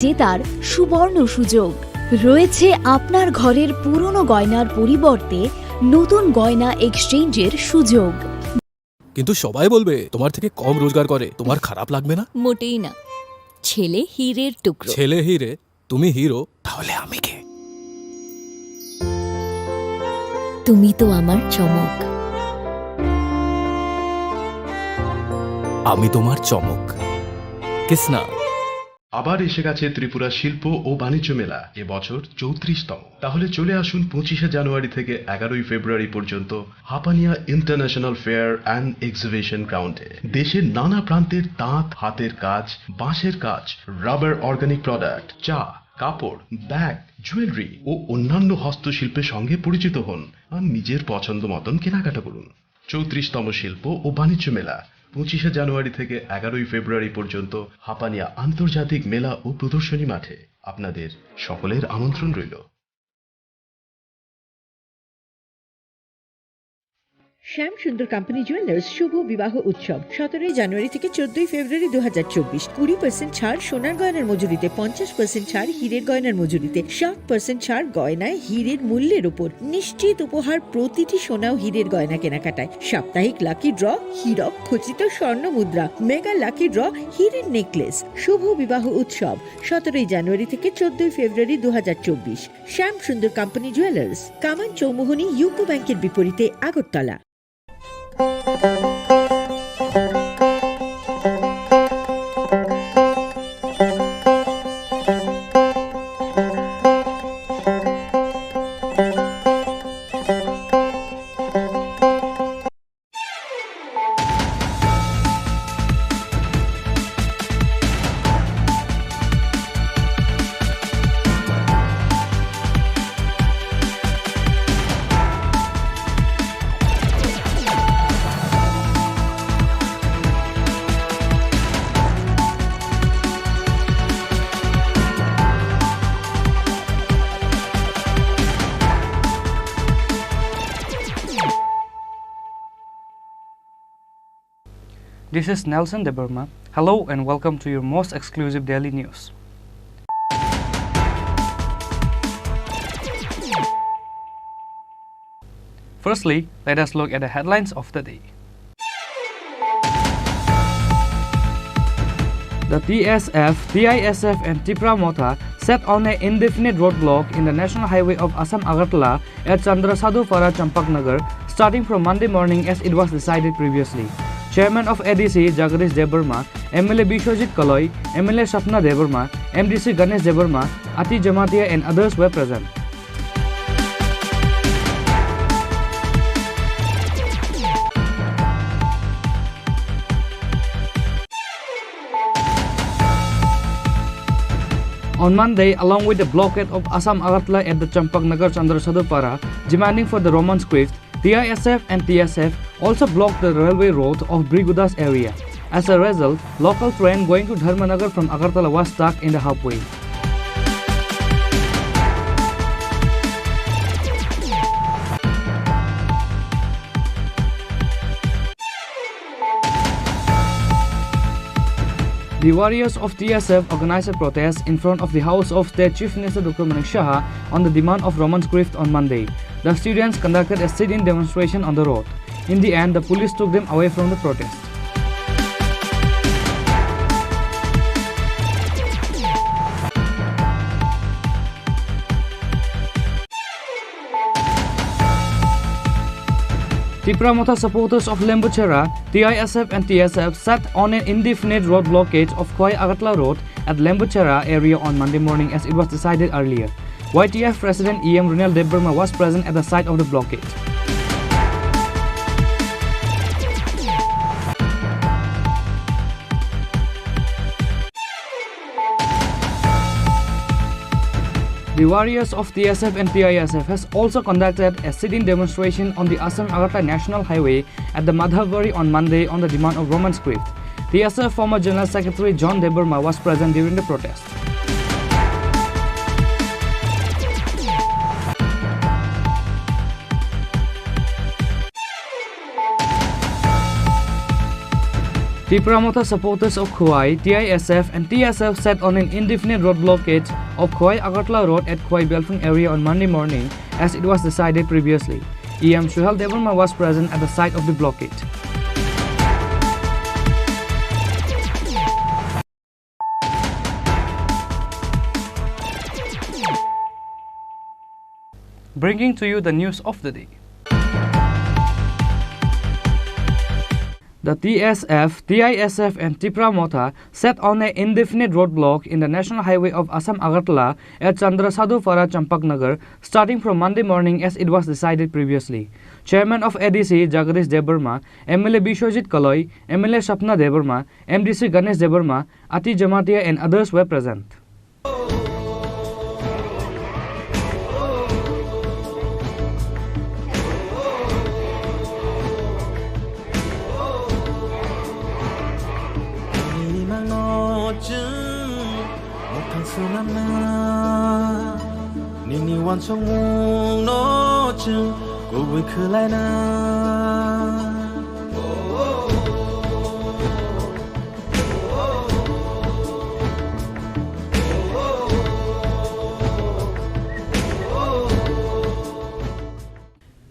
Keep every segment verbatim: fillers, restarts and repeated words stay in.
জেতার সুবর্ণ সুযোগ। রয়েছে আপনার ঘরের পুরনো গয়নার পরিবর্তে নতুন গয়না এক্সচেঞ্জের সুযোগ। কিন্তু সবাই বলবে, "তোমার থেকে কম রোজগার করে, তোমার খারাপ লাগবে না?" মোটেই না। ছেলে হীরের টুকরো। ছেলে হীরে, তুমি হিরো, তাহলে আমি কে? তুমি তো আমার চমক। আমি তোমার চমক। কিসনা। আবার এসে গেছে ত্রিপুরা শিল্প ও বাণিজ্য মেলা, এবছর চৌত্রিশতম। তাহলে চলে আসুন পঁচিশে জানুয়ারি থেকে এগারোই ফেব্রুয়ারি পর্যন্ত Hapania international fair and exhibition গ্রাউন্ডে। দেশের নানা প্রান্তের তাঁত, হাতের কাজ, বাঁশের কাজ, রাবার অর্গানিক প্রোডাক্ট, চা, কাপড়, ব্যাগ, জুয়েলারি ও অন্যান্য হস্তশিল্পের সঙ্গে পরিচিত হন আর নিজের পছন্দ মতন কেনাকাটা করুন। চৌত্রিশতম শিল্প ও বাণিজ্য মেলা, পঁচিশে জানুয়ারি থেকে এগারোই ফেব্রুয়ারি পর্যন্ত হাপানিয়া আন্তর্জাতিক মেলা ও প্রদর্শনী মাঠে। আপনাদের সকলের আমন্ত্রণ রইল। শ্যাম সুন্দর কোম্পানি জুয়েলার্স শুভ বিবাহ উৎসব, সতেরোই জানুয়ারি থেকে চোদ্দই ফেব্রুয়ারি দু হাজার চব্বিশ। কুড়ি পার্সেন্ট ছাড় সোনার গয়নার মজুরিতে, পঞ্চাশ পার্সেন্ট ছাড় হীরের গয়নার মজুরিতে, সাত পার্সেন্ট ছাড় গয়নায় হীরের মূল্যের উপর। নিশ্চিত উপহার প্রতিটি সোনা ও হীরের গয়না কেনাকাটায়। সাপ্তাহিক লাকি ড্র, হীরক খচিত স্বর্ণ মুদ্রা, মেগা লাকি ড্র, হীরের নেকলেস। শুভ বিবাহ উৎসব, সতেরোই জানুয়ারি থেকে চোদ্দই ফেব্রুয়ারি দু হাজার চব্বিশ। শ্যাম সুন্দর কোম্পানি জুয়েলার্স, কামান চৌমুহনী ইউকো ব্যাংকের বিপরীতে, Agartala. This is Nelson Debbarma. Hello and welcome to your most exclusive daily news. Firstly, let us look at the headlines of the day. The T S F, T I S F and Tipra Motha set on an indefinite roadblock in the National Highway of Assam Agartala at Chandrasadhupara Champaknagar, starting from Monday morning as it was decided previously. Chairman of A D C Jagadish Debbarma, M L A Biswajit Kaloi, M L A Sapna Debbarma, M D C Ganesh Debbarma, Ati Jamatia and others were present. On Monday, along with the blockade of Assam Agartala at the Champaknagar Chandrasadhupara, demanding for the Roman script, T I S F and T S F also blocked the railway road of Brigudas area. As a result, local train going to Dharmanagar from Agartala was stuck in the halfway. The warriors of T S F organized a protest in front of the house of State Chief Minister Doctor Manik Saha on the demand of Roman script on Monday. The students conducted a sit-in demonstration on the road. In the end, the police took them away from the protest. Tipra Motha supporters of Lembuchera, T I S F and T S F sat on an indefinite road blockade of Khowai Agartala Road at Lembuchera area on Monday morning as it was decided earlier. Y T F President E M Renal Debbarma was present at the site of the blockade. The warriors of T S F and T I S F has also conducted a sit-in demonstration on the Assam Agartala National Highway at the Madhabari on Monday on the demand of Roman script. T S F former General Secretary John Debbarma was present during the protest. Tipra Motha supporters of Khowai, T I S F and T S F set on an indefinite road blockade of Khowai Agartala Road at Khowai Belphung area on Monday morning, as it was decided previously. E M Suhel Debbarma was present at the site of the blockade. Bringing to you the news of the day. The T S F, T I S F and Tipra Motha set on an indefinite roadblock in the National Highway of Assam Agartala at Chandra Sadhupara Champaknagar starting from Monday morning, as it was decided previously. Chairman of A D C Jagadish Debbarma, M L A Biswajit Kaloi, M L A Sapna Debbarma, M D C Ganesh Debbarma, Ati Jamatia and others were present. Nini wansukmungno chwng kubui khwlaina.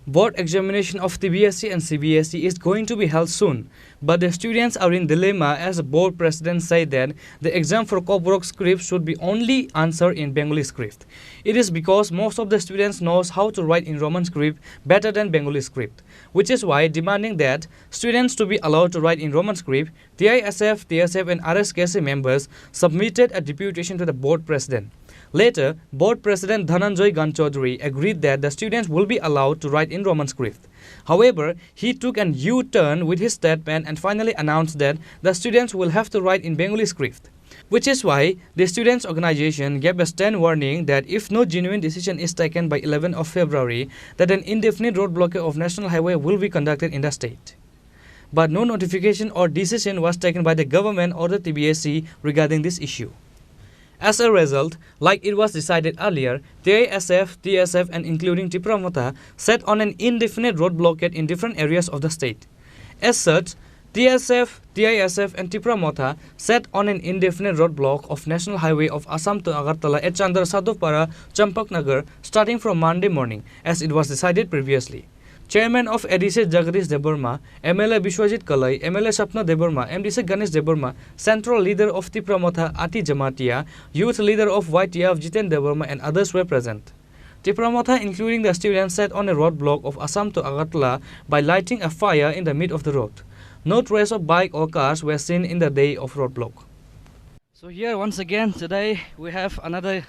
Board examination of T B S C and C B S E is going to be held soon, but the students are in dilemma as the board president said that the exam for Kokborok script should be only answered in Bengali script. It is because most of the students knows how to write in Roman script better than Bengali script, which is why demanding that students to be allowed to write in Roman script, T I S F, T S F and R S K C members submitted a deputation to the board president. Later, board president Dhananjoy Ganchaudhary agreed that the students will be allowed to write in Roman script. However, he took an U-turn with his statement and finally announced that the students will have to write in Bengali script. Which is why the students' organization gave a stern warning that if no genuine decision is taken by eleventh of February, that an indefinite road blockade of National Highway will be conducted in the state. But no notification or decision was taken by the government or the T B S C regarding this issue. As a result, like it was decided earlier, T I S F, T S F and including Tipra Motha set on an indefinite road blockade in different areas of the state. As such, T S F, T I S F and Tipra Motha set on an indefinite roadblock of National Highway of Assam to Agartala at Chandra Sadhupara, Champaknagar, starting from Monday morning, as it was decided previously. Chairman of A D C Jagadish Debbarma, M L A Biswajit Kalai, M L A Sapna Debbarma, M D C Ganesh Debbarma, Central Leader of Tipra Motha Ati Jamatia, Youth Leader of Y T F Jiten Debbarma and others were present. Tipra Motha, including the students, set on a roadblock of Assam to Agartala by lighting a fire in the mid of the road. No trace of bike or cars were seen in the day of roadblock. So here once again today we have another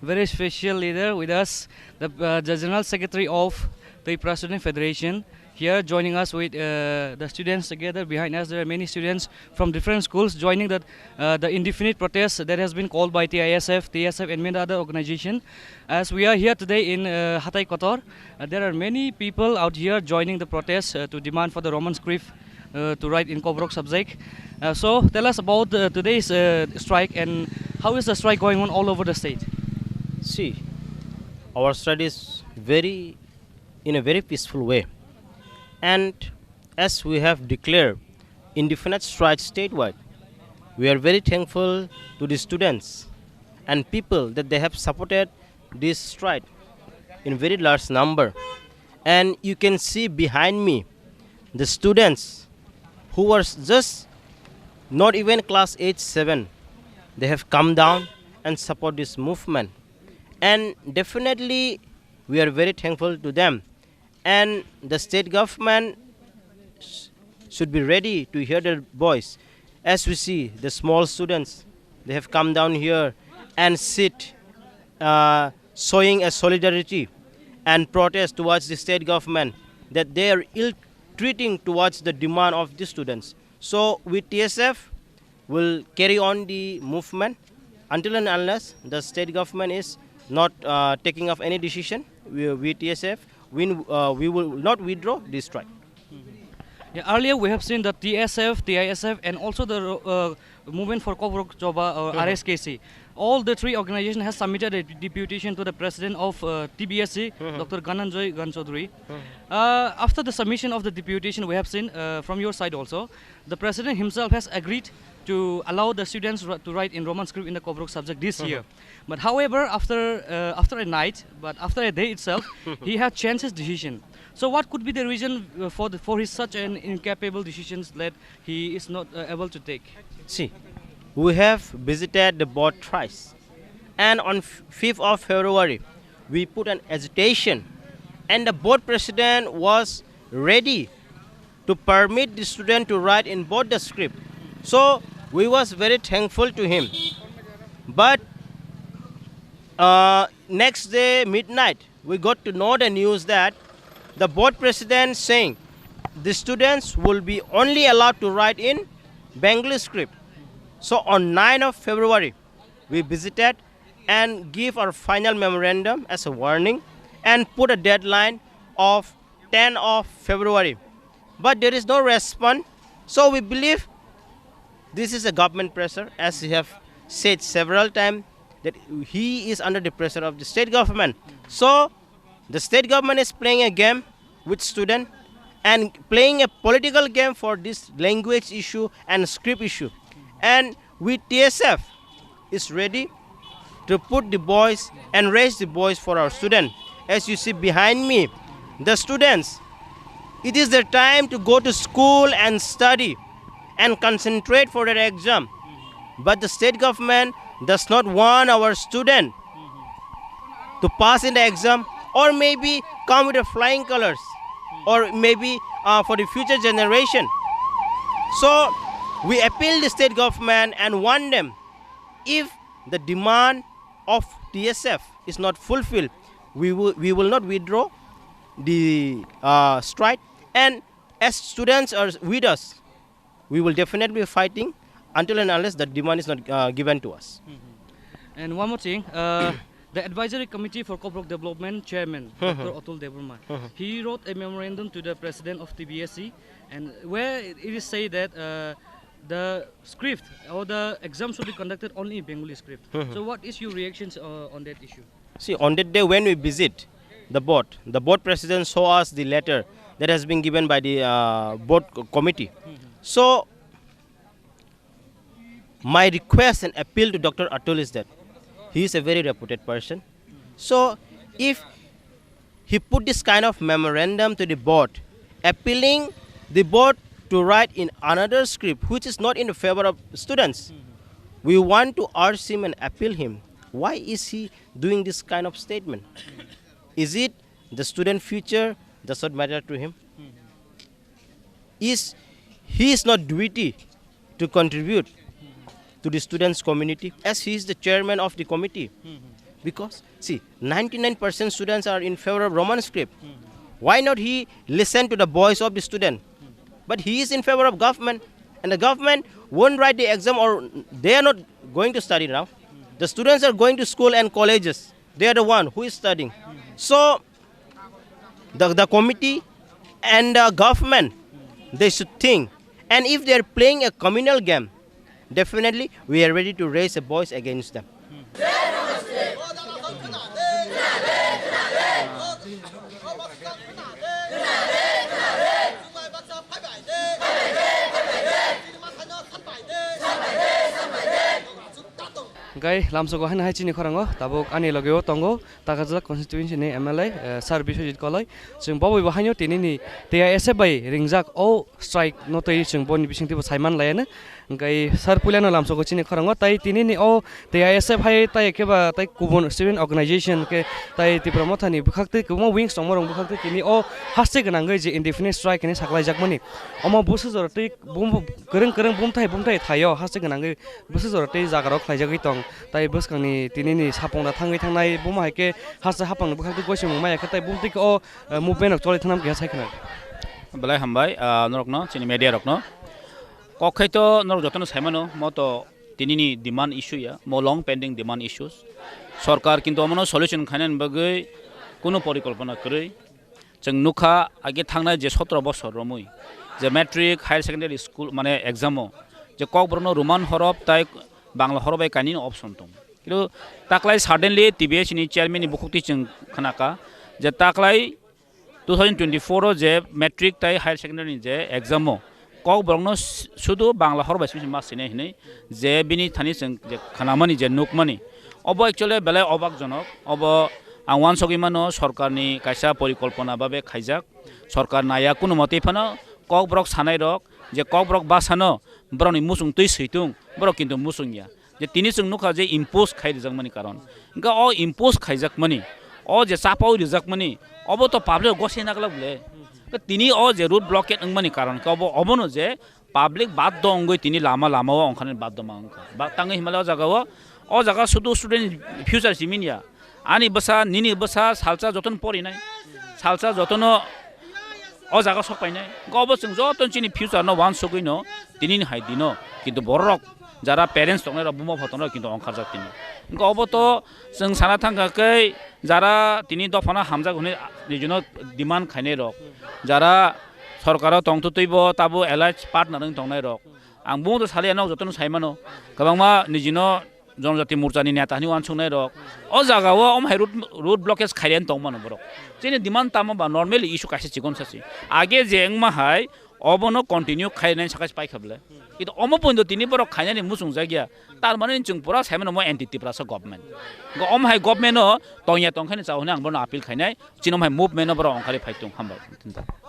very special leader with us, the, uh, the General Secretary of the Tipra Student Federation, here joining us with, uh, the students together. Behind us there are many students from different schools joining the, uh, the indefinite protest that has been called by T I S F, T S F and many other organization. As we are here today in, uh, Hatai Kotor, uh, there are many people out here joining the protest, uh, to demand for the Roman script, uh, to write in Kokborok subject. Uh, so tell us about, uh, today's, uh, strike and how is the strike going on all over the state? See, our strike is very, in a very peaceful way. And as we have declared indefinite strike statewide, we are very thankful to the students and people that they have supported this strike in very large number. And you can see behind me the students who were just not even class eight, seven. They have come down and support this movement. And definitely, we are very thankful to them. And the state government sh-, should be ready to hear their voice. As we see, the small students, they have come down here and sit, uh, showing a solidarity and protest towards the state government that they are ill-treating towards the demand of the students. So with T S F, will carry on the movement until and unless the state government is not, uh, taking of any decision. We, we T S F, we, uh, we will not withdraw this strike. Yeah, earlier we have seen that T S F, T I S F, and also the, uh, Movement for Kokborok Choba, or R S K C, All the three organizations has submitted a deputation to the president of, uh, T B S C, Mhm. Doctor Gananjoy Ganchodri. Mhm. Uh, after the submission of the deputation, we have seen, uh, from your side also, the president himself has agreed to allow the students ri-, to write in Roman script in the Kokborok subject this Mhm. year. But however, after, uh, after a night, but after a day itself, he had changed his decision. So what could be the reason, uh, for the, for his such an incapable decisions that he is not, uh, able to take? See, we have visited the board thrice, and on f-, fifth of February, we put an agitation, and the board president was ready to permit the student to write in both the script. So we was very thankful to him. But, uh, next day midnight, we got to know the news that the board president saying the students will be only allowed to write in Bengali script. So on ninth of February, we visited and give our final memorandum as a warning and put a deadline of tenth of February. But there is no response. So we believe this is a government pressure, as he have said several times that he is under the pressure of the state government. So the state government is playing a game with student and playing a political game for this language issue and script issue. And we T S F is ready to put the voice and raise the voice for our student. As you see behind me, the students, it is their time to go to school and study and concentrate for their exam. But the state government does not want our student to pass in the exam, or maybe come with the flying colors, or maybe, uh, for the future generation. So we appeal the state government and warn them, if the demand of T S F is not fulfilled, we will, we will not withdraw the, uh, strike. And as students are with us, we will definitely be fighting until and unless the demand is not, uh, given to us. Mhm. And one more thing, uh, the advisory committee for Kokborok development chairman, Mhm. Doctor Atul Debbarma, Mhm. he wrote a memorandum to the president of T B S C, and where it is said that, uh, the script or the exam should be conducted only in Bengali script. Mhm. So what is your reactions, uh, on that issue? See, on that day when we visit the board, the board president show us the letter that has been given by the, uh, board co-, committee. Mhm. So my request and appeal to Doctor Atul is that he is a very reputed person. So if he put this kind of memorandum to the board, appealing the board to write in another script which is not in favor of students, we want to urge him and appeal him. Why is he doing this kind of statement? Is it the student future does not matter to him? Is he is not duty to contribute to the students community as he is the chairman of the committee? Because see, ninety-nine percent students are in favor of Roman script. Why not he listen to the voice of the student? But he is in favor of government, and the government won't write the exam, or they are not going to study now. The students are going to school and colleges. They are the one who is studying. So the, the committee and the government, they should think. And if they are playing a communal game, definitely we are ready to raise a voice against them. Hingkai lamsogo haino hai chini khorango tabuk ani logeo tongo Takajak constituency ni M L A, eh, Sir Biswajit Koloi. Chwng bo bai bo haino tini ni T I S F bai ringjak o strike no twi chwng boni bisingtwi bo saiman laiano. Hingkai Sir puilano lamsogo chini khorango tai tini ni o T I S F hai tai khe ba tai kubun student organization khe tai Tipra Motha ni bwkhak twi kwbangma wings tongma rok bwkhak twi tini o haste gwnangwi je indefinite strike hinwi saklaijakmani. Omo bwswk jora twi bum-, kwrwng kwrwng bumthai bumthai thaio haste gwnangwi bwswk jora tei jaga rok khlaijagwi tong, tai bwskangni tini ni sapung da thangwi thangnai buma hai khe hasa hapang ni bwkhak twi goichimung maya khe tai bumtwi khe o, eh, movement rok choli thanam keha sai khna. Belai hambai, ah, norokno, chini media rokno. Kok khai to norok jotono saimano, mo to tini ni demand issue ya, mo long pending demand issues. Sorkar kintu omono solution khainani bagwi kunu porikolpona kwrwi. Chwng nukha, age thangnai je sotro bosor romwi je matric, higher secondary school, mane exam o je Kokborokno Roman horop tai Bangla horop bai kainwino option tong. Kilo taklai suddenly T B S ni chairman ni bukhuk twi chwng khnaka je taklai two thousand twenty-four o je matric tai higher secondary ni je exam o Kokborok no s-, sudu Bangla hor bai simi ma sinai hinui je bini thani chwng je khnamani je nukmani obo actually belai obak jonok. Obo ang uansugui mano sorkar ni kaisa porikolpona babe khaijak, sorkar naya kunu motwi phano Kokborok sanai rok je Kokborok basa no borok ni muchung twi switung borok kintu muchung ya. Je tini chwng nukha je impose khai rijakmani karon. Hingke o impose khaijakmani, o je chapao rijakmani, obo to public o gosai naglak bole. Hingke tini o je road blockade wngmani karon khe obo, obono je public baddo wngwi tini lama lama o ongkharnani baddo ma wngkha. Ba tangwi hinmale o jaga o, o jaga sudu student future simi ya. Ani bwsa, nini bwsa salsa jotono porinai. Salsa jotono o jaga sok painai. Hingke obo chwng joto chini future no uansugui no tini ni hai dino. Kintu borok jara parents tongnai rok, buma pho tongnai rok kintu ongkharjak tini. Hingke obo to chwng sana thangkha khe jara tini dophano hamjak hwnwi nijino demand khainai rok. Jara sorkaro tongtwtwi bo tabo allied partner wng tongnai rok. Ang bumung to saliya nok jotono saimano. Kwbangma nijino Jonojati Morcha ni neta hinwi uansuknai rok o jaga o omo hai road, road blockage khairiyani tongmano borok. Chini demand tamo ba normally issue kaisa chikon sasi. Age je wngma hai obono continue khainai saka paikha bole. Kintu omo pointo tini borok khainani muchung jakya. Tar mane chwng pura saimano mo anti Tiprasa government. Go omo hai government o tongya tongkhaini chao hinwi ang bono appeal khainai. Chini omo hai movement o borok ongkhari phaitung hambai.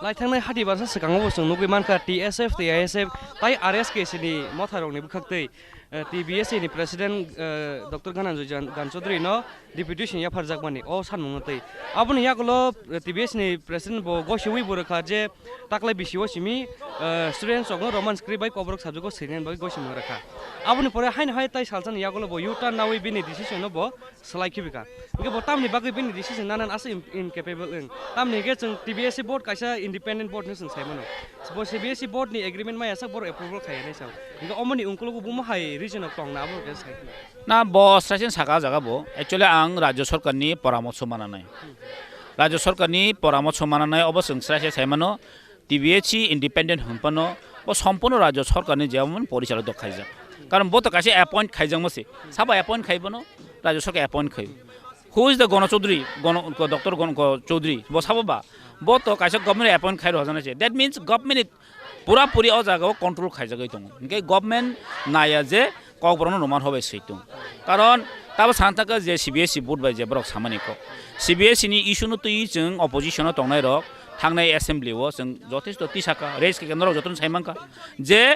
Laithangnai hati barsa swkango bo chwng nugwi mankha T S F tei I S F tai R S K C ni motharokni bwkhaktwi eh, T B S ni President, eh, Doctor Dhananjoy Jan-, Gan Chaudhary no deputation yapharjakmani o sanmungno twi. Aboni yagulo, eh, T B S ni President bo gosiwi bo rwkha je taklai bisio simi, eh, students rokno Roman script bai Kokborok subject o swinani bagwi gosimung rwkha. Aboni pore haino hai tai salsani yagulo bo U-turn nawi bini decision no bo swlai khibika. Hingke bo tamni bagwi bini decision nanan asa im-, incapable wng. Tamni hingke chwng T B S C board kaisa independent board hinwi chwng sai mano. Bo C B S C board ni agreement maya sak borok approval khaiya nai sao. Hingke omoni ungkulogo bo mohai region o tongna abo hingke sai khna. Na bo sraising saka jaga bo. Actually ang Rajya Sarkar ni poramorso mananai. Rajya Sarkar ni poramorso mananai obo chwng sraising sai mano. T B S C independent hwnphano bo sompurno Rajya Sarkar ni jemon porichalok khaijak. Karon bo to kaisa appoint khaijakma se. Sabo appoint khai bono? Rajya Sarkar appoint khai. Who is the Gono Chaudhary? Gono, Doctor Gono Chaudhary. Bo sabo ba? Bo to kaisa government appoint khai rw hajana se. That means government ni pura puri o jaga o control khaijagwi tongo. Hingke government naya je Kokborok no Roman hor bai swi tung. Karon tabo sana thangkha je C B S C board bai je borok samani kok. C B S C ni issue no twi chwng opposition o tongnai rok thangnai assembly o chwng jothesto tisaka raise khe norok jotono sai mankha je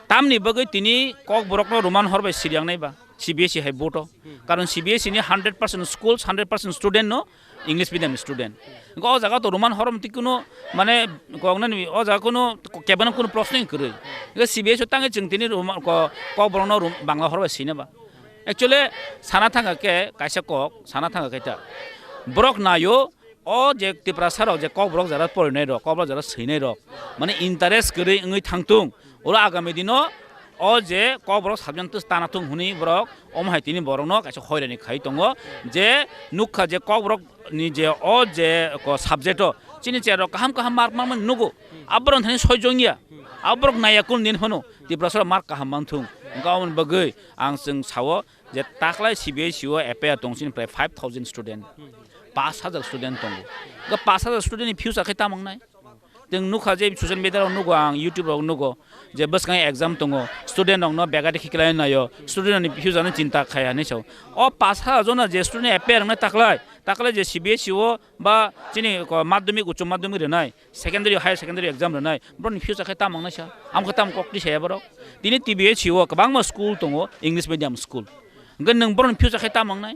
tamni bagwi tini Kokborok no Roman hor bai siryangnai ba C B S C hai board o. Karon C B S C ni hundred percent schools, hundred percent student no English medium student. Hingke o jaga to Roman horom twi kuno mane koknani o jaga kuno kebeno kuno proshno kwrwi. Hingke C B S C o tangwi chwng tini Roman ko, Kokborok no Rom-, Bangla hor bai sina ba. Actually sana thangkha khe kaisa kok, sana thangkha khe ta. Borok nayo o je Tiprasa rok je Kokborok jara porinai rok, Kokborok jara swinai rok mane interest kwrwi wngwi thangtung. Oro agami dino o je Kokborok subject tana thung hwnwi borok omo hai tini borokno kaisa hoirani khai tongo je nukha je Kokborok ni je o je ko subject o chini chair rok kaham kaham mark manmani nugo. Aborok thani soi jongya. Aborok naya kul nin phano Tiprasa rok mark kaham manthung. Hingke aboni bagwi ang chwng sao je taklai C B S C o F I R tong chini prai five thousand student, pash hajar student tongo. Hingke pash hajar student ni future khe tamo wngnai? Chwng nukha je social media rok nugo, ang YouTube rok nugo je bwskango exam tongo, student rok no begati khiklai naio, student rok ni future no chinta khai hinwi sao. O pash hajar jona je student appear wngnai taklai, taklai je C B S C o ba chini ko madhyamik, uccho madhyamik rwnai, secondary, higher secondary exam rwnai, borok ni future khe tamo wngnai sa? Amo khe tamo kok twi saya borok? Tini T B S C o kwbangma school tongo, English medium school. Hingke nwng borok ni future khe tamo wngnai?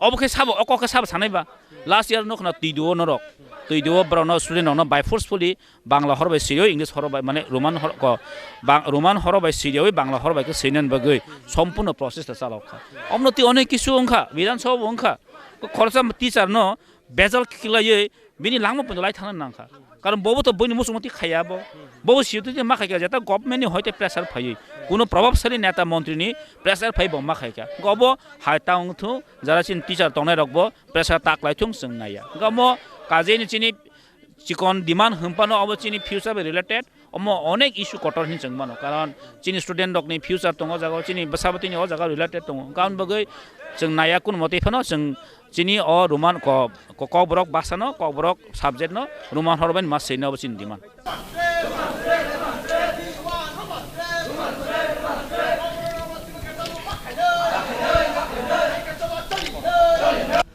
Obo khe sabo, o kok khe sabo sanai ba? Last year no khna twi duo norok. Twi duo borok no student rok no by forcefully Bangla hor bai sirwi, English hor bai mane Roman hor ko, Bang-, Roman hor bai sirwi, Bangla hor bai khe swinani bagwi sompurno process ta chalok kha. Omo twi onek kisu wngkha, Bidhan Sabha bo wngkha. Ko khoroksa teacher no bejal khiklaiwi bini langma pono lai thangna nangkha. Karon bobo to boini muchungma twi khaiya bo. Bobo siyotwi ma khaikha jeta government ni hoite pressure phaiwi. Kuno probabshali neta montri ni pressure phai bo ma khaikha. Go bo hai ta wngthung jara chini teacher tongnai rok bo pressure ta klai thung chwng naiya. Go mo kajini chini chikon demand hwnphano obo chini future bai related. Omo onek issue kotor hin chwng mano, karon chini student rokni future tongo o jaga o, chini bwsa bwtwini o jaga related tongo, karon bagwi chwng naiya kun motwi phano chwng chini o Roman ko-, ko-, Kokborok bhasha no, Kokborok subject no Roman horbai ma swi no, obo chini demand.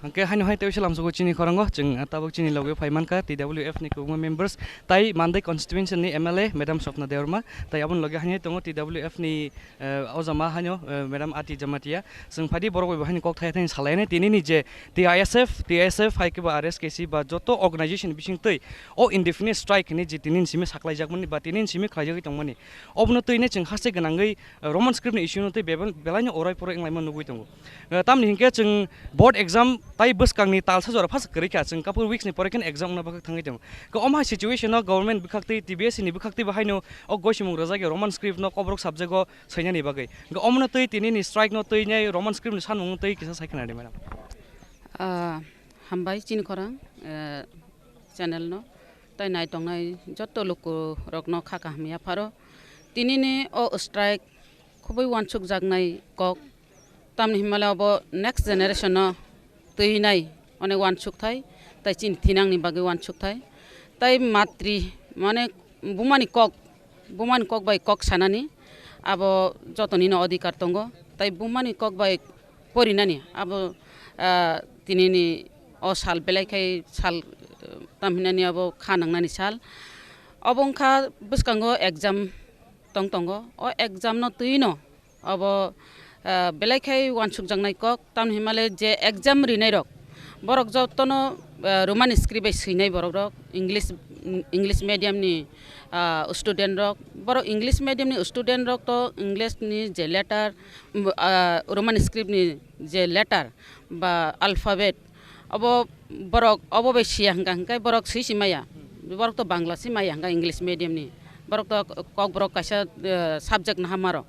Hwnkhe haino hai tei uaisa lamsogo chini khorango chwng, ah, tabuk chini logi phai mankha T W F ni kwbangma members tai Mandai constituency ni M L A Madam Swapna Debbarma, tai aboni logi haino tongo T W F ni, eh, ojama haino, eh, Madam Ati Jamatia. Chwng phaidi borok bai bo haino kok thai thai salainai tini ni je T I S F, T I S F hai khe ba R S K C ba joto organization bising twi o indefinite strike hinwi je tini ni simi saklaijakmani ba tini ni simi khlaijagwi tongmani. Obono twi ne chwng haste gwnangwi, eh, Roman script ni issue no twi bebel-, belai no orai poroi wnglaima nugwi tongo. Eh, tamni hinkhe chwng board exam tai bwskangni talsa jora phas kwrwi kha, chwng couple weeks ni pore khe exam wngna bagwi thangwi tongo. Khe omo hai situation o government bwkhak twi, T B S ni bwkhak twi bo haino o goisimung rwjak ya Roman script no Kokborok subject o swinani bagwi. Hwnkhe omono twi tini ni strike no twi nai Roman script ni sanmung no twi kisa sai khna di, madam. Ah, hambai chini khorang, eh, channel no. Tai nai tongnai joto luku rok no kha kaham ya pharo. Tini ni o strike khubui wansuk jaknai kok. Tamni himale obo next generation no twi nai onek wansuk thai, tai chini thinang ni bagwi wansuk thai. Tai matri mane bumani kok, bumani kok bai kok sanani abo jotoni no odhikar tongo. Tai bumani kok bai porinani abo, ah, tini ni o sal belai khai sal, eh, tamhinani abo kha nangnani sal. Obo wngkha bwskango exam tong tongo. O exam no twi no obo, ah, belai khai wansukjaknai kok, tamni himale je exam rinai rok, borok jotono, ah, Roman script bai swinai borok rok, English, English medium ni, ah, student rok, borok English medium ni student rok to English ni je letter, mm, ah, Roman script ni je letter ba alphabet, obo borok obo bai siya hwnkha hwnkhe borok swi si maya. Borok to Bangla si maya hwnkha English medium ni. Borok to Kokborok kaisa, eh, subject naha maro.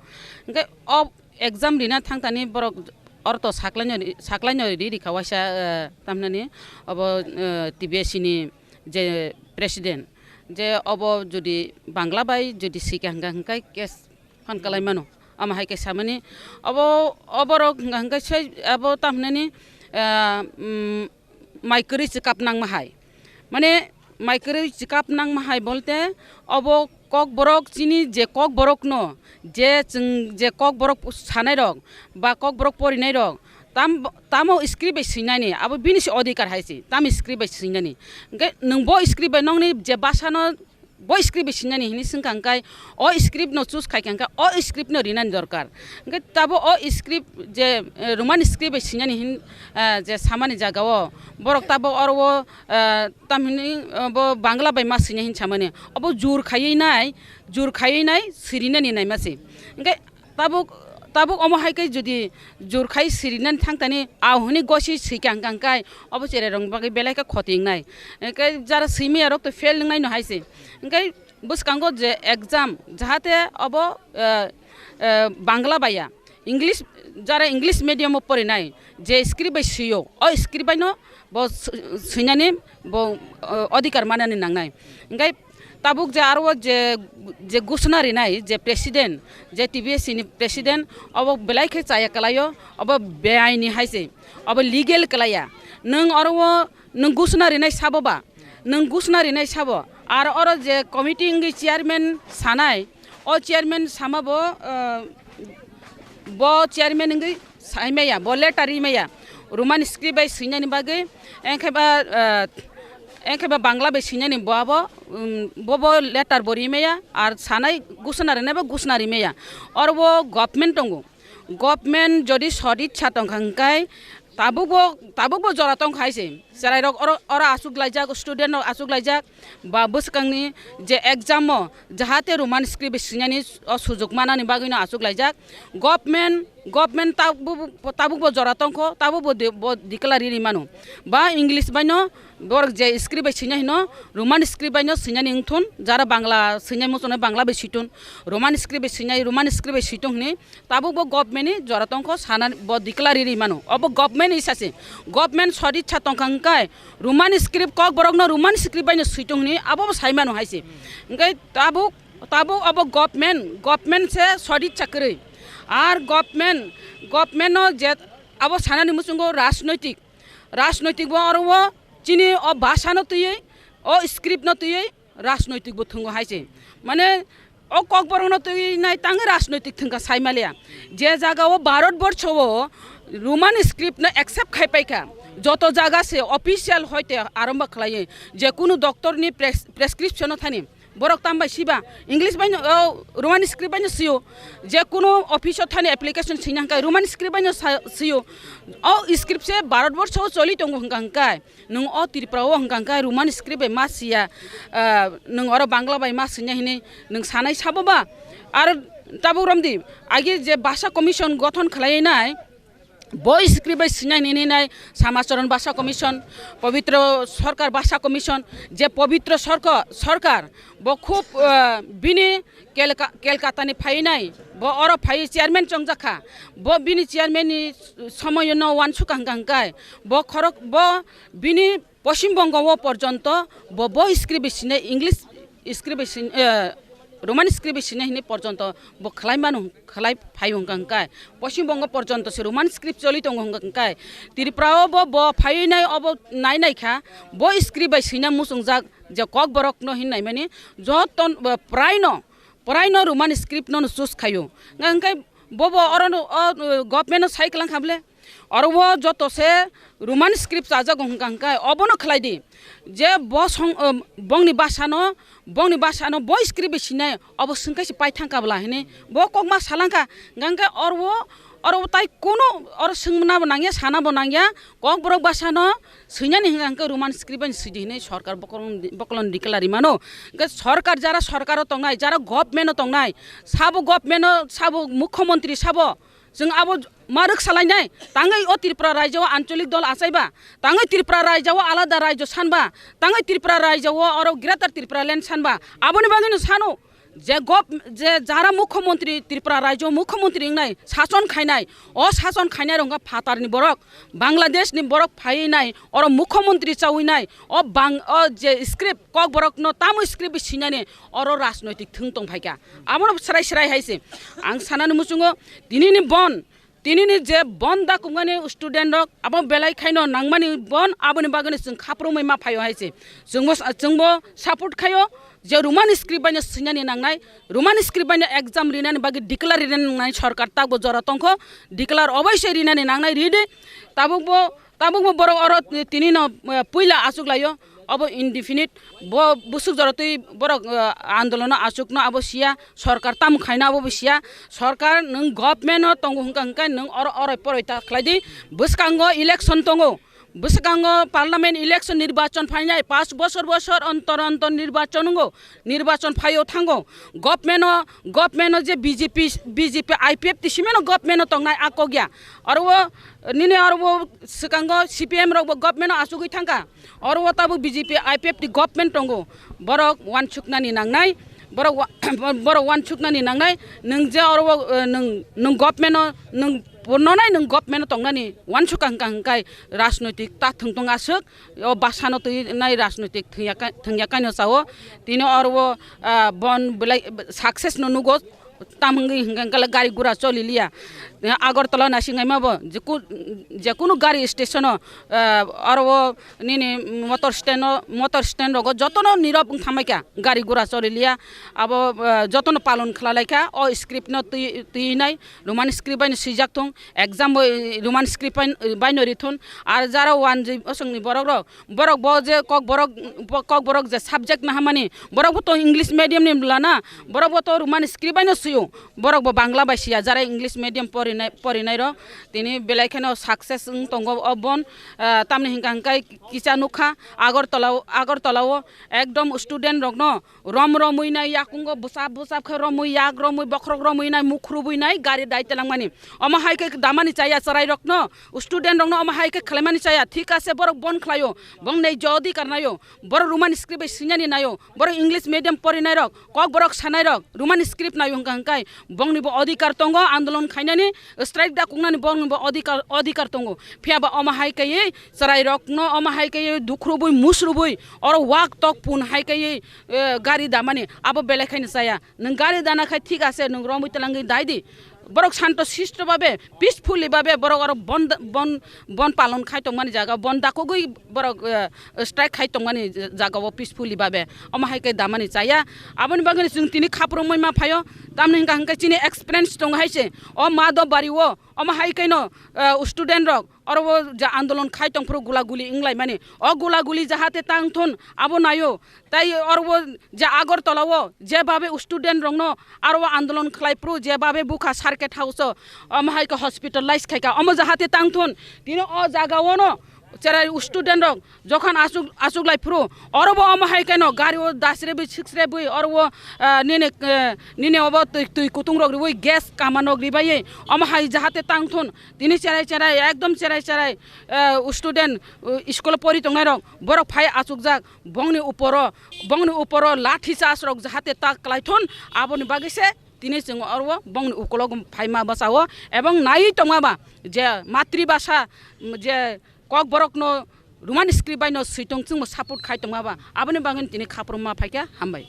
Hwnkhe o exam rina thangtani borok oro to saklaino ri-, saklaino ri rikha waisa, eh, tamhinani obo, eh, T B S C ni je president. Je obo jodi Bangla bai jodi sikha hwnkha hwnkhe case phan kalai mano. Ama hai khe samani abo, oborok hwnkha hwnkhe sai abo tamhinani, ah, mm, mai kwrwi chwkap nangma hai. Mane mai kwrwi chwkap nangma hai bolte obo Kokborok chini je Kokborok no je chwng je Kokborok sanai rok ba Kokborok porinai rok tam, tamo script bai swinani abo bini se odhikar hai se tam script bai swinani. Hwnkhe nwng bo script bai nongni je basa no bo script bai swinani hinwi swngkha hwnkhe o script no choose khaikha hwnkhe o script no rinani dorkar. Hwnkhe tabo o script je, eh, Roman script bai swinani hin, eh, je samani jaga o borok tabo oro o, eh, tamhinwi, eh, bo Bangla bai ma swina hin samani obo jur khaiwi nai, jur khaiwi nai sirinani naima se. Hwnkhe tabuk, tabuk omo hai khe jodi jur khai sirinani thangtani, au hwnwi gosi swikha hwnkha hwnkhe obo cherai rokni bagwi belai khe khoti wngnai. Hwnkhe jara swimaya rok to fail wngnai no hai se. Hwnkhe bwskango je exam jahate obo, eh, eh, Bangla baiya, English, jara English medium o porinai je script bai swio, o script bai no bo swi-, swinani bo, eh, odhikar manani nangnai. Hwnkhe tabuk je aro o je, je gusuna rinai je president, je T B S C ni president, obo belai khe chaya kwlaio, obo beaini hai se, obo legal kwlaiya. Nwng oro o nwng gusuna rinai sabo ba, nwng gusuna rinai sabo, ar oro je committee wngwi chairman sanai, o chairman sama bo, eh, bo chairman wngwi sai maya, bo letter ri maya, Roman script bai swinani bagwi, engkhe ba, eh, engkhe ba Bangla bai swinani bo abo, um, bo bo letter bo ri maya, ar sanai gusuna rinai bo gusuna ri maya. Oro bo government tongo, government jodi sodit sa tongkha hwnkhe tabuk bo, tabuk bo jora tongkha hai se. Cherai rok oro, oro achuk laijak, student rok achuk laijak, ba bwskangni je exam o jahate Roman script bai swinani o sujuk manani bagwino achuk laijak. Government, government tabuk, tabuk bo jora tongkho, tabuk bo de-, bo declare ri mano. Ba English baino borok je script bai swinai hino, Roman script baino swinani wngthun, jara Bangla swinai muchunai Bangla bai switun, Roman script bai swinai, Roman script bai switung hini, tabuk bo government ni jora tongkho sana bo declare ri mano. Obo government ni sase. Government sodit sa tongkha hwnkhe Roman script Kokborok no Roman script baino switung hini abo bo sai mano hai se. Hwnkhe tabuk Tabuk abo government, government se sori chakri. Ar government, government no je abo sanani muchungo rajnoitik, rajnoitik bo oro o chini o bhasha no twiwi, o script no twiwi rajnoitik bo thwngo hai se. Mane o kokborok no twiwi nai tangwi rajnoitik thwngkha sai maliya. Je jaga o Bharat borsho o Roman script no accept khai paikha, joto jaga se official hoite arombo khlaiwi, je kunu doctor ni pres-, prescription no thani borok tam bai siba, English bai no, o, Roman script bai no sio. Je kunu office o thani application sina hwnkhe Roman script bai no sa-, sio. O script se Bharat borsho o choli tongo hwnkha hwnkhe nwng o Tripura o hwnkha hwnkhe Roman script bai ma siya, ah, nwng oro Bangla bai ma sinya hinwi nwng sanai sabo ba? Aro tabuk romdi, agi je bhasha commission gothon khlai nai, bo script bai sinai nini nai Samacharan Bhasha Commission, Pabitra Sarkar Bhasha Commission, je Pabitra Sarka-, Sarkar, bo khub, eh, bini Kelka-, Kelkata ni phainai, bo oro phai chairman chongjakha, bo bini chairman ni somoyo no wansukha hwnkha hwnkhe, bo khorok, bo bini Poschim Bongo o porjonto bo, bo script bai sinai English script bai sin-, eh, Roman script bai sinai hinwi porjonto bo khlai mano, khlai phai hwnkha hwnkhe Poschim Bongo porjonto se Roman script choli tongo hwnkha hwnkhe Tripura o bo, bo phaiwi nai obo nai nai kha, bo script bai sina muchungjak je kokborok no hinwi nai mani joto, eh, prai no, prai no Roman script no choose khaio. Hwnkha hwnkhe bobo oro no, o, eh, government no sai kwlang kha bole. Oro o joto se Roman script chajago hwnkha hwnkhe obono khlai di. Je bo song, um, bongni bhasha no, bongni bhasha no bo script bai sinai, obo swngkhe se paithang kabla hinwi bo kokma salangkha. Hwnkha hwnkhe oro o, oro o tai kunu oro swngna bo nangya, sana bo nangya, kokborok bhasha no swinani hwnkha hwnkhe Roman script bai sidi hinwi sorkar bokolong, bokolong declare rimano. Hwnkhe sorkar, jara sorkaro tongnai, jara government o tongnai, sabo government o, sabo mukhyamantri sabo, chwng abo ma rwksa lainai, tangwi o Tripura rajyo o ancholik dol achaiba, tangwi Tripura rajyo o alada rajyo sanba, tangwi Tripura rajyo o oro Greater Tripura Land sanba, aboni bagwino sano je gov-, je jara mukhyamantri, Tripura rajyo mukhyamantri wngnai, sason khainai, o sason khainai rok wngkha phatarni borok, Bangladesh ni borok phaiwi nai, oro mukhyamantri chawi nai, o bang-, o je script kokborok no tamo script sinani oro rajnoitik thwng tong phaikha. Abono srai srai hai se ang sanani muchungo, tinini bon, tinini je bon da kumani student rok abo belai khaino nangmani bon, aboni bagwino chwng khaprumwi ma phaio hai se. Chwngbo, chwngbo support khaio je Roman script baino swinani nangnai, Roman script baino exam rinani bagwi declare rinani nangnai, sorkar takbo jora tongkho, declare oboise rinani nangnai, ridi. Tabukbo, tabukbo borok oro tinino, eh, puila achuk laio. Obo indefinite, bo busuk jora twi borok, eh, andolono achukno abo siya, sorkar tamo khaina abo bo siya. Sorkar nwng government o tongo hwnkha hwnkhe nwng oro oroi poroi ta khlai di. Bwskango election tongo, bwskango parliament election, nirbachon phainai, panch bosor bosor ontor ontor nirbachon wngo, nirbachon phaio thango. Government o, government o je B J P, B J P, I P F T simeno government o tongnai a kok ya. Oro o nini oro o swkango C P M rok bo government o achugwi thangkha. Oro o tabuk B J P I P F T government tongo, borok wansuknani nangnai, borok wa-, borok wansuknani nangnai, nwng je oro o, eh, nwng, nwng government o, nwng pornonai nwng government o tongnani wansukha hwnkha hwnkhe rajnoitik ta thwng tong aswk, o bhasha no twi nai rajnoitik thwngya ka-, thwngya kaino chao, tini oro o, ah, bon belai success no nugo. Tam hwngwi hwnkhe gari gura choli liya. Agartala naising hai ma bo, jeku-, jekunu gari station o, ah, oro o nini motor stand o, motor stand rogo jotono nirok wng thamai kha, gari gura choli liya. Abo, ah, jotono palon khwlalai kha, o script no twi, twi nai, Roman script bai no swijak thung, exam bo, eh, Roman script bai, bai no ri thun, ar jara wanjwi bosongni borok rok, borok bo je kokborok, bo kokborok je subject nahamani, borok bo to English medium ni bwla na, borok bo to Roman script bai no sio, borok bo Bangla bai sia, jara English medium porinai, porinai rok tini belai kheno success wng tongo o bon, ah, tamni hwnkha hwnkhe kisa nukha Agartala o, Agartala o ekdom student rok no rom romwi nai yakungo bwchap bwchap khe romwi yak romwi bokhorok romwi nai mukhrubwi nai gari dai telangmani. Omo hai khe damani chaya chwrai rokno, student rokno omo hai khe khlaimani chaya, thik ase borok bon khlaio, bong nei je odhikar naio, borok Roman script bai swinani naio, borok English medium porinai rok, kokborok sanai rok Roman script naio hwnkha hwnkhe bongni bo odhikar tongo andolon khainani. Strike da kungnani borokni bo odhikar, odhikar tongo. Phiya ba omo hai kaiwi chwrairokno omo hai kaiwi dukhrubwi musrubwi oro wak tok pun hai kaiwi, eh, gari damani abo belai khaino chaya. Nwng gari dana khai thik ase, nwng romwi twlangwi dai di. Borok shanto sisto babe, peacefully babe borok oro bon, bon, bon palon khai tongmani jaga, bon dakogwi borok, eh, strike khai tongmani jagao peacefully babe. Omo hai khe damani chaya. Aboni bagwi chwng tini khaprwngmani ma phaio. Tamni hwnkha hwnkhe chini experience tongo hai se. O Madhobari o, omo hai khe no, eh, student rok oro o ja andolon khai tongphuru gula guli wnglaimani. O gula guli jahate tang thun abo naio. Tai oro o je Agartala o je babe student rokno aro o andolon khlai phuru je babe bukha circuit house o, omo hai khe hospitalize khai kha, omo jahate tang thun. Tini o jaga o no cherai student rok jokhon achuk, achuk lai phuru oro bo omo hai khe no gari o dasre bui siksre bui oro o, ah, nini, eh, nini obo twi, twi kutung rok riui gas kaman rok ribai omo hai jahate tang thun. Tini cherai cherai ekdom cherai cherai, eh, student, eh, school o pori tongnai rok borok phai achukjak. Bongni uporo, bongni uporo lathi charge rok jahate ta kwlaithun, aboni bagwi se tini chwng oro bongni ukolog phaima bwsao ebong naiwi tongma ba je matribhasha, je kokborokno Roman script bai no swi tong chwngbo support khai tongma ba, aboni bagwi tini khaprwngma phaikha. Hambai.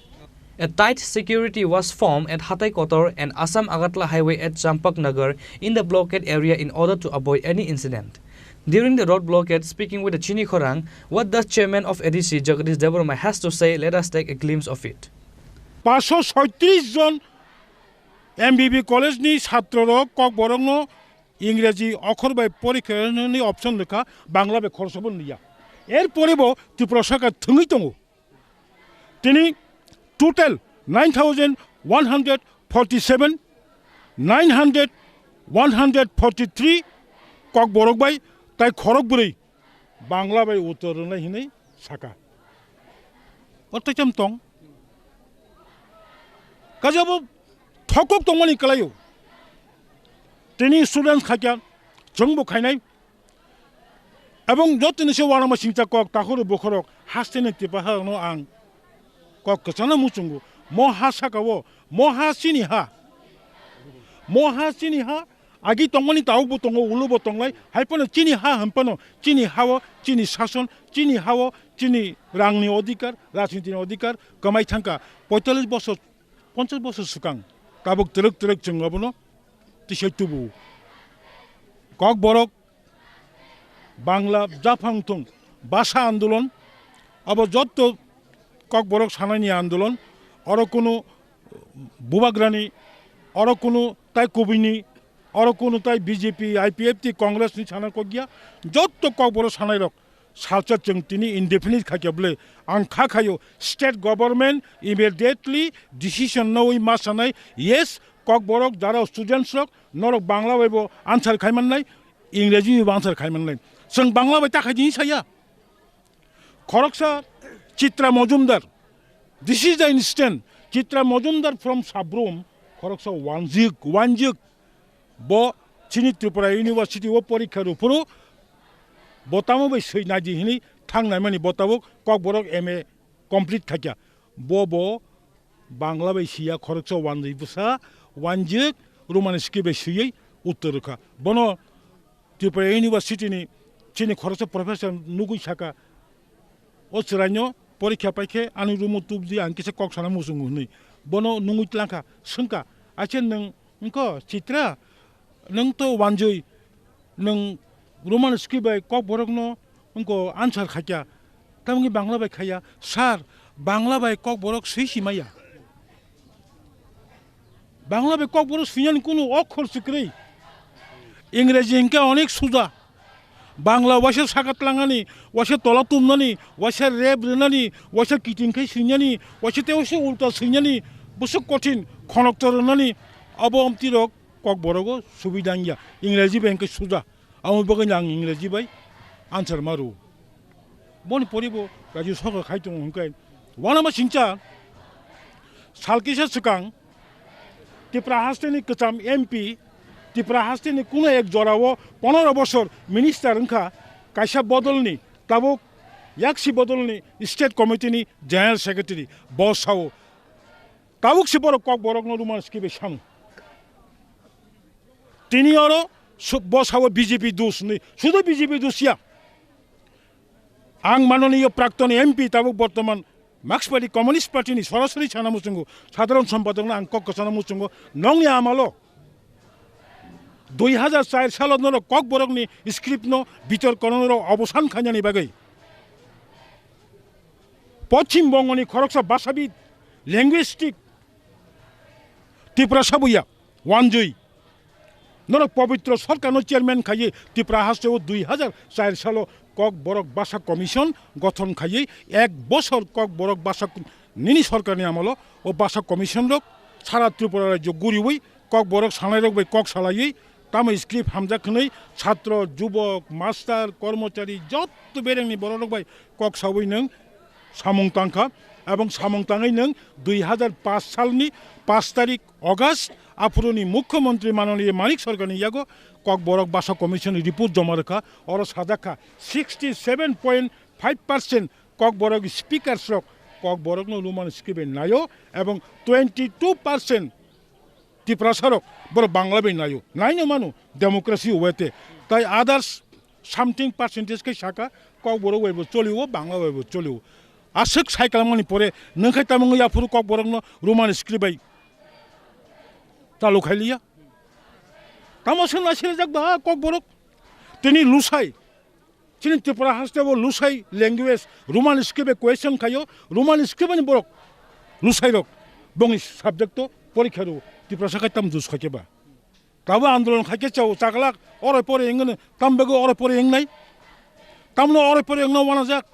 A tight security was formed at Hatai Kotor and Assam Agartala Highway at Champak Nagar in the blockade area in order to avoid any incident. During the road blockade, speaking with the Chini Khorang, what the chairman of A D C, Jagadish Debbarma, has to say, let us take a glimpse of it. Paanshsho soitris jon M B B college ni chhatro rok Kokborok no Ingreji okhor bai porikha hwnwi option rwkha, Bangla bai khoroksa bo nliya. Er pore bo Tripura sarkar thwngwi tongo. Tini total nine thousand one hundred forty-seven, nine hundred, one hundred forty-three Kokborok bai tai khorok bwrwi Bangla bai uttor rwnai hinwi saka. O tei cham tong. Kaje abo thokok tongmani kwlaio. Tini students khaikha, chwngbo khainai. Ebong jotoni se uanama singcha kok takhoro bokhorok hasteni tipa harokno ang kok kwchangno muchungo. Mo ha sakao, mo ha chini ha. Mo ha chini ha, agi tongmani tabukbo tongo, ulobo tonglai. Hai phano chini ha hwn phano, chini hao, chini sason, chini hao, chini rangni odhikar, rajnitini odhikar kwmai thangkha. Poitallis bosor, ponchas bosor swkang tabuk twrwk twrwk chwng abono tisai tubu. Kokborok Bangla japhang thung, bhasha andolon, abo jotto Kokborok sanani andolon, oro kunu bubagrani, oro kunu tai kubini, oro kunu tai B J P, I P F T, Congress ni sana kokya, jotto Kokborok sanairok salsa chwng tini indefinite khaikha bwle, ang kha khaio state government immediately decision nawi ma sanai, yes, Kokborok jara students rok norok Bangla bai bo answer khai mannai, Ingreji bai bo answer khai mannai. Chwng Bangla bai ta khai di saya. Khoroksa Chitra Mojumdar. This is the instant. Chitra Mojumdar from Sabrum, khoroksa wanjik, wanjik. Bo chini Tripura University o porikha rw phuru bo tamo bai swi nai di hwnwi thang nai mani bo tabuk Kokborok M A complete khaikha. Bo bo Bangla bai siya khoroksa wanjwi bwsa wanjik Roman script bai swiwi uttor rwkha. Bono Tripura University ni chini khoroksa professor nugwi saka, "O chwraino porikha paikhe ani room o tubdi, ang kisa kok sana muchungo," hwnwi. Bono nungwi tlangkha, swngkha, "Acha nwng wngkho Chitra, nwng to wanjwi, nwng Roman script bai Kokborokno wngkho answer khaikha, tamni Bangla bai khaiya?" "Sir, Bangla bai Kokborok swi si maya." Bangla bai Kokborok swinani kunu okhor se kwrwi. Ingreji hwnkhe onek suja. Bangla waisa saka tlangani, waisa tola tumnani, waisa rep rwnani, waisa kiting khai swinani, waisa tei waisa ulta swinani, bwswk kothin khonoktor rwnani, abo omtirok Kokborogo subida wngya. Ingreji bai hwnkhe suja. Amo bagwi ang Ingreji bai answer ma rwo. Boni poribo rajyo sarkar khai tongo hwnkhe, uanama singcha sal kisa swkang Tripura hasteni kwcham M P, Tripura hasteni kuno ek jorao pondro bosor minister wngkha, kaisa bodolni tabuk yaksi bodolni state committee ni general secretary, bo sao tabuk se borok Kokborokno Roman script bai sano. Tini oro su-, bosao B J P dus ni, sudu B J P dus ya. Ang manoniyo prakton M P tabuk bortoman Marxist Party, Communist Party ni sorasori sana muchungo, sadharon sompadok no ang kok kwchana muchungo, nongni amalo dui hajar char salo norok Kokborok ni script no bitor kono norok obosan khainani bagwi Poschim Bongo ni khoroksa basabid, linguistic, Tiprasa buya, Wanjui. Norok Pobitro Sarkarno chairman khaiwi Tipra hasteo dui hajar char salo Kokborok Basa Commission gothon khaiwi ek bosor Kokborok Basa nini sarkarni amolo o Basa Commission rok sara Tripura rajyo guriwi Kokborok sanairok bai kok salaiwi tamo script hamjak hwnwi chhatro, jubok, master, kormochari jotto berengni bororok bai kok sawi nwng samung tangkha, ebong samung tangwi nwng dui hajar paanch salni paanch tarik August aphuruni Mukhyamantri manoniya Manik Sarkarni yago Kokborok Basa Commission report joma rwkha, oro sajakha sixty seven point five percent Kokborok speakers rok Kokborokno Roman script bai naio ebong twenty two percent Tiprasa rok borok Bangla bai naio, naino mano democracy way te, tai others something percentage khe saka Kokborok bai bo cholio, Bangla bai bo cholio. Aswk sai kalamani pore nwng khai tamo wngwi aphuru Kokborokno Roman script bai chalu khailiya. Tamo se na sirijak ba Kokborok. Tini lusai. Chini Tripura haste bo lusai language Roman script bai question khaio, Roman script ni borok lusai rok bongni subject to porikha ro Tiprasa khai tam jus khaikhe ba. Tabo andolon khaikhe chao chaklak oro pore wngno tam bego oro pore wngnai. Tamno oro pore wngno wanajak.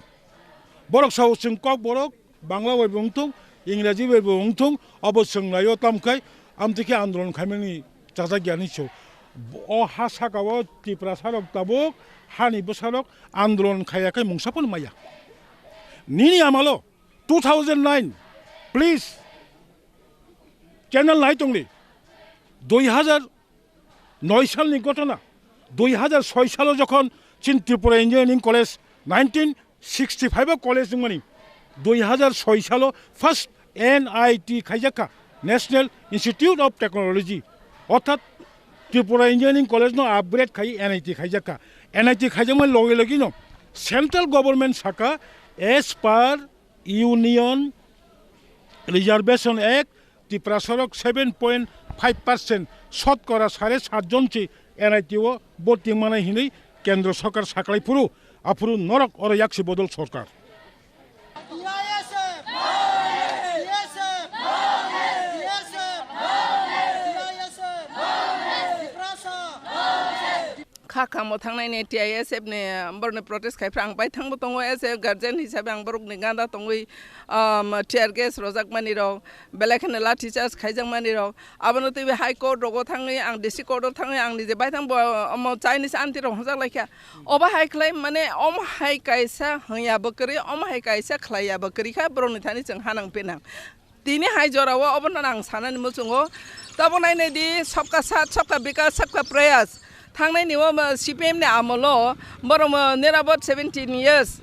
Borok sao chwng Kokborok Bangla bai bo wngthung, Ingraji bai bo wngthung, abo chwng naio tamkhai, amtwi khe andolon khaimani chajak ya hinwi so. O ha saka o Tiprasa rok tabuk hani bwsa rok andolon khaiya khai mungsa phano maya. Nini amalo two thousand nine, please channel nai tongdi. Dui hajar noi salni ghotona, dui hajar soi salo jokhon chin Tripura Engineering College nineteen sixty five o college wngmani, dui hajar soi salo first N I T khaijakha, National Institute of Technology, orthat Tripura Engineering College no upgrade khai N I T khaijakha. N I T khaijakmani loge loge no central government saka as per Union Reservation Act, Tiprasa rok seven point five percent, sotkora sare sat jon se N I T o borti manai hinwi Kendro Sorkar saklai phuru, aphuru norok oro yaksi bodol sorkar. Kha kamo thangnai ni T I S F ni borokni protest khai phra ang bai thangbo tongo as a guardian hisabe ang borokni ganda tongwi, um, tear gas rojak mani rok, belai kheno lathi charge khaijak mani rok, abono twiwi High Court rogo thangwi ang D C Court o thangwi ang nije bai thangbo omo Chinese aunty rok hwnjak laikha. Obo hai khlai mane omo hai kaisa hwnya bo kwrwi, omo hai kaisa khlai ya bo kwrwi kha borokni thani chwng hanang penang. Tini hai jorao obono ang sanani muchungo. Tabo nainai di, sabka saath, sabka vikas, sabka prayas. Thangnai ni o C P M ni amolo borok mo nirabot seventeen years,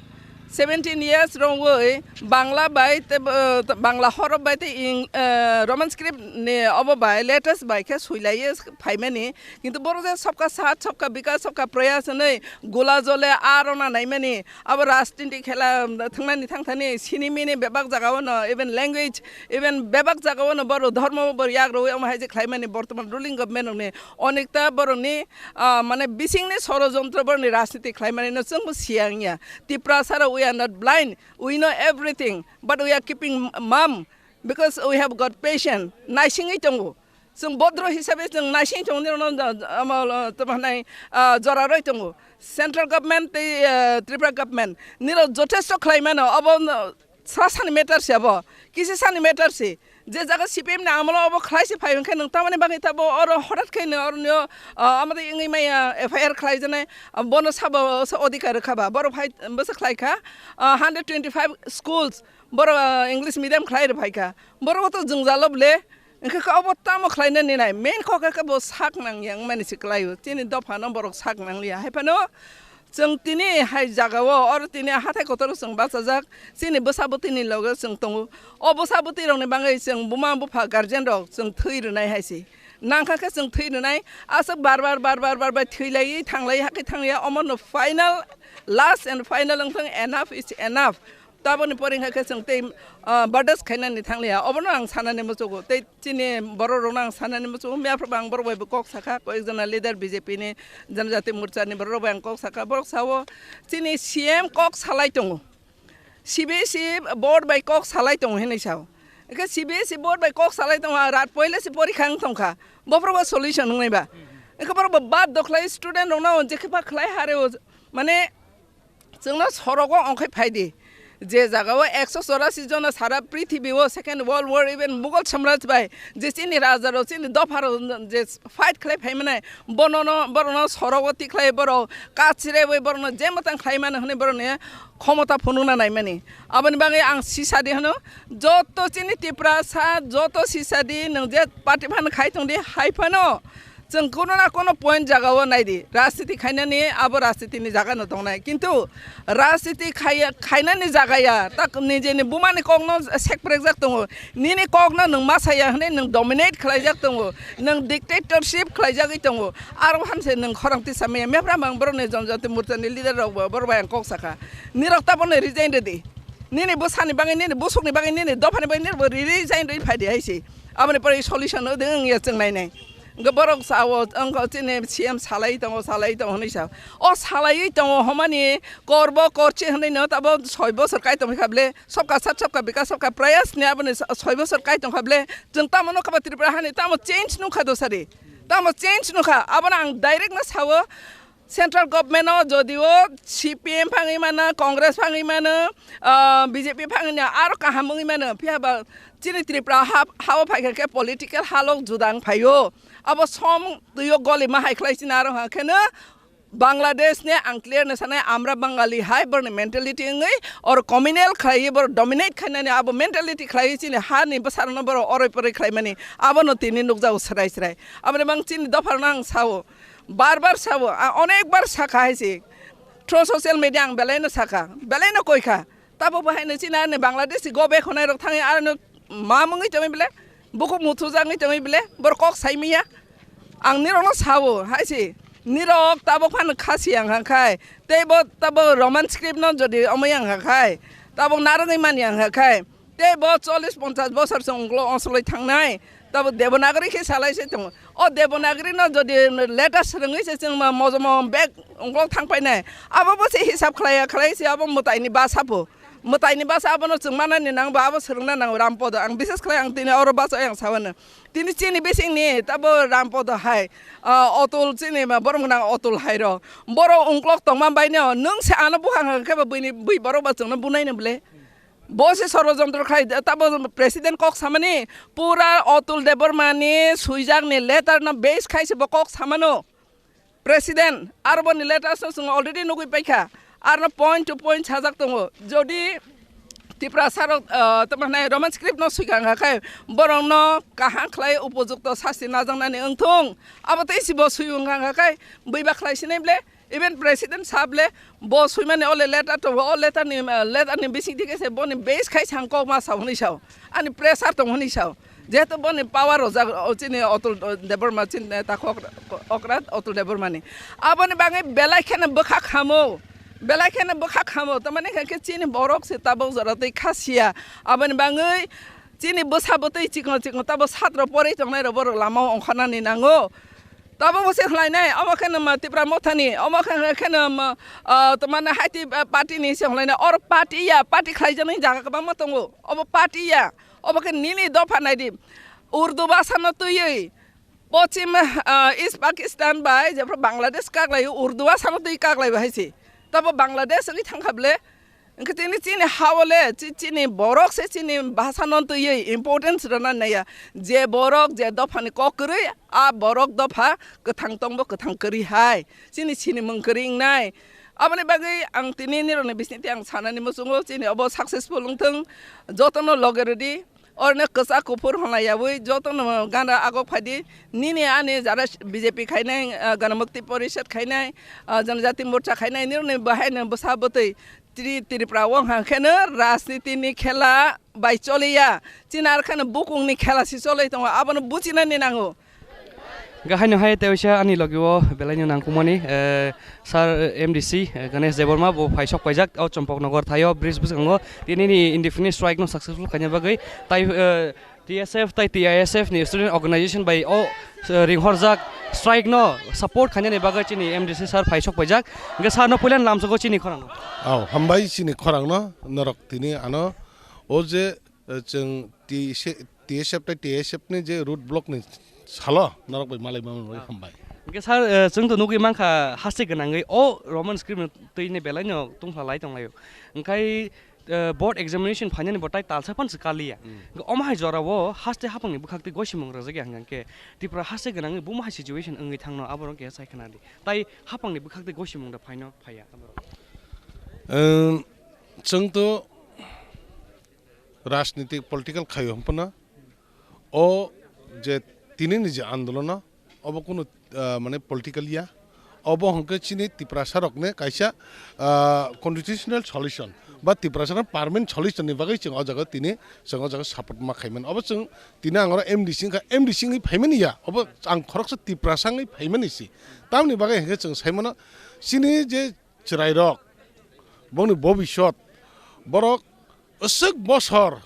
seventeen years rongwi Bangla bai te, eh, Bangla horop bai te ing, eh, Roman script ni obo bai letters bai khe suilaiye phaimani. Kintu borok je sabka saath, sabka vikas, sabka prayas hinwi gula jole aro na naimani. Abo rajniti khela thangnani thangthani sinimini bebak jagao no, even language, even bebak jagao no borok dhormo bo borok yak rwui omo hai je khlaimani bortoman ruling government rokni onekta borokni, ah, mane bisingni sorojontro borokni rajniti khlaimani no chwngbo siya wngya. Tiprasa rok, we are not blind, we know everything, but we are keeping mum because we have got patient, naisingwi tongo. Chwng bodro hisabe chwng naising tongo, nini rokno, omo, tamo hwnai, ah, jora roi tongo. Central government tei, ah, Tripura government nini rok jothesto khlai mano, obo no sra sani matter se abo, kisi sani matter se. Je jaga C P M ni amolo obo khlai se phai hwnkhe nwng tamani bagwi tabo oro hothat khe nwng oroni, ah, amotwi wngwi maya F I R khlai janai, ah, bono sabo se odhikar rwkha ba, borok phai bwsa khlai kha, ah, hundred twenty five schools, borok, ah, English medium khlai rw phai kha, borok to jwngjalo ble. Hwnkhe khe obo tamo khlaina ninai? Main kok khe bo sak nang yang mani se kwlaio. Chini dopha no borok sak nang liya. Hai phano chwng tini hai jaga o, oro tini hathai kotor o chwng bachajak. Chini bwsa bwtwi ni loge chwng tongo. O bwsa bwtwi rok ni bagwi chwng buma bupha guardian rok chwng thwi rwnai hai se. Nangkha khe chwng thwi rwnai, aswk bar bar, bar bar, bar bar thwi lai, thang lai, hakhe thang ya, omo no final, last and final wng thang, enough is enough. Taboni pore hwnkha khe chwng tei, ah, bardas khainani thang liya, obono ang sanani muchungo. Tei chini borok rokno ang sanani muchungo, mia phuru ang borok bai bo kok sakha, koyek jona leader B J P ni, Janajati Morcha ni borok bai ang kok sakha, borok sao chini C M kok salai tongo. C B S E board bai kok salai tongo hinwi sao. Hwnkhe C B S E board bai kok salai tongo, rat poila se porikha wng tongkha. Bophuru bo solution wngnai ba. Hwnkhe borok bo bad dokhlai student rokno je khe pha khlai hareo, mane chwngno sorogo ongkhai phaidi. Je jagao ekso chorasi jona sara prithibi o Second World War, even Mughal Samraj bai je chini raja rok, chini dopha rok je fight khlai phai mane, bono no, borokno sorogo tikhlai borok kachire bai borokno je mwtang khlai mano hwnwi borokni khomota phunukna naimani. Aboni bagwi ang sisadi hwno, joto chini Tiprasa, joto sisadi, nwng je party phano khai tongdi, hai phano chwng kuno na kuno point jagao naidi, rajniti khainani abo rajnitini jaga no tongnai, kintu rajniti khaiya, khainani jaga ya, tak nijeni bumani kokno sekprekjak tongo, nini kokno nwng masaya hwnwi nwng dominate khlaijak tongo, nwng dictatorship khlaijagwi tongo, aro hamse nwng khorang tisa maya, mepra mang borokni Janajati Morchani leader rok bo borok bai ang kok sakha, nirok taboni resign rwdi, nini bwsani bagwi, nini bwsukni bagwi, nini dophani bagwi nini bo resign rwi phaidi hai se, aboni pore solution no de wngya chwng nainai. Hwnkhe borok sao, wngkha chini C M salai tongo, salai tongo hwnwi sao. O salaiwi tongo hwnmani korbo korchi hwnwi no tabo soi bosor kai tongwi kha ble, sabka sath, sabka bikas, sabka prayas ni aboni so-, soi bosor kai tongkha ble, chwng tamo nukha ba Tripura hani tamo change nukha dosari. Tamo change nukha, abono ang direct no sao, Central government o jodio C P M phangwi mano, Congress phangwi mano, ah, B J P phangwi mano, aro kaham wngwi mano. Phiya ba chini Tripura ha, hao phaikha khe political halok juda wng phaio. Abo som twiyo goli ma hai khlai chini aro ha kheno Bangladesh ni ang clear no sanai, amra Bangali hai borni mentality wngwi or communal khlaiwi bor dominate khainani abo mentality khlaiwi chini hani bwsarokno boro oroi poroi khlaimani abono tini nukjago srai srai. Aboni bang chini dopharno ang sao. Bar bar sabo, a, onek bar sakha hai se. Through social media ang belai no sakha, belai no koi kha. Tabo bo hai no chini ani Bangladeshi go back honai rok thangwi ano ma mungwi tongwi bele, bukhuk muthu jangwi tongwi bele, bor kok sai miya. Ang nirok no sabo hai se. Nirok tabo phano khasi ang ha khai. Tei bo tabo Roman script no jodi omo yang ha khai. Tabo narwgwi mani ang ha khai. Tei bo chollish ponchash bosor se unglo osoloi thangnai, tabo Devanagari khe salai se tongo. O Devanagari no jodi letter swrwngwi se chwng ma mojomo bag unglo thangpainai. Abo bo se hisab khlaiya khlai se abo mwtaini basa bo. Mwtaini basa abono chwng manani nang bo abo swrwngna nango Rampodo. Ang bises khlai ang tini oro basa yang sawano. Tini chini bisingni tabo Rampodo hai, ah, Otul chini ma borom gwnang Otul hai ro. Boro ungklok tongma baino nwng se ano bukhang khe bo buini bui borok ba chwngno bunai no ble. Bo se sorojontro khai, tabo president kok samani, pura Otul Debbarma ni swijak ni letter no base khai se bo kok samano. President, aro boni letter no chwng already nugui paikha. Arno point to point sajak tongo. Jodi Tiprasa rok, ah, tamo hinai Roman script no swikang kha khai, borok no kaham khlai upojukto sasti najaknani wngthung. Abo tei si bo swi wngkha khai, buiba khlai sinai ble, even president sab le, bo swimani ole letter tongo, o letter ni, ah, letter ni bising thike se boni base khai sang kok ma sao hwnwi sao. Ani pressure tong hwnwi sao. Jehetu boni power rojak, o chini Otul Debbarma chini neta kok-, okra Otul Debbarma ni. Aboni bagwi belai kheno bwkha khamo. Belai kheno bwkha khamo. Tamani khe chini borok se tabuk jora twi kha siya. Aboni bagwi chini bwsa bwtwi chikon chikon tabo satro porwi tongnai rok borok lama o ongkharnani nango. Tabo bo se khlainai, omo khe no ma Tipra Mothani, omo khe, khe no ma, ah, tamo mane haiti, ah, party ni se khlainai, or party ya, party khlaijaknai jaga kwbangma tongo, obo party ya, obo khe nini dopha naidi, Urdu bhasha no twiwi, pochim, ah, East Pakistan bai, jephru Bangladesh kaklaio, Urdu bhasha no twi kaklaibo hai se, tabo Bangladesh wngwi thangkha ble, Hwnkhe tini chini ha-o le, chi-, chini borok se chini bhasha no twiwi importance rwna naiya. Je borok, je dophani kok kwrwi, a borok dopha kwthang tongbo kwthang kwrwi hai. Chini sinimung kwrwi wngnai. Aboni bagwi ang tini nirokni bisingtwi ang sanani muchungo, chini obo successful wngthung. Jotono loge rwdi. Oroni kwchak kuphur hwnlaiyawi jotono gana agok phaidi. Nini ani jara B J P khainai, ah, Ganamukti Porishad khainai, ah, Janajati Morcha khainai, nirokni bahaino bwsa bwtwi Tri-, Tripura o hwnkha kheno rajniti ni khela bai choliya. Chini ar kheno bukung ni khela se cholai tongo, abono buchinani nango. Hwnkhe haino hai tei waisa ani logi o belai no nangkukmani, eh, Sir, eh, M D C, eh, Ganesh Debbarma bo phai sok paijak o Champaknagar thaio bridge bwskango tini ni indefinite strike no successful khaina bagwi tai, eh, T S F tai T I S F ni student organization bai o, eh, ringhorjak strike no support khainani bagwi chini M D C sir phai sok paijak. Hwnkhe sir no puila lamsogo chini khorang. Oh, hambai chini khorang no norok tini ano o je, eh, chwng T S F tai T S F ni je road block ni salo norok bai malai mano bai hambai. Hwnkhe sir, eh, chwng to nugwi mankha haste gwnangwi o Roman script no twi ni belai no tungphla lai tonglaio. Hwnkhe, eh, board examination phainani bo tai talsa phan se kaliya. Hwnkhe omo hai jora o haste hapang ni bwkhak twi gosimung rwjak ya hwnkhe Tripura haste gwnangwi buma hai situation wngwi thangno aborok khe sai khna di. Tai hapang ni bwkhak twi gosimung da phaino phaiya aborok. Em, chwng to rajnitik political khaio hwnphano o je tini ni je andolono obo kunu, ah, mane political ya, obo hwnkhe chini Tiprasa rokni kaisa, ah, constitutional solution ba Tiprasa rok permanent solution ni bagwi chwng o jaga tini chwng o jaga support ma khaimani obo chwng tini ang oro M D C wngkha M D C wngwi phaimani ya obo ang khoroksa Tiprasa wngwi phaimani si tamni bagwi hwnkhe chwng saimano chini je chwrairok bongni bobisot borok aswk bosor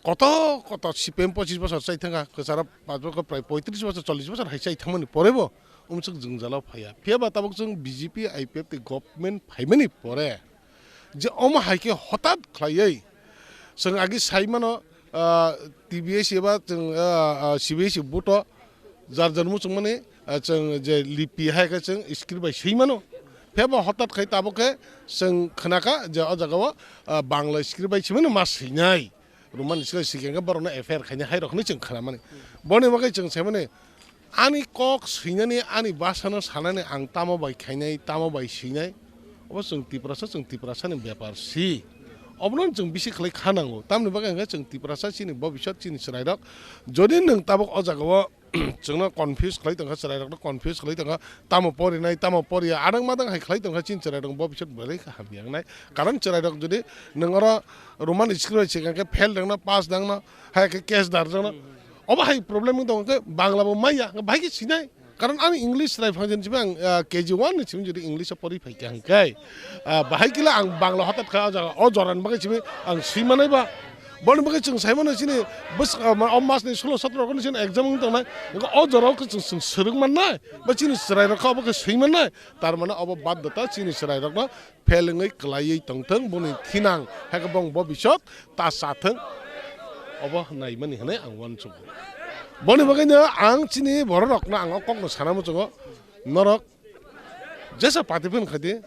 koto koto C P M pochis bosor chai thangkha, kwcharo pach bosor, prai poitris bosor, chollis bosor hai chai thangmani porebo umswk jwngjalo phaiya. Phiyaba tabuk chwng B J P, I P F tei government phaimani pore je omo hai khe hotat khlaiwi chwng agi sai mano, ah, T B S eba chwng, ah, ah, C B S E buto jar jar muchungmani, ah, chwng je lipi hai khe chwng script bai swi mano. Phiyaba hotat khai tabuk khe chwng khnakha je o jagao, ah, Bangla script bai swimano ma swinai. Roman script swikhe borokno F I R khainai hai rokni chwng khnamani. Boni bagwi chwng saimani ani kok swinani ani basano sanani ang tamo bai khainai tamo bai swinai. Obo chwng Tiprasa chwng Tiprasani bepar si. Obono chwng bisi khlai kha nango. Tamni bagwi hwnkhe chwng Tiprasa chini bobisot chini chwrairok. Jodi nwng tabuk o jagao chwngno confuse khlai tongkha, chwrairokno confuse khlai tongkha, tamo porinai, tamo poriya, adang madang hai khlai tongkha, chini chwrairok bo bisot belai khe hamya wngnai. Karon chwrairok jodi nwng oro Roman script bai swkang khe fail rwngno, pass rwngno, hai khe case dar rwngno, obo hai problem wng tongkha khe Bangla bo maya, bahai khe sinai. Karon ani English chwrai phang jani simi ang, ah, K G one ni simi jodi English o pori phai kha hwnkhe, ah, bahai khe ang Bangla hotat kha o jaga, o jorani bagwi simi ang swi manai ba. Boni bagwi chwng sai mano chini bwswk, ah, ma-, o mas ni sulo sotro rok ni chini exam wng tongnai. Hwnkhe o jora o khe chwng, chwng swrwng mannai, ba chini chwrai rok khe obo khe swi mannai. Tar mane obo baddhota chini chwrai rok no fail wngwi kwlaiwi tongthwng, boni thinang, hai khe bong bobisot ta chathwng. Obo naimani hwnwi ang uansukgo. Boni bagwi no ang chini borok rok no ang o kok no sana muchungo, norok jesa party phano khaidi,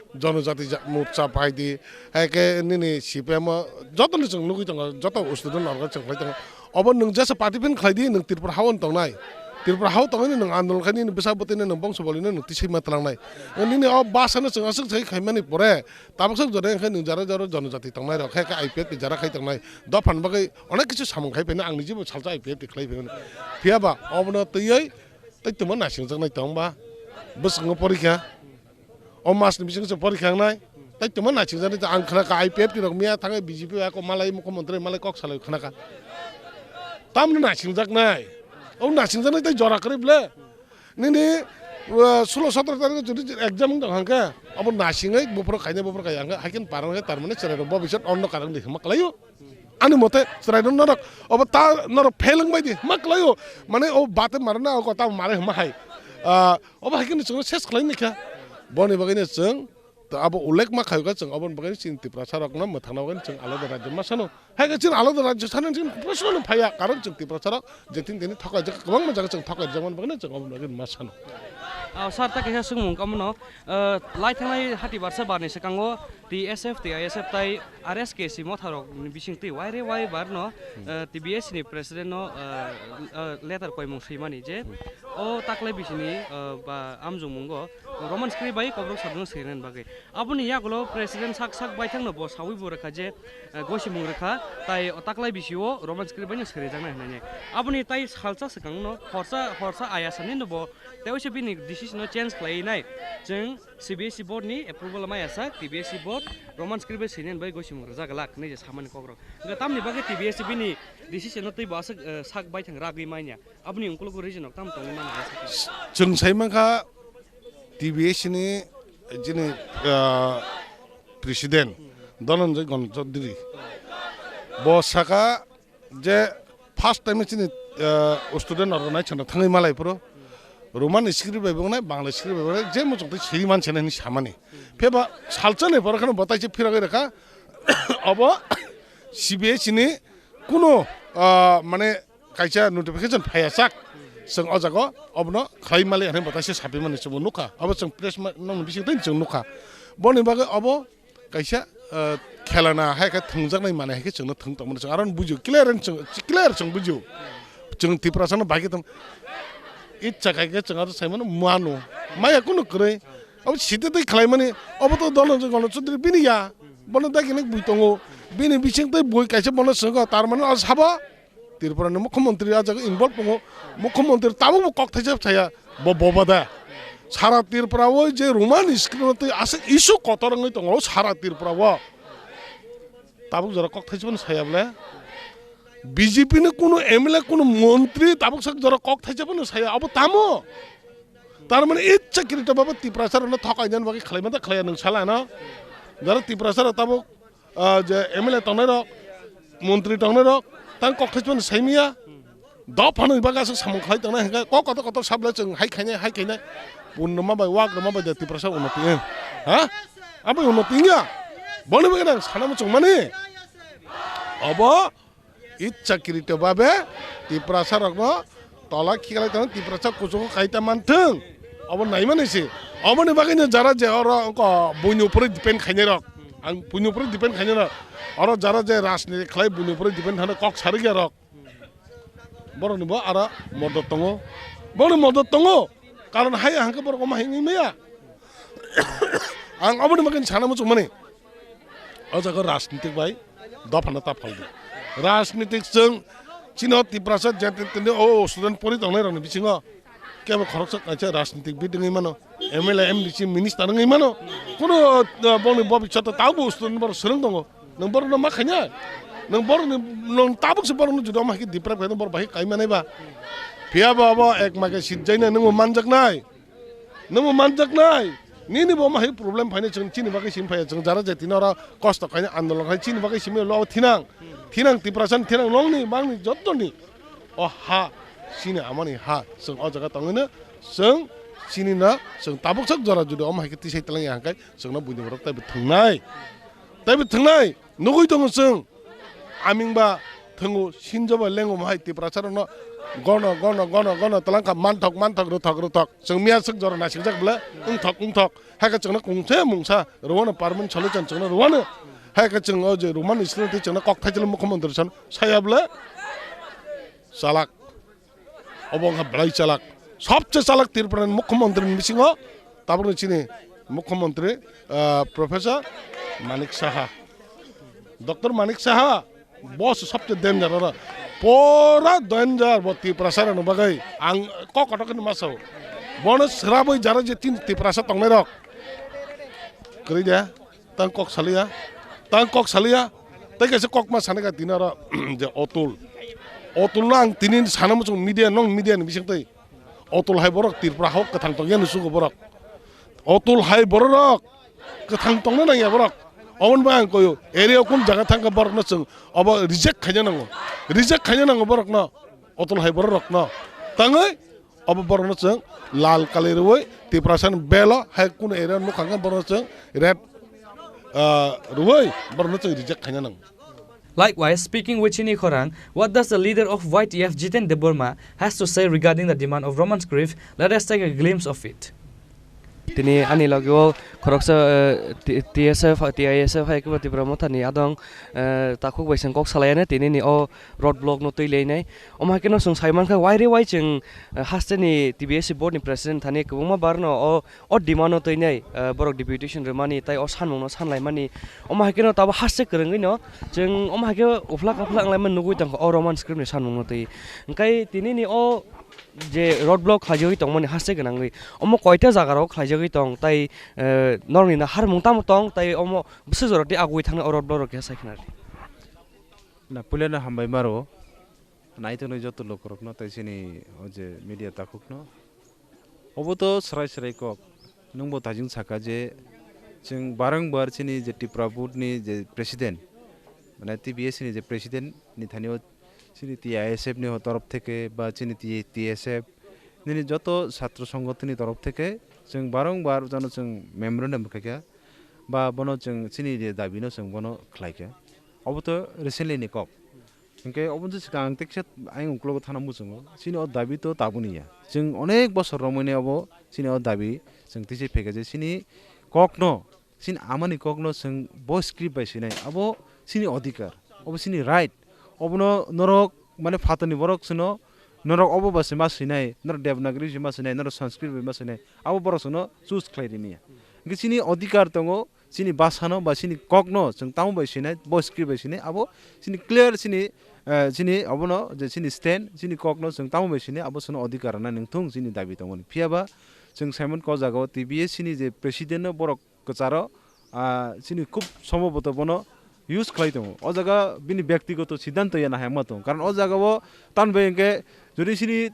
Jonojati ja-, Morcha phaidi, hai khe nini C P M o joto ni chwng nugwi tongo, joto student organ chwng khlai tongo. Obo nwng jesa party phano khlaidi, nwng Tripura hao no tongnai. Tripura hao tongwi nwng andolon khai nini bwsa bwtwi no nwng bongso bolwi no nwng tisai ma twlangnai. Nini o basa no chwng aswk sai khaimani pore, tabuk swk jora wngkhe nwng jara jara Jonojati tongnai rok, hai khe I P F ni jara khai tongnai. Dopha ni bagwi onek kisu samung khai phaino, ang nijibo salsa I P F ni khlai phaimani. Phiya ba obono twiwi tei tongma naisingjaknai tong ba bwskango porikha. O mas ni bising se porikha wngnai. Tei tongma naisingjaknai, ang khna kha I P F T rok miya thangwi B J P bai ako malai mukhyamantri malai kok salai khna kha. Tamni naisingjaknai. O naisingjaknai tei jora kwrwi ble. Nini, uh, sulo sotro tarik jodi exam wng tong hangkhe, abo naisingwi buphuru khainai buphuru khai hangkhe, haikhe parang khe tar mane chwrai rok bo bisat onno karang di hima kwlaio. Ani mote chwrai rok norok obo ta norok fail wng bai di hima kwlaio. Mane o bate marana o kota mare hima hai. Ah, obo hai khe no chwngno ses khlai ni kha. Boni bagwi no chwng to abo ullek ma khayo kha, chwng aboni bagwi chini Tiprasa rokno mwthangna bagwi chwng alada rajyo ma sano. Hai khe chini alada rajyo sano chini proshno no phaiya, karon chwng Tiprasa rok je tin tini thokai jak kwbangma jaga chwng thokai jak mani bagwi chwng aboni bagwi ma sano. Ah, sir, ta kaisa swngmung kamo no, ah, lai thangnai hati barsa barni swkango T S F, T I S F tai R S K C motha rok ni bising twi waire wai bar no, ah, T B S ni president no, ah, ah, letter koimung swimani je o taklai bisini, ah, ba amjung mungo Roman script bai Kokborok sabjano swirinani bagwi. Aboni yagulo president sak sak baithangno bo sawi bo rwkha je, eh, gosimung rwkha, tai o taklai bisio Roman script baino swirijaknai hwnwi. Aboni tai salsa swkangno horsa, horsa ayasani no bo tei oise bini decision no change khlai nai. Chwng C B S E board ni approval maya sak, T B S E board Roman script bai swinani bai gosimung rwjak glak hwnwi je samani kokrok. Hwnkhe tamni bagwi T B S E bini decision no tei bo aswk, eh, sak baithang ragwi manya. Aboni ungkulugo reason rok tamo tongwi mano hai sakhe. Chwng sai mankha T B S ni jini, ah, president Dhananjay Ganesh Chaudhary. Bo saka je first time chini, ah, student organization rok thangwi malai phuru Roman script bai bo wngnai, Bangla script bai bo wngnai, je muchung twi swi man se nai hinwi samani. Phiya ba salsa ni pore kheno bo tai se phirogwi rwkha. Obo C B S ni kuno, ah, mane kaisa notification phaiya sak, chwng o jaga obono khlai mali hwnwi bo taisa sapimani chwngbo nukha. Obo chwng press ma-, nokni bisingtwi chwng nukha. Boni bagwi obo kaisa, eh, khelana hai khe thwngjaknai manwi hai khe chwngno thwng tongmani chwng aro bujio clear and chwng, clear chwng bujio. Chwng Tiprasano bai khe tong itsa khai khe chwng aro saimano mano. Maya kunu kwrwi. Obo site tei khlaimani obo to Dhananjay Ganesh Chaudhary bini ya. Bono dagi nek bui tongo. Bini bisingtwi bui kaisa bono swngo, tar mane o sabo Tripura ni mukhyamantri a jaga involve tongo. Mukhyamantri tabuk bo kok thaisa saya bo boba da. Sara Tripura o je Roman script twi aswk issue kotor wngwi tongo sara Tripura o. Tabuk jora kok thaisa phano saya bole. B J P ni kunu M L A kunu montri tabuk sak jora kok thaisa phano saya abo tamo. Tar mane itsa kirito baba Tiprasa rokno thokainani bagwi khlaima da khlaiya nwng sala no. Jara Tiprasa rok tabuk, ah, je M L A tongnai rok, montri tongnai rok, tang kok thaisa phano saimiya. Dophano bagwi aswk samung khlai tongnai hwnkhe kok kotor kotor sabla chwng hai khainai, hai khainai. Purnama bai, Wagrama bai de Tiprasa unnoti wng. Ha? Abo unnoti wngya. Boni bagwi nang sana muchung mani. Obo itsa kirito babe Tiprasa rokno tola khiklai tong, Tiprasa kuchugo kaita manthung. Obo naimani se. Oboni bagwino jara je oro wngkha buini upore depend khainai rok. Ang buini upore depend khainai rok. Oro jara je rajniti khlai buini upore depend thana kok sarikya rok. Borokni bo aro modot tongo. Borokni modot tongo. Karon hai hangke borok omo hai wngwi maya. Ang oboni bagwi sana muchung mani. O jaga rajnitik bai dophano ta phaldi. Rajnitik chwng chini o Tiprasa jete tini o student pori tongnai rokni bisingo kebo khoroksa kaisa rajnitik bid wngwi mano. M L A, M D C, minister wngwi mano. Kuno, uh, bongni bobiswt tabukbo student borok swrwng tongo. Nwng borokno ma khainai? Nwng borokni, nwng tabukse borokno jodi omo hai khe deprive khainai borok bai khe kai manai ba? Phiya bo abo ek mage sitjaina nwngbo manjaknai. Nwngbo manjaknai. Nini bo omo hai problem phainai chwng chini bagwi simi phaiya chwng jara jatino oro kosto khainai andolon khai chini bagwi simi lo thinang. Thinang Tiprasani thinang nongni mangni jottoni. O ha chini amani ha chwng o jaga tongwino chwng chini no chwng tabuk sak jora jodi omo hai khe tisai twlang ya hwnkhe chwngno buini borok taibo thwngnai. Taibo thwngnai. Nugui tongo chwng. Aming ba thwngo sinjo ba lengo hai Tiprasa rokno gono, gono, gono, gono twlang kha manthok, manthok, rwthok, rwthok. Chwng miya swk jora naisik jak bwle wngthok, wngthok. Hai khe chwngno kungsa mungsa rwano permanent solution chwngno rwano. Hai khe chwng o je rwmani sini tei chwngno kok thaisilo mukhyamantri san saya bwle chalak. Obo wngkha belai chalak. Sobse chalak Tripura ni mukhyamantri ni bisingo tabukni chini mukhyamantri, ah, Professor Manik Saha. Doctor Manik Saha, bo se sobse danger oro. Pura danger bo Tiprasa rokni bagwi. Ang kok kotor khe ma sao. Bono srabwi jara je tin Tiprasa tongnai rok. Kwrwi de. Tang kok saliya, tang kok saliya, tei kaisa kok ma sanai ka tini oro je Otul. Otul no ang tini sana muchung media, nong media ni bising twi. Otul hai borok Tripura hok kwthang tong yani sugo borok. Otul hai borok rok kwthang tongna nang ya borok. Oboni bai ang koyo area kun jaga thang ka borok no chwng obo reject khaina nango. Reject khaina nango borok no. Otul hai borok rok no. Tangwi Obo borokno chwng lal kali rwui Tiprasani belo hai kunu area nukha hwnkhe borokno chwng red, ah, rwui borokno chwng reject khaina nango. Likewise, speaking with Chini Khorang, what does the leader of Y T F, Jiten Debbarma, has to say regarding the demand of Roman script? Let us take a glimpse of it. Tini ani logi o khoroksa, eh, T-, T S F, T I S F hai kebo Tipra Motha ni adong, eh, takhuk bai chwng kok salai anw tini ni o road block no twi lai nai. Omo hai khe no chwng sai mankha wai re wai chwng, eh, haste ni T B S C board ni president thani kwbangma bar no o, o demand no twi nai, eh, borok deputation rwmani tai o sanmung no san lai mani. Omo hai khe no tabo haste kwrwngwi no chwng omo hai khe uphla kaphla wng lai mani nugwi tongkha o Roman script ni sanmung no twi. Hwnkhe tini ni o je road block khlaijagwi tongmani haste gwnangwi, omo koita jaga rok khlaijagwi tong tai, eh, norokni na harmung tamo tong tai omo bwswk jora tei agwi thangna o road block rok khe sai khna rw di. Na puilano hambai maro, naitongnai joto lukurokno tai chini o je media takhukno. Obo to swrai swrai kok. Nwngbo tajwng saka je chwng barangbar chini je Tipra Board ni je president, mane T B S ni je president ni thani o chini T I S F ni torof theke ba chini T-, T S F nini joto satro songgothon ni torof theke chwng barangbar jano chwng memorandum rwkha khe ba bono chwng chini je dabi no chwng bono khlai kha. Obo to recently ni kok. Hwnkhe obo se swkang ang teksa ayang uklogo thana muchungo. Chini o dabi to tabuni ya. Chwng onek bosor romwi nai obo chini o dabi chwng tisi phaikha je chini kokno, chini amani kokno chwng bo script bai swinai. Abo chini odhikar, obo chini right. Obono norok mane phatarni borok chwngno norok obo bai se ma swinai, norok Devanagari se ma swinai, norok Sanskrit bai ma swinai. Abo borok chwngno choose khlai rini ya. Hwnkhe chini odhikar tongo, chini bhasano ba chini kokno chwng tamo bai sinai, bo script bai sinai, abo chini clear chini, eh, chini obono je chini stand, chini kokno chwng tamo bai sinai, abo chwngno odhikar rwna nangthung chini dabi tongmani. Phiya ba chwng Simon ko jagao T B S C ni je president no borok kwcharo, ah, chini khub somboboto bono use khlai tongo. O jaga bini byaktigoto siddhanto ya nahai ma tongo. Karon o jagao tan bai hwnkhe jodi chini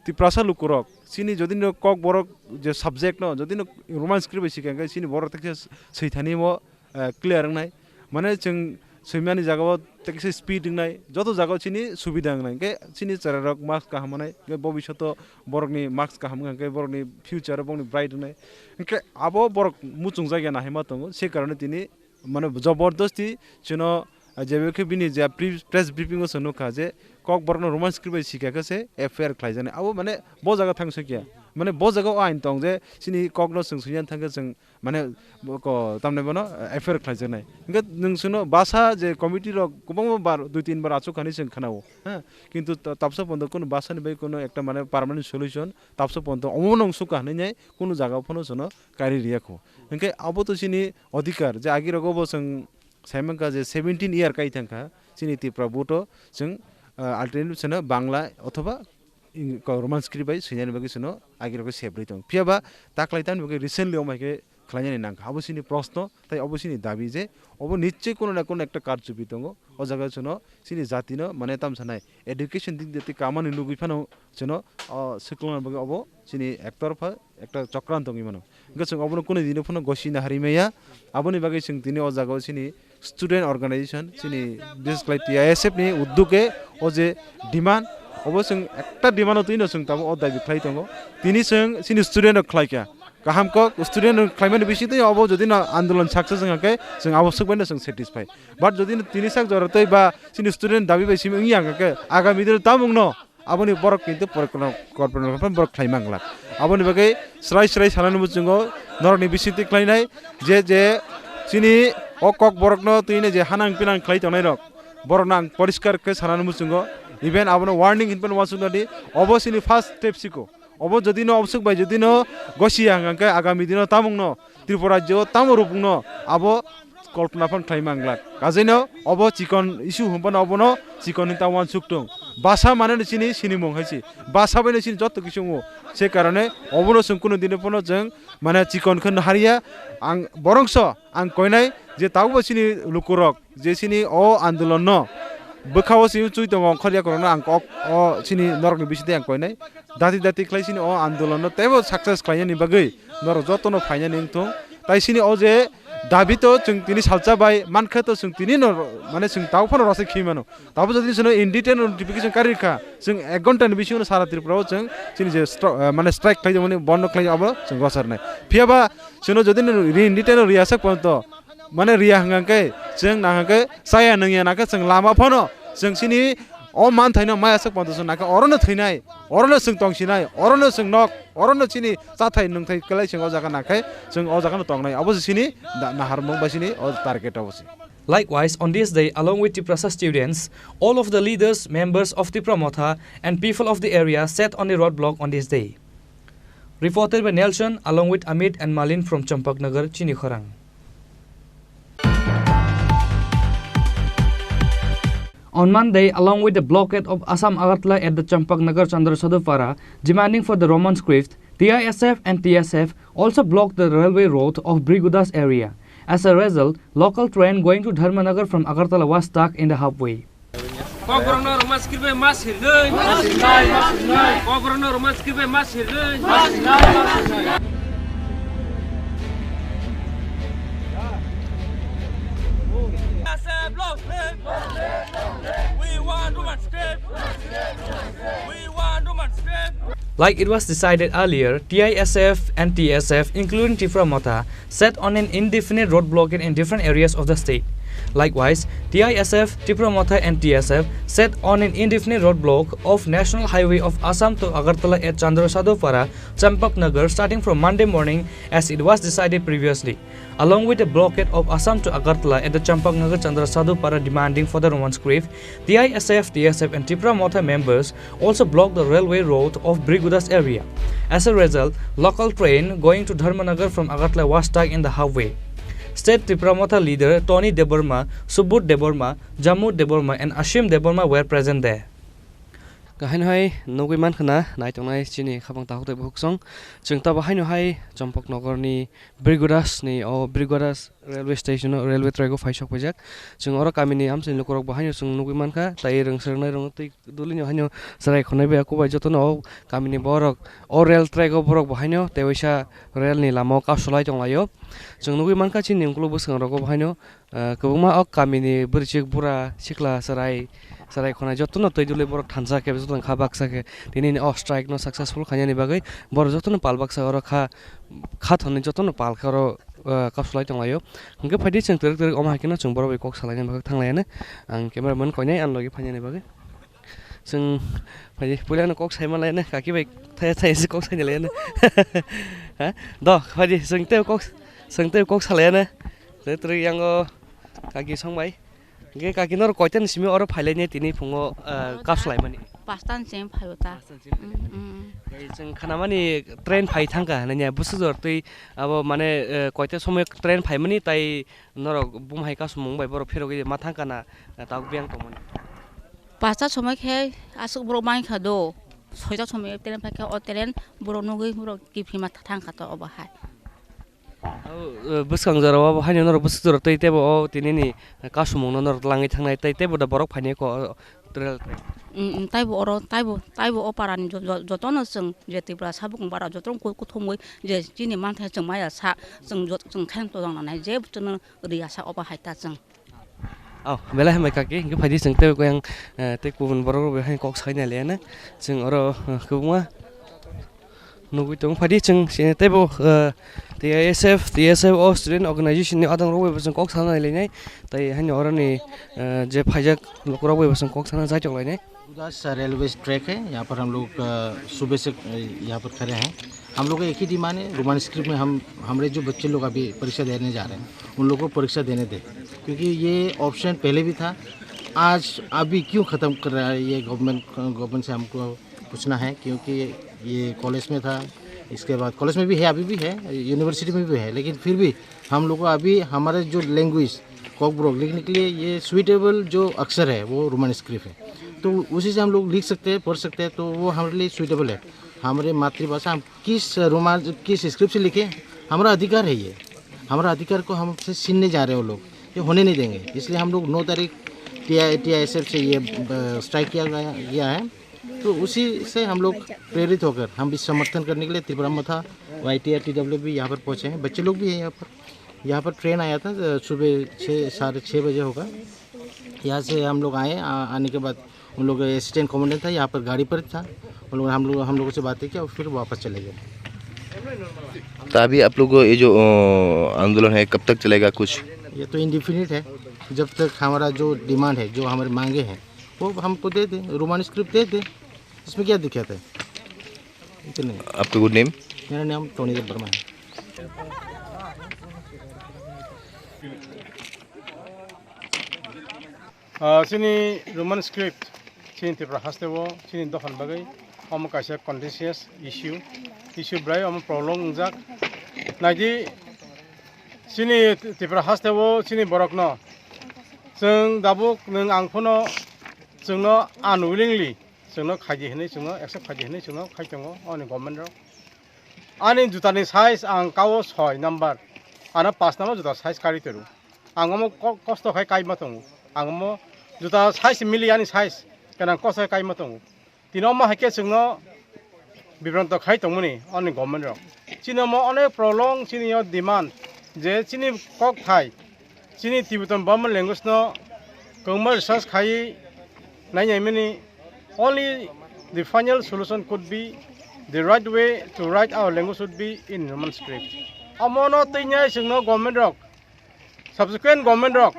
Tiprasa lukurok, chini jodi no Kokborok je subject no, jodi no Roman script bai sikha hwnkhe chini borok teksa swithani mo, eh, clear wngnai. Mane chwng swimani jagao teksa speed wngnai, joto jagao chini subida wngnai. Hwnkhe chini cherairok marks kaham wngnai, hwnkhe bobishoto borokni marks kaham wngkha, hwnkhe borokni future o borokni bright wngnai. Hwnkhe abo borok muchungjak ya nahai ma tongo, se karone tini mane jobordosti chwngno, ah, jebe khe bini je pre-, press briefing o chwng nukha je Kokborokno Roman script bai sikha khe se F I R khlaijaknai. Abo mane bo jaga thang sokya. Mane bo jaga o ain tong je chini kokno chwng swinani thang khe chwng mane bo ko tamni bono, ah, F I R khlaijaknai. Hwnkhe nwng chwngno basa je committee rok kwbangma bar dui tin bar achuk hani chwng khnao. Ha? Kintu ta-, tabsa pondo kunu basani bai kunu ekta mane permanent solution tabsa pondo omo nung sukha hinwi nai kunu jaga phano chwngno kari riya kho. Hwnkhe abo to chini odhikar je agi rogo bo chwng sai mankha je seventeen year kai thangkha chini Tripura board o chwng, ah, alternative sano Bangla othoba ing-, ko Roman script bai swinani bagwi chwngno agi rogo sebrwi tong. Phiya ba taklai tamni bagwi recently omo hai khe khlainani nangkha. Abo chini proshno, tai obo chini dabi je obo nichoi kono na kono ekta karchubi tongo. O jaga chwngno chini jatino mane tamsa nai education dik de tei kamani lugui phano chwngno, o, swklangnani bagwi obo chini ektorpha ekta chokranto wngwi mano. Hwnkhe chwng obono kunu dino phano gosi nahari maya. Aboni bagwi chwng tini o jagao chini student organization, chini bises khlai T I S F ni uddoge o je demand, obo chwng ekta demand o twino chwng tabuk o dabi khlai tongo. Tini chwng chini student rok khlai kha. Kaham kok student rok khlaimani bisingtwi obo jodi no andolon success wngkha khe chwng abo swk bai no chwng satisfy. But jodi no tini sak jora tei ba chini student dabi bai simi wngya hwnkha khe agami dino tamo wngno aboni borok kintu porikolpona, kolpona borok khlai manglak. Aboni bagwi srai srai sanani muchungo norokni bisingtwi khlainai je, je chini o kok borokno twino je hanang pinang khlai tongnai rok, borokno ang poriskar khe sanani muchungo, even abono warning hinphano uansuknadi, obo chini first step siko. Obo jodi no obswk bai jodi no gosi ya hwnkha khe agami dino tamung no Tripura rajyo tamo rupung no abo kolpona phan khlai manglak. Kajaino obo chikon issue hwnphano obono chikon hinwi ta uansuk tung. Basa mane no chini sinimung hai se. Basa bai no chini jotto kisu wngo. Se karone obono chwng kunu dino phano chwng mane chikon khe no hariya. Ang borongso ang koinai je tabukbo chini lukurok je chini o andolon no bwkha o chini chui tongo ongkhor yakorokno ang kok o chini norokni bisingtwi ang koinai. Dati dati khlai chini o andolon no teibo success khlainani bagwi norok jotono phainani wngthung. Tai chini o je dabi to chwng tini salsa bai mankhe to chwng tini no mane chwng tabuk phano rwchapwi mano. Tabuk jodi chwngno in detail notification kari rwkha, chwng ek ghonta ni bisingo sara Tripura o chwng chini je stro-, eh, mane strike khlai mani bondo khlai abo chwng rwcharnai. Phiya ba chwngno jodi no in detail no riya sak ponto, mane riya hwnkha khe chwng nahwnkhe chaya nungya nakhe chwng lama phano chwng chini O manthaino maya swk ponto chwng nakhe orono thwinai, orono chwng tongsinai, orono chwng nok, orono chini chathai nwngthai kwlai chwng o jaga nakhai chwng o jaga no tongnai. Abo se chini da-, naharmung bai chini o target abo se. Likewise, on this day, along with Tiprasa students, all of the leaders, members of Tipra Motha, and people of the area sat on the roadblock on this day. Reported by Nelson along with Amit and Malin from Champaknagar, Chinikhorang. On Monday, along with the blockade of Assam Agartala at the Champaknagar Chandrasadhupara, demanding for the Roman script, T I S F and T S F also blocked the railway road of Brigudas area. As a result, local train going to Dharmanagar from Agartala was stuck in the halfway. Kokborokno Roman script bai ma sirnai. Kokborokno Roman script bai ma sirnai. We want Roman script. We want Roman script. Like it was decided earlier, T I S F and T S F, including Tipra Motha, set on an indefinite road blockade in different areas of the state. Likewise, T I S F, Tipra Motha and T S F set on an indefinite roadblock of National Highway of Assam to Agartala at Chandrasadhupara, Champaknagar starting from Monday morning as it was decided previously. Along with the blockade of Assam to Agartala at the Champaknagar Chandrasadhupara demanding for the Roman script, T I S F, T S F and Tipra Motha members also blocked the railway road of Brigudas area. As a result, local train going to Dharmanagar from Agartala was stuck in the halfway. State Tipra Motha leader Tony Debbarma, Subodh Debbarma, Jammu Debbarma and Ashim Debbarma were present there. Kahino hai nugui mankha na naitongnai chini khapang takhuk tei bukhuk song. Chwng tabo haino hai Champaknagar ni Brigudas ni o Brigudas railway station o railway track o phai sok paijak. Chwng oro kamini amchini lukurok bo haino chwng nugui mankha, tai rwng swrwngnai rwng twi dulino haino chwrai khonai bai kubai jotono o kamini borok o rail track o borok bo haino tei waisa rail ni lama o kasolai tonglaio. Chwng nugui mankha chini ukuluk bwskango rogo bo haino, ah, kwbangma o kamini bwrwichwk bura sikla chwrai chwrai khonai jotono twi dulwi borok thansa khe jotono kha baksa khe tini o strike no successful khainani bagwi borok jotono pal baksa oro kha kha thonwi jotono pal khe oro ah, kasolai tonglaio. Hwnkhe phaidi chwng twrwk twrwk omo hai kheno chwng borok bai kok salaina bagwi thanglaianw. Ang camera man koinai ani logi phainani bagwi. Chwng phaidi puila no kok saima laianw, kaki bai thaya thaya se kok saina laianw. Ha? Do, phaidi chwng tei kok, chwng tei kok salaianw. Twrwk twrwk yango kaki song bai. Hwnkhe kaki norok koitani simi oro phailainai tini phungo, ah, kaslaimani? Pasta ni simi phaibo ta. Pasta ni simi phailaimani. Mm, mm. Tei chwng khanamani train phai thangkha hinwi bwswk jora twi abo mane, eh, koita somoy train phaimani tai norok bumhai kasumung bai borok phirogwi ma thangkha na, eh, tabuk biyang tongmani? Pasta somoy khe aswk borok mankha do. Soita somoy train phaikha o train borok nugwi borok kiphilma thangkha to obo hai. Abo, eh, bwskang jora o haino norok bwswk jora tei teibo o tinini kasumungno norok langwi thangnai tei teibo da borok phainai kho, o, trail, trail. Mm, mm, taibo oro, taibo, taibo o parani jo-, jo-, jotono chwng je Tripura sabukung bara jotono ku-, kuthumwi je chini manthai chwng maya sa, chwng jot-, chwng khaino todang nanai je chwngno riya sa obo hai ta chwng. Oh, belai hambai kaki, hwnkhe phaidi chwng tei kuyang, eh, tei kubun borok rok bai haino kok saina laianw. Chwng oro, eh, kwbangma nugwi tongo. Phaidi chwng sini teibo, eh, T I S F, T S F o student organization ni adang rok bai bo chwng kok sana nai lainai. Tai haino oroni, eh, je phaijak lukurok bai bo chwng kok sana jaitok lainai. Gurudas railway track है, यहाँ पर हम लोग, अ, सुबह से, अ, यहाँ पर खड़े हैं। हम लोग का एक ही डिमांड है, रोमन स्क्रिप्ट में हम, हमारे जो बच्चे लोग अभी परीक्षा देने जा रहे हैं, उन लोगों को परीक्षा देने दें, क्योंकि ये ऑप्शन पहले भी था। आज, अभी क्यों ख़त्म कर रहा है ये गवर्नमेंट, गवर्नमेंट से हमको पूछना है, क्योंकि ये कॉलेज में था, इसके बाद कॉलेज में भी है, अभी भी है, यूनिवर्सिटी में भी है, लेकिन फिर भी हम लोग को अभी हमारे जो लैंग्वेज कॉकबोरोक लिखने के लिए ये सुइटेबल जो अक्षर है वो रोमन स्क्रिप्ट है, तो उसी से हम लोग लिख सकते हैं, पढ़ सकते हैं, तो वो हमारे लिए सुइटेबल है। हमारे मातृभाषा, हम किस रोमान, किस स्क्रिप्ट से लिखें, हमारा अधिकार है ये। हमारा अधिकार को हमसे छीनने जा रहे हैं वो लोग, ये होने नहीं देंगे। इसलिए हम लोग नौ तारीख T I, T I S F से ये, अ, स्ट्राइक किया गया, गया है। तो उसी से हम लोग प्रेरित होकर हम भी समर्थन करने के लिए Tripura Motha, Y T R, T W भी यहाँ पर पहुँचे हैं। बच्चे लोग भी हैं यहाँ पर। यहाँ पर ट्रेन आया था, अ, सुबह छः, साढ़े छः बजे होगा। यहाँ से हम लोग आए, आ-, आने के बाद उन लोग असिस्टेंट कमांडेंट था, यहाँ पर गाड़ी पर था। उन लोग, हम लोग, हम लोगों से बातें किया और फिर वापस चले गए। तो अभी आप लोग को ये जो, अ, आंदोलन है, कब तक चलेगा कुछ? ये तो इंडिफिनिट है, जब तक हमारा जो डिमांड है, जो हमारे मांगे हैं, वो हमको दे दे, रोमन स्क्रिप्ट दे दे, इसमें क्या दिक्कत है? इतने। आपका गुड नेम? मेरा नाम टोनी देव वर्मा है। Ah, chini Roman script, chini Tripura haste o, chini dophani bagwi, omo kaisa contentious issue, issue bwlai omo prolong wngjak. Naidi, chini Tripura haste o, chini borokno, chwng dabuk nwng ang phano chwngno unwillingly, chwngno khaidi hinwi, chwngno accept khaidi hinwi, chwngno khai tongo, oni government rok. Ani jutani size ang kao soi number, ano pas number juta size kari toru. Ang omo ko-, kosto khai kaima tongo. Ang omo juta size mili ani size, kenang kosto khai kaima tongo. Tini omo hai khe chwngno bibranto khai tongmani ani government rok. Chini omo onek prolong chini o demand je chini kok thai, chini Tibetan Burman language no kwbangma research khai nai nai mani, only the final solution could be the right way to write our language would be in Roman script. Omo no twi nai chwngno government rok, subsequent government rok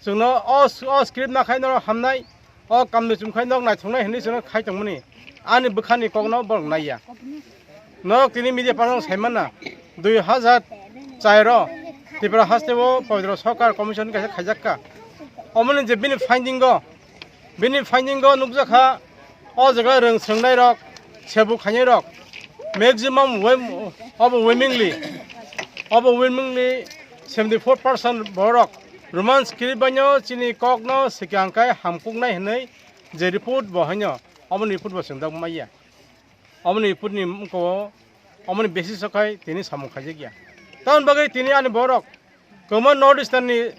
chwngno o, o script na khai norok hamnai, o kamni chum khai nok naithoknai hinwi chwngno khai tongmani ani bwkhani kokno borok naiya. Norok tini media panel sai manna, dui hazar char o Tripura haste o Pabitra Sarkar Commission kaisa khaijak kha. Omoni je bini finding o, bini finding o nukjak kha, o jaga rwng swrwngnairok, sebu khainairok, maximum wem-, overwhelmingly, overwhelmingly seventy four percent borok Roman script baino chini kokno swkang kai hamkuknai hinwi je report bo haino, omoni report bo swngjak maya. Omoni report ni mungko, omoni basis o khai tini samung khaijak ya. Tamoni bagwi tini ani borok kwbangma North Eastern ni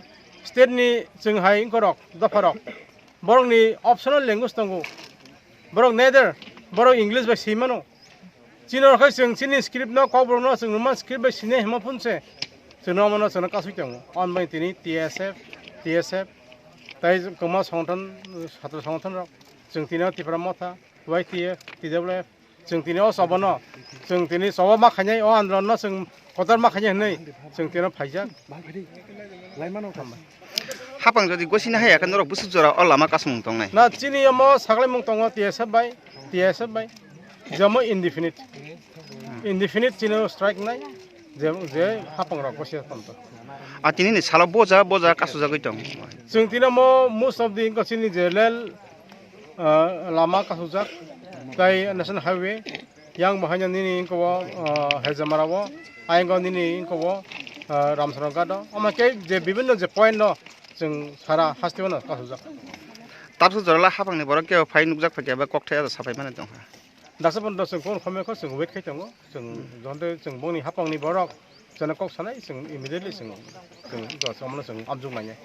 state ni chwng hai wngkorok, dopharok, borokni optional language tongo. Borok neither, borok English bai swi mano. Chini rok khai chwng chini script no, kokborok no chwng Roman script bai sini hima phunse. Chwngno omono chwngno kasui tongo. Omoni tini T S F, T S F, tai kwbangma songthon, satro songthon rok. Chwng tini o Tipra Motha, Y T F, T W F, chwng tini o chobono, chwng tini chobo ma khainai, o andolon no chwng kotor ma khainai hinwi chwng tini o phaijak. Hapang jodi gosina haya khe norok bwswk jora o lama kasung tongnai? Na, chini omo saklaimung tongo T S F bai, T S F bai. Jemo indefinite. Indefinite chini o strike nai, je, je hapang rok gosia tonto. A tini ni salo boja, boja kasujagwi tong. Chwng tini omo most of the wngkha chini je lel ah, lama kasujak, tai National Highway, yang bo haino nini wngkha o, ah, Hejamara o, ayang o nini wngkha o, ah, Ramsara Ghat o. Omo khe je bibinno je point no chwng sara haste o no kasujak. Tabuk jorala hapang ni borok khe phai nukjak phaikhe abo kokthai aro sapai mani tongkha. Daksa pono chwng kok khamya kho chwng wait khai tongo. Chwng jonte chwng bongni hapangni borok chwngno kok sanai chwng immediately chwng, chwng, chwng amjok nainai.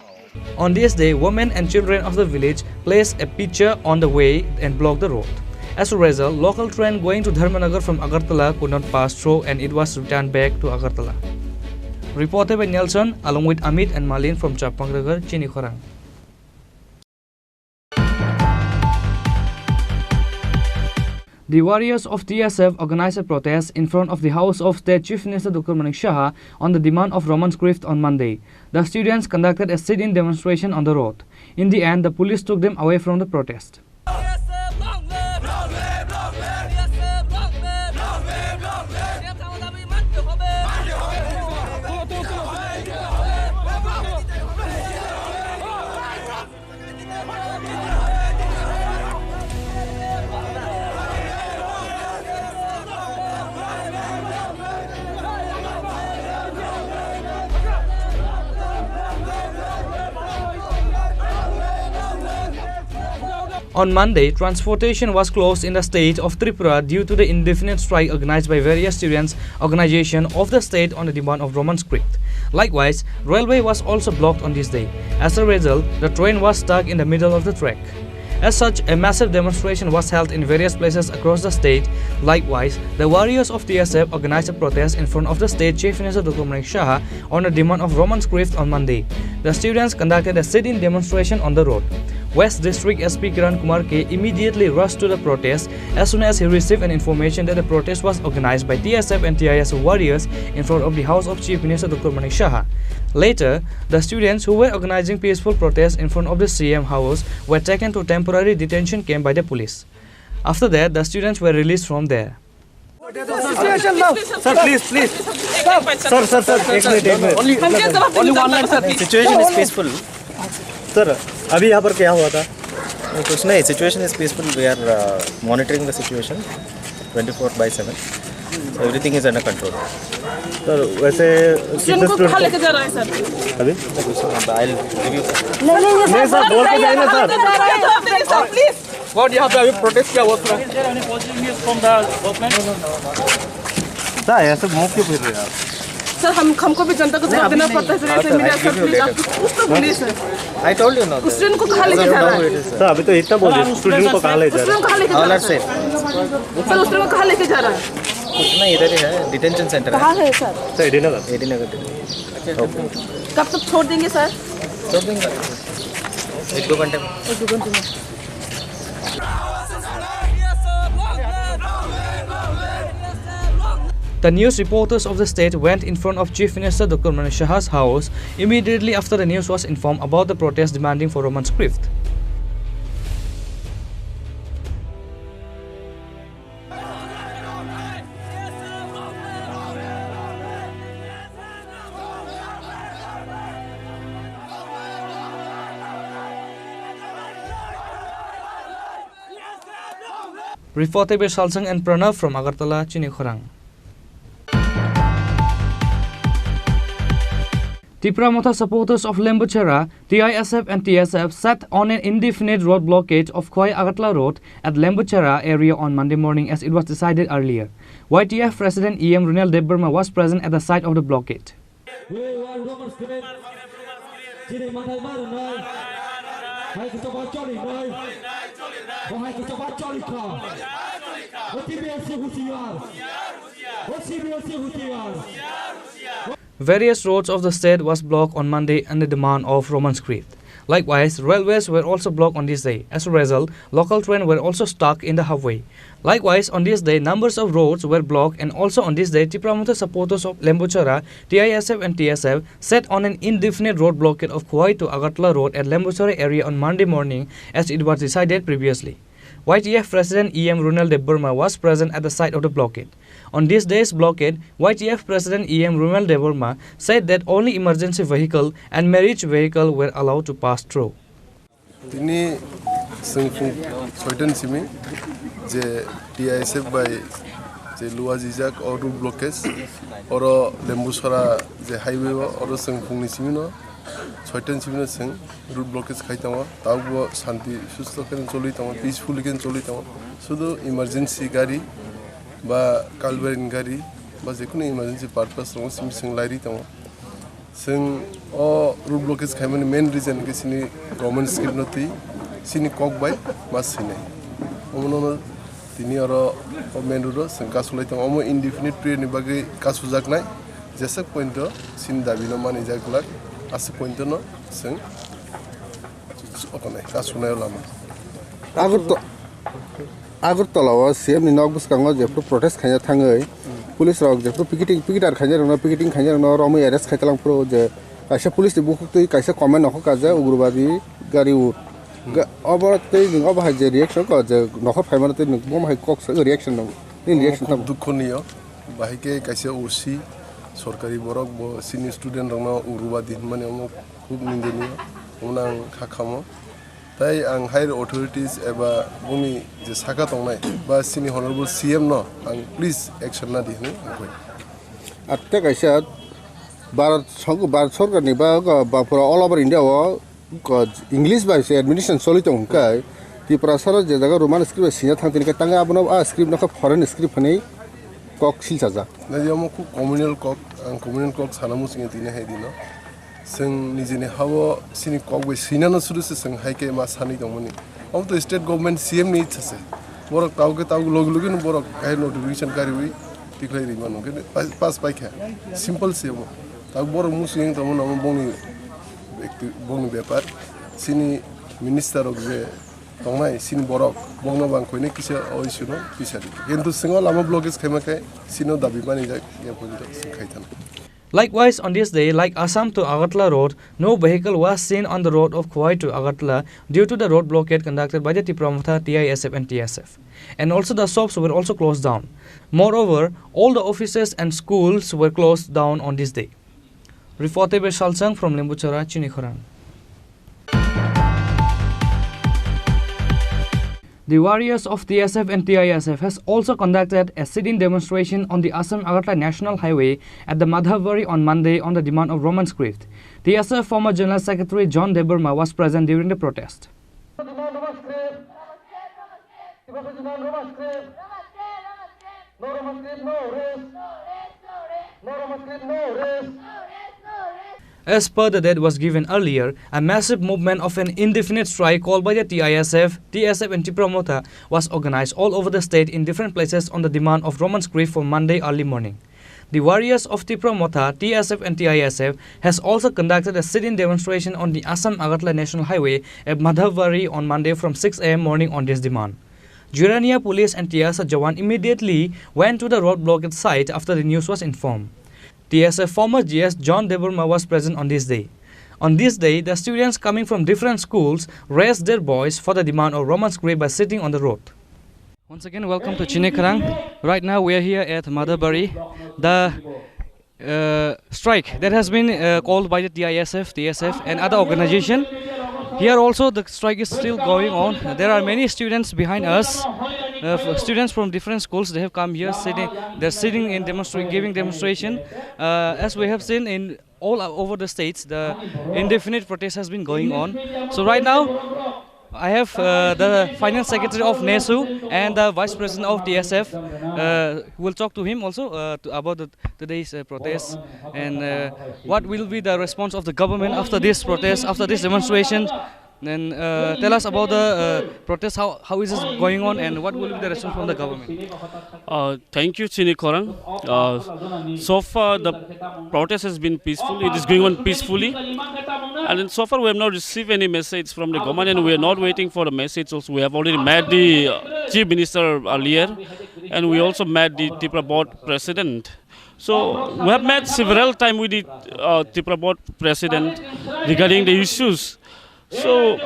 On this day, women and children of the village place a pitcher on the way and block the road. As a result, local train going to Dharmanagar from Agartala could not pass through and it was returned back to Agartala. Reported by Nelson along with Amit and Malin from Chapang Nagar, Chini Khorang. The warriors of T S F organized a protest in front of the house of State Chief Minister Doctor Manik Saha on the demand of Roman script on Monday. The students conducted a sit-in demonstration on the road. In the end, the police took them away from the protest. On Monday, transportation was closed in the state of Tripura due to the indefinite strike organized by various students organization of the state on the demand of Roman script. Likewise, railway was also blocked on this day. As a result, the train was stuck in the middle of the track. As such, a massive demonstration was held in various places across the state. Likewise, the warriors of T S F organized a protest in front of the state Chief Minister Doctor Manik Saha on the demand of Roman script on Monday. The students conducted a sit-in demonstration on the road. West District S P Kiran Kumar K immediately rushed to the protest as soon as he received an information that the protest was organized by T S F and T I S warriors in front of the house of Chief Minister Doctor Manik Saha. Later, the students who were organizing peaceful protests in front of the C M house were taken to temporary detention camp by the police. After that, the students were released from there. Sir, please, please. Sir, sir, sir, एक मिनट, एक minute. Only, only one line, sir, please। Situation is peaceful। Sir, अभी यहाँ पर क्या हुआ था? कुछ नहीं, situation is peaceful। We are monitoring the situation twenty four by seven। So everything is under control। Sir, वैसे student को कहाँ लेके जा रहा है, सर? अभी? I'll give you। नहीं, नहीं, नहीं, सर, बोल के जाइए ना, सर। कहाँ लेके जा रहा है, सर, please। कौन यहाँ पे अभी प्रोटेस्ट किया हुआ था? सर, ऐसे मुंह क्यों फिर रहे हैं आप? सर, हम, हमको भी जनता को जवाब देना पड़ता है, सर, ऐसे मीडिया, सर, प्लीज, आप कुछ तो बोलिए, सर। I told you ना। उस student को कहाँ लेके जा रहा है? सर, अभी तो इतना बोलिए, student को कहाँ ले जा रहा है? Student को कहाँ लेके जा रहा है? सर, उस student को कहाँ लेके जा रहा है? कुछ नहीं, इधर ही है, डिटेंशन सेंटर है। कहाँ है, सर? सर, एडी नगर। एडी नगर। कब तक छोड़ देंगे, सर? छोड़ देंगे। एक दो घंटे में। एक दो घंटे में। The news reporters of the state went in front of Chief Minister Doctor Manu Saha's house immediately after the news was informed about the protest demanding for Roman script. Reported by Salsang and Pranav from Agartala, Chini Khorang. Tipra Motha supporters of Lembuchera, T I S F and T S F, set on an indefinite road blockade of Khowai Agartala Road at Lembuchera area on Monday morning, as it was decided earlier. Y T F President E M Runel Debbarma was present at the site of the blockade. We want Roman script. Chini mathai maru noi. Hai kuchuk ba choli noi. Bo hai kuchuk ba choli kha. O T P S C hutiyar. O C B S C hutiyar. Various roads of the state was blocked on Monday in the demand of Roman script. Likewise, railways were also blocked on this day. As a result, local trains were also stuck in the halfway. Likewise, on this day, numbers of roads were blocked, and also on this day, Tipra Motha supporters of Lembuchera, T I S F and T S F, set on an indefinite road blockade of Khowai to Agartala Road at Lembuchera area on Monday morning, as it was decided previously. Y T F President E M Runel Debbarma was present at the site of the blockade. On this day's blockade, Y T F President E M Runel Debbarma said that only emergency vehicle and marriage vehicle were allowed to pass through. Tini chwng phung soitan simi je T I S F bai je luajijak o road blockage, oro Lembuchera je highway o, oro chwng phungni simi no soitan simi no chwng road blockage khai tongo. Tabukbo shanti susto khe choli tongo, peacefully khe choli tongo. Sudu emergency gari ba culverine gari ba jekunu emergency purpose tongo, simi chwng lairi tongo. Chwng o road blockage khaimani main reason khe chini Roman script no twi chini kok bai ma swinai. Omono tini oro o main road o chwng kasulai tongo. Omo indefinite period ni bagwi kasujaknai. Jeswk point o chini dabi no manijak glak, aswk point o no chwng okonai kasunai o lama. Agarta-, Agartala o C M ni nok bwskango jephru protest khaina thangwi police rok jephru picketing, picketer khainai rokno, picketing khainai rokno romwi arrest khai talang phuru je kaisa police ni bukhuk twi kaisa comment nokhor ka je ugrabadi gari ut. Ga-, obo twi nwng obo hai je reaction ko je nokhor phaimano twi nwng bo hai kok sa reaction nang. Nini reaction tamo? Dukho niyo, bahai khe kaisa O C, sorkari borok bo chini student rokno ugrabadi hinmani omo khub nindoniyo, omono ang kha khamo. Tai ang higher authorities eba boni je saka tongnai ba chini honorable C M no ang please action na di hinwi ang koi. Atte kaisa Bharat song-, Bharat sorkar ni ba, ba pura all over India o ko English bai se administration choli tong hwnkhe Tiprasa no je jaga Roman script bai sina thang tini khe tang abono a script no khe foreign script hinwi kok silchajak. Na omo khu communal kok, ang communal kok sana muchungya tini hai dino. Chwng nijini ha-o chini kok bai swinano sudu se chwng hai khe ma sanwi tongmani. Omo to state government C M ni ichha se. Borok tao khe tao logi logi no borok hai notification kariwi tikhlai rwi mano khe pass, pass pai kha. Simple se omo. Tao borok muchung wng tongmano omo bongni bekti, bongni bepar. Chini minister rok je tongnai, chini borok, bongno bang koinai kisa o issue no kisa di. Kintu chwng o lama blockage khaima khe chini o dabi manijak ya pojito chwng khai thang. Likewise, on this day, like Assam to Agartala road, no vehicle was seen on the road of Khowai to Agartala due to the road blockade conducted by the Tipra Motha, T I S F and T S F. And also the shops were also closed down. Moreover, all the offices and schools were closed down on this day. Reporter Salsang from Lembuchara, Chinikhorang. The warriors of T S F and T I S F has also conducted a sit-in demonstration on the Assam Agartala National Highway at the Madhabari on Monday on the demand of Roman script. T S F former General Secretary John Debbarma was present during the protest. As per the date was given earlier, a massive movement of an indefinite strike called by the T I S F, T S F and Tipra Motha was organized all over the state in different places on the demand of Roman script for Monday early morning. The warriors of Tipra Motha, T S F and T I S F has also conducted a sit-in demonstration on the Assam Agartala National Highway at Madhabari on Monday from six a m morning on this demand. Jirania police and T S F jawan immediately went to the road blockade site after the news was informed. T S F former G S John Debbarma was present on this day. On this day, the students coming from different schools raised their voice for the demand of Roman script by sitting on the road. Once again, welcome to Chinikhorang. Right now, we are here at Madhabari. The uh, strike that has been uh, called by the T I S F, T S F, and other organization. Here also, the strike is still going on. There are many students behind us. Uh, f- students from different schools, they have come here sitting. They're sitting in demonstration, giving demonstration. Uh, as we have seen in all o- over the states, the indefinite protest has been going on. So right now, I have uh, the finance secretary of nesu and the vice president of T S F. Uh, we'll talk to him also uh, to, about the, today's uh, protest and uh, what will be the response of the government after this protest, after this demonstration. Then uh, tell us about the uh, protest. How, how is this going on, and what will be the response from the government? Uh, thank you, Chinikhorang. Uh, so far, the protest has been peaceful. It is going on peacefully. And then so far, we have not received any message from the government, and we are not waiting for the message also. We have already met the uh, Chief Minister earlier, and we also met the Tipra Board President. So we have met several times with the uh, Tipra Board President regarding the issues. So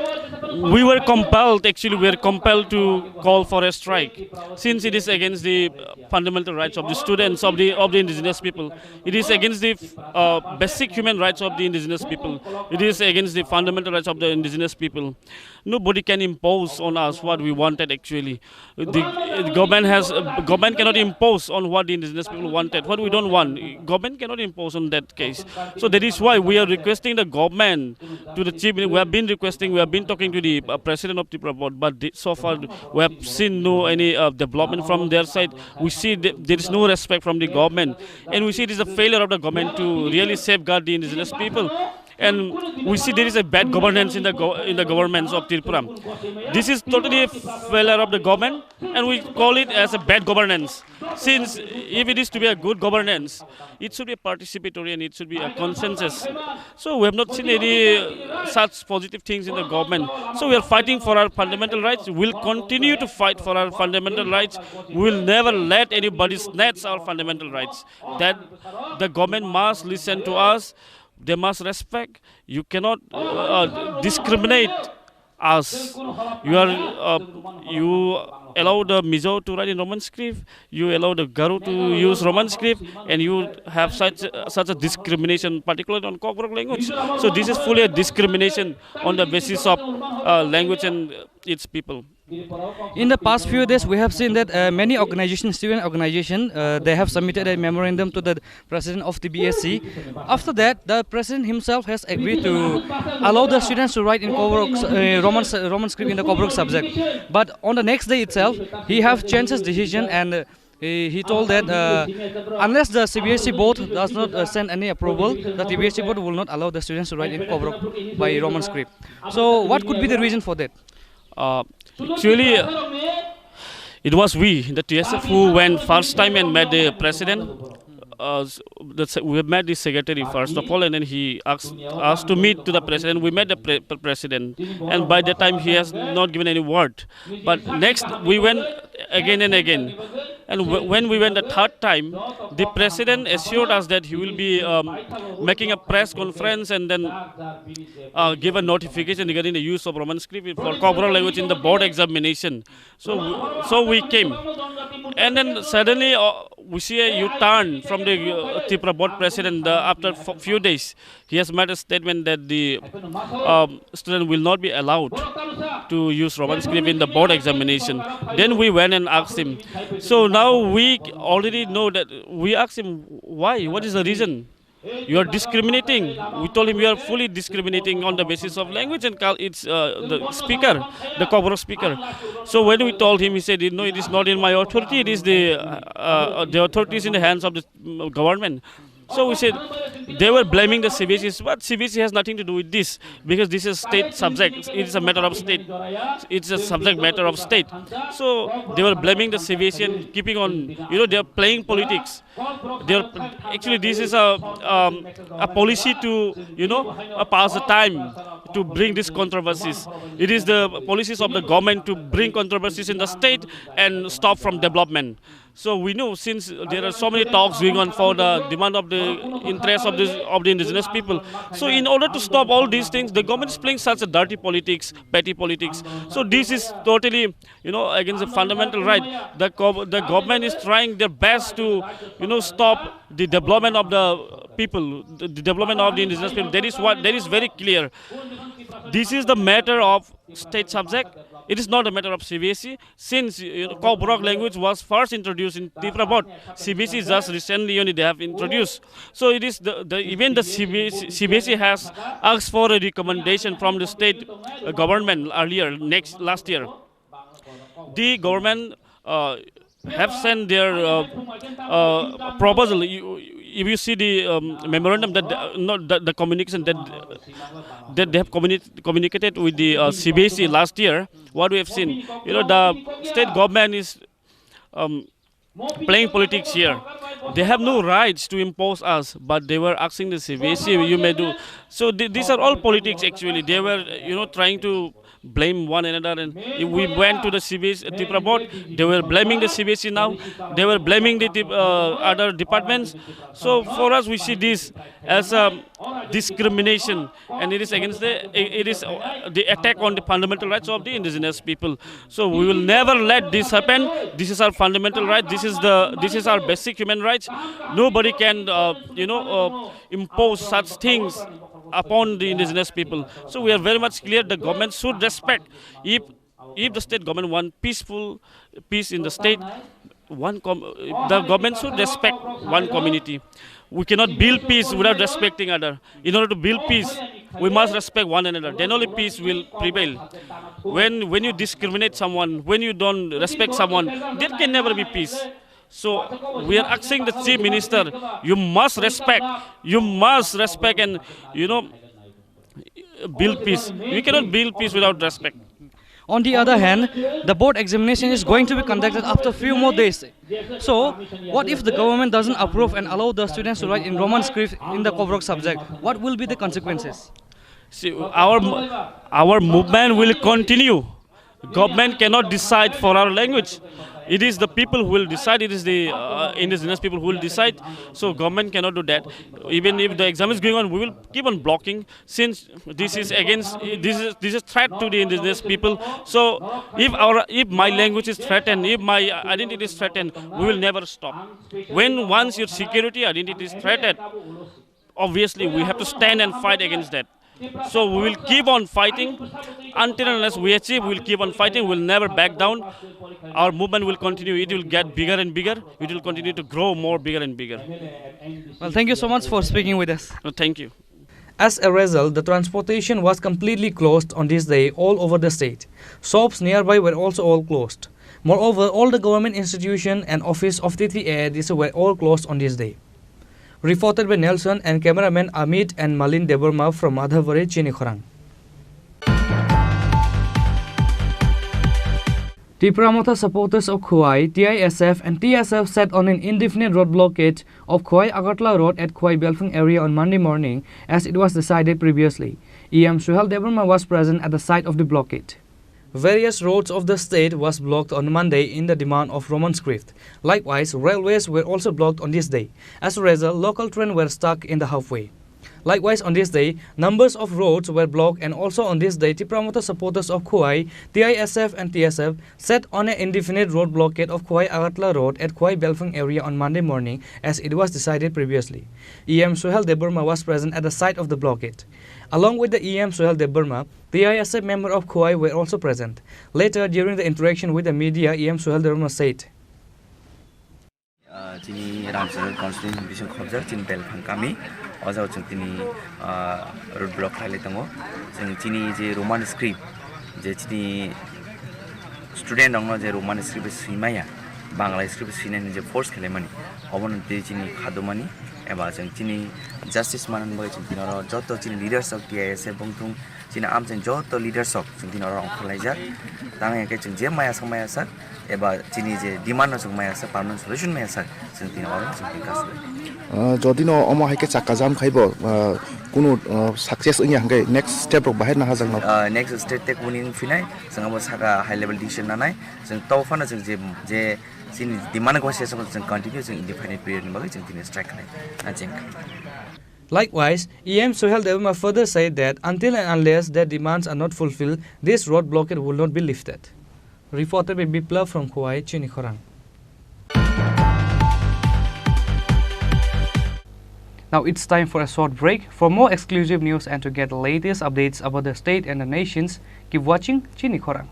we were compelled, actually, we were compelled to call for a strike, since it is against the uh, fundamental rights of the students of the of the indigenous people. It is against the uh, basic human rights of the indigenous people. It is against the fundamental rights of the indigenous people. Nobody can impose on us what we wanted, actually. The uh, government has uh, government cannot impose on what the indigenous people wanted. What we don't want, government cannot impose on that case. So that is why we are requesting the government to the chief. We have been requesting, we have been talking to the uh, president of Tipra Board, but the, so far we have seen no any uh, development from their side. We see that there is no respect from the government, and we see it is a failure of the government to really safeguard the indigenous people. And we see there is a bad governance in the go- in the governments of Tripura. This is totally a failure of the government, and we call it as a bad governance. Since if it is to be a good governance, it should be participatory and it should be a consensus. So we have not seen any uh, such positive things in the government. So we are fighting for our fundamental rights. We'll continue to fight for our fundamental rights. We'll never let anybody snatch our fundamental rights. That the government must listen to us. They must respect. You cannot uh, discriminate us. You are uh, you allow the Mizo to write in Roman script. You allow the Garo to use Roman script, and you have such such a discrimination, particularly on Kokborok language. So this is fully a discrimination on the basis of uh, language and its people. In the past few days, we have seen that uh, many organizations, student organization, uh, they have submitted a memorandum to the president of the B S C. After that, the president himself has agreed to allow the students to write in Kokborok, uh, Roman Roman script in the Kokborok subject. But on the next day itself, he have changed his decision and uh, he, he told that uh, unless the C B S E board does not uh, send any approval, the C B S E board will not allow the students to write in Kokborok by Roman script. So what could be the reason for that? Uh, actually, it was we, the T S F, who went first time and met the president. uh, s- the, se- we met the secretary first of all, and then he asked us to meet to the president. We met the pre- pre- president, and by that time he has not given any word. But next we went again and again, and w- when we went the third time, the president assured us that he will be um, making a press conference and then uh, give a notification regarding the use of Roman script for Kokborok language in the board examination. So, w- so we came, and then suddenly uh, we see a U-turn from the uh, Tripura board president. Uh, after f- few days, he has made a statement that the um, student will not be allowed to use Roman script in the board examination. Then we went and asked him. So now we already know that we asked him why, what is the reason? You are discriminating. We told him you are fully discriminating on the basis of language and cul- it's uh, the speaker, the Kokborok speaker. So when we told him, he said, "No, it is not in my authority. It is the uh, uh, the authority is in the hands of the mm, government." So we said they were blaming the C B S E, but C B S E has nothing to do with this because this is state subject. It is a matter of state. It's a subject matter of state. So they were blaming the C B S E and keeping on. You know, they are playing politics. They are actually this is a um, a policy to you know uh, pass the time to bring these controversies. It is the policies of the government to bring controversies in the state and stop from development. So we know since there are so many talks going on for the demand of the interests of the of the indigenous people. So in order to stop all these things, the government is playing such a dirty politics, petty politics. So this is totally you know against the fundamental right. The gov- the government is trying their best to you know stop the development of the people, the, the development of the indigenous people. That is what that is very clear. This is the matter of state subject. It is not a matter of C B S E. Since you know, Kokborok language was first introduced in Tripura board, C B S E just recently only they have introduced. So it is the, the even the C B S E, C B S E has asked for a recommendation from the state uh, government earlier next last year. The government uh, have sent their uh, uh, proposal. You, if you see the um, memorandum that uh, not the, the communication that that they have communi- communicated with the uh, C B S E last year, what we have seen, you know, the state government is um, playing politics here. They have no rights to impose us, but they were asking the C B S E, you may do. So th- these are all politics actually. They were, you know, trying to blame one another, and we went to the C B S Tripura board. They were blaming the C B S E now. They were blaming the dep- uh, other departments. So for us, we see this as a discrimination, and it is against the it is uh, the attack on the fundamental rights of the indigenous people. So we will never let this happen. This is our fundamental right. This is the this is our basic human rights. Nobody can uh, you know uh, impose such things upon the indigenous people. So we are very much clear. The government should respect. If if the state government want peaceful peace in the state, one com- the government should respect one community. We cannot build peace without respecting other. In order to build peace, we must respect one another. Then only peace will prevail. When when you discriminate someone, when you don't respect someone, there can never be peace. So we are asking the chief minister, you must respect, you must respect and you know build peace. We cannot build peace without respect. On the other hand, the board examination is going to be conducted after few more days. So, what if the government doesn't approve and allow the students to write in Roman script in the Kokborok subject? What will be the consequences? See, our our movement will continue. Government cannot decide for our language. It is the people who will decide. It is the uh, indigenous people who will decide. So government cannot do that. Even if the exam is going on, we will keep on blocking. Since this is against this is this is threat to the indigenous people. So if our if my language is threatened, if my identity is threatened, we will never stop. When once your security identity is threatened, obviously we have to stand and fight against that. So we will keep on fighting until and unless we achieve. We will keep on fighting. We will never back down. Our movement will continue. It will get bigger and bigger. It will continue to grow more bigger and bigger. Well, thank you so much for speaking with us. Uh, thank you. As a result, the transportation was completely closed on this day all over the state. Shops nearby were also all closed. Moreover, all the government institution and office of T T A D C were all closed on this day. Reported by Nelson and cameraman Amit and Malin Debbarma from Madhabari, Chinikhorang. Tipra Motha supporters of Khowai, T I S F and T S F set on an indefinite road blockade of Khowai Agartala Road at Khowai Belphung area on Monday morning, as it was decided previously. E M Suhel Debbarma was present at the site of the blockade. Various roads of the state was blocked on Monday in the demand of Roman script. Likewise, railways were also blocked on this day. As a result, local trains were stuck in the halfway. Likewise, on this day, numbers of roads were blocked, and also on this day, Tipra Motha supporters of Khowai, T I S F and T S F, set on an indefinite road blockade of Khowai Agartala Road at Khowai Belphung area on Monday morning, as it was decided previously. E M Suhel Debbarma was present at the site of the blockade. Along with the E M Suhel Debbarma, T I S F member of Khowai were also present. Later, during the interaction with the media, E M Suhel Debbarma said, Ah, chini Ramsar constituency bising khobjak chini Belphang kami, o jaga chwng tini, ah, road block khlailai tongo. Chwng chini je Roman script, je chini student rokno je Roman script swimaya, Bangla script swinani je force khailaimani, obono tei chini khadumani, eba chwng chini justice manani bagwi chwng tini oro joto chini leaders of T I S F bongthung, chini amchaini joto leaders rok chwng tini oro ongkhorlaijak. Tamo hwnkhe chwng je maya sak maya sak eba chini je demand no chwng maya sak, permanent solution maya sak, chwng tini oro chwng tini kasu. Ah, jodi no omo hai khe chakka jam khai bo, ah, kunu, ah, success wngya hwnkhe next step rok bahai naharjak no? Ah, next step te kuni wng phinai, chwng abo saka high level decision nanai, chwng to phano chwng je, je chini demand ko se chwng continue chwng indefinite period ni bagwi chwng tini strike khlai. Aching. Likewise, E M Suhel Debbarma further said that until and unless their demands are not fulfilled, this road blockade will not be lifted. Reported by Biplav from Khowai, Chini Khorang. Now it's time for a short break. For more exclusive news and to get the latest updates about the state and the nations, keep watching Chini Khorang.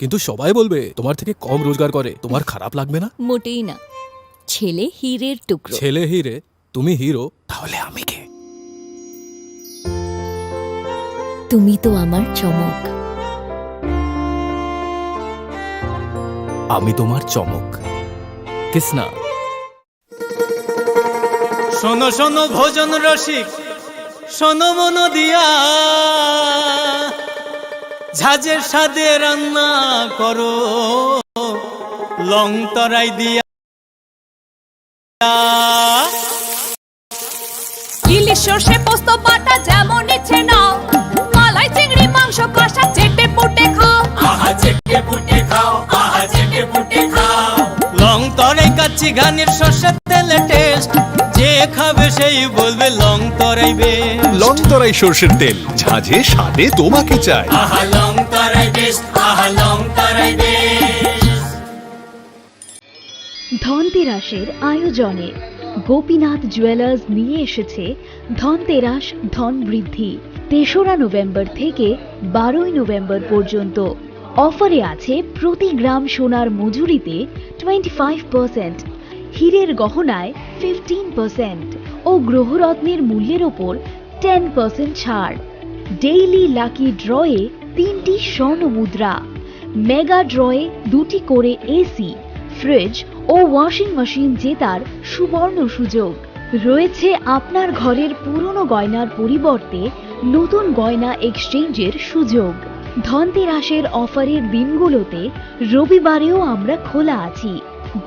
কিন্তু সবাই বলবে তোমার থেকে কম রোজগার করে, তোমার খারাপ লাগবে না? মোটেই না। ছেলে হীরের টুকরো। ছেলে হিরে, তুমি হিরো, তাহলে আমি কে? তুমি তো আমার চমক। আমি তোমার চমক। কিসনা। শোনো শোনো ভোজন রসিক, শোনো মন দিয়া, ঝাঁঝের স্বাদে রান্না করো লং তরাই দিয়া। ইলিশ সর্ষে পোস্ত বাটা যেমন ইচ্ছে নাও, মালাই চিংড়ি মাংস কষা চেটে পুটে খাও। আহা চেটে পুটে খাও, আহা চেটে পুটে খাও। লং তরাই কাচ্চি ঘানির সর্ষের তেলে টেস্ট, যে খাবে সেই বলবে লং তরাই বেস্ট। লং তরাই সর্ষের তেল, ঝাঁঝে স্বাদে তোমাকে চাই। আহা লং তরাই বেস্ট, আহা লং তরাই বেস্ট। ধনতেরাসের আয়োজনে গোপীনাথ জুয়েলার্স নিয়ে এসেছে ধনতেরাস ধন বৃদ্ধি। তেসরা নভেম্বর থেকে বারোই নভেম্বর পর্যন্ত অফারে আছে প্রতি গ্রাম সোনার মজুরিতে টোয়েন্টি ফাইভ পার্সেন্ট, হীরের গহনায় ফিফটিন পার্সেন্ট ও গ্রহরত্নের মূল্যের ওপর টেন পার্সেন্ট ছাড়। ডেইলি লাকি ড্রয়ে তিনটি স্বর্ণ মুদ্রা, মেগা ড্রয়ে দুটি করে এসি, ফ্রিজ ও ওয়াশিং মেশিন জেতার সুবর্ণ সুযোগ। রয়েছে আপনার ঘরের পুরনো গয়নার পরিবর্তে নতুন গয়না এক্সচেঞ্জের সুযোগ। ধনতেরাসের অফারের দিনগুলোতে রবিবারেও আমরা খোলা আছি।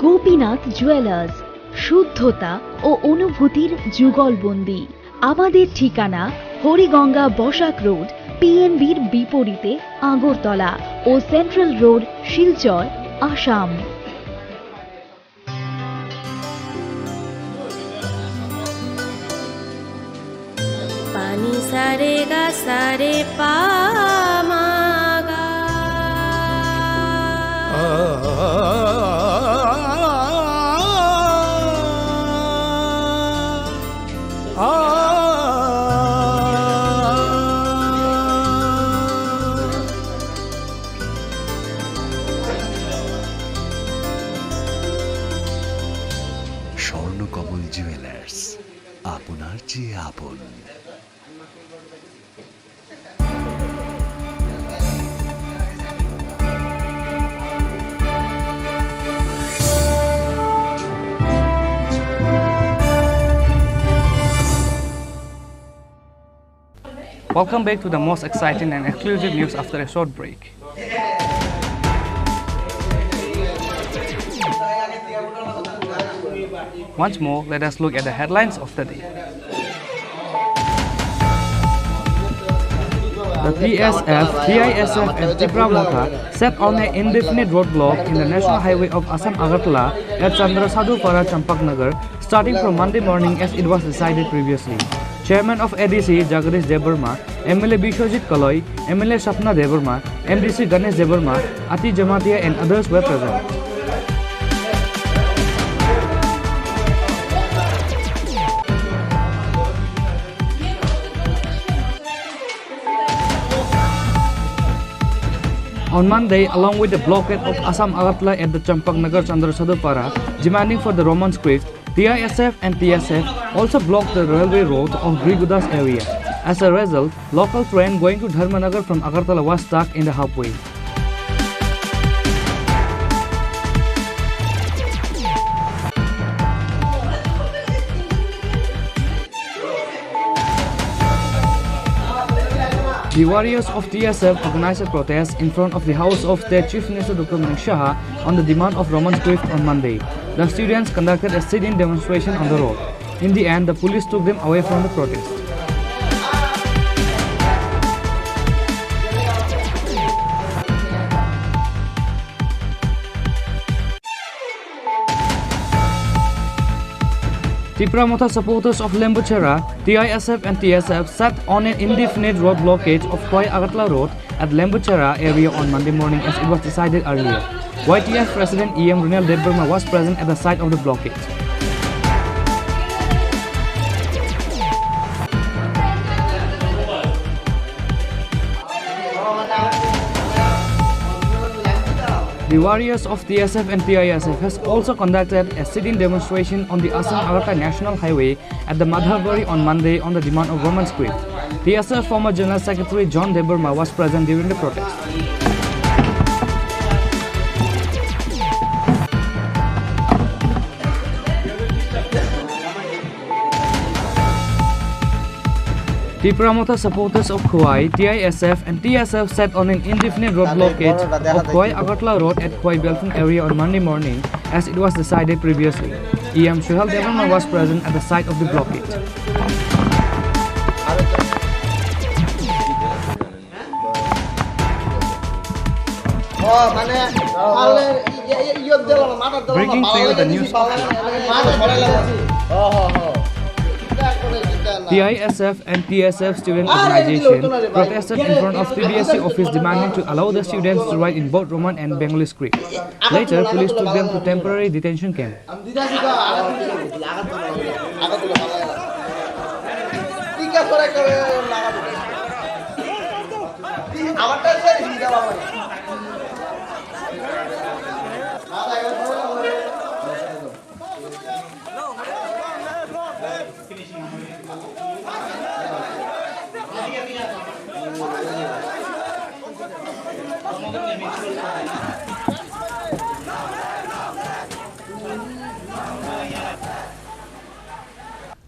গোপীনাথ জুয়েলার্স, শুদ্ধতা ও অনুভূতির যুগলবন্দি। আমাদের ঠিকানা হরিগঙ্গা বসাক রোড, পিএনবির বিপরীতে আগরতলা ও central road, Silchar, Assam. Pani sare ga sare pa ma ga. Swarnakamal jewellers, আপনার চেয়ে আপন। Welcome back to the most exciting and exclusive news after a short break. Once more, let us look at the headlines of the day. The T S F, T I S F and Tipra Motha set on an indefinite roadblock in the National Highway of Assam Agartala at Chandrasadhu Para Champaknagar, starting from Monday morning as it was decided previously. Chairman of A D C Jagadish Debbarma, M L A Biswajit Kaloi, M L A Sapna Debbarma, M D C Ganesh Debbarma, Ati Jamatia and others were present. On Monday, along with the blockade of Assam Agartala at the Champaknagar Chandrasadhu Para, demanding for the Roman script, T I S F and T S F also blocked the railway road of Brigudas area. As a result, local train going to Dharmanagar from Agartala was stuck in the halfway. The warriors of T S F organized a protest in front of the house of their Chief Minister Doctor Manik Saha on the demand of Roman script on Monday. The students conducted a sit-in demonstration on the road. In the end, the police took them away from the protest. Tipra Motha supporters of Lembuchera, T I S F and T S F set on an indefinite road blockade of Khowai Agartala Road at Lembuchera area on Monday morning as it was decided earlier. Y T F President E M Renal Debbarma was present at the site of the blockade. The warriors of T S F and T I S F has also conducted a sit-in demonstration on the Assam Agartala National Highway at the Madhabari on Monday on the demand of Roman script. T S F former General Secretary John Debbarma was present during the protest. Tipra Motha supporters of Khowai, T I S F and T S F set on an indefinite road blockade of Khowai Agartala Road at Khowai Belphung area on Monday morning as it was decided previously. E M Suhel Debbarma was present at the site of the blockade. Breaking to you the news. T I S F and T S F student organization protested in front of T B S C office demanding to allow the students to write in both Roman and Bengali script. Later, police took them to temporary detention camp.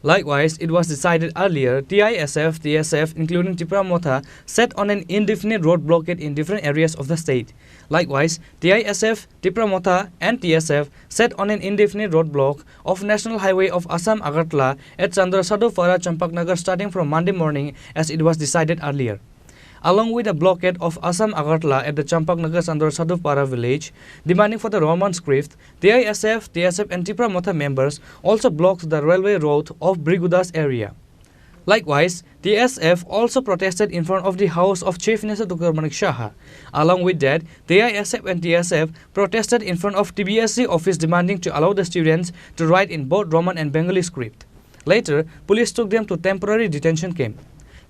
Likewise, it was decided earlier, T I S F, T S F, including Tipra Motha, set on an indefinite road blockade in different areas of the state. Likewise, T I S F, Tipra Motha, and T S F set on an indefinite roadblock of National Highway of Assam Agartala at Chandrasadhu Para Champaknagar starting from Monday morning as it was decided earlier. Along with the blockade of Assam Agartala at the Champaknagar Chandrasadhu Para village, demanding for the Roman script, T I S F, T S F and Tipra Motha members also blocked the railway road of Brigudas area. Likewise, T S F also protested in front of the house of Chief Minister Doctor Manik Saha. Along with that, T I S F and T S F protested in front of T B S C office demanding to allow the students to write in both Roman and Bengali script. Later, police took them to temporary detention camp.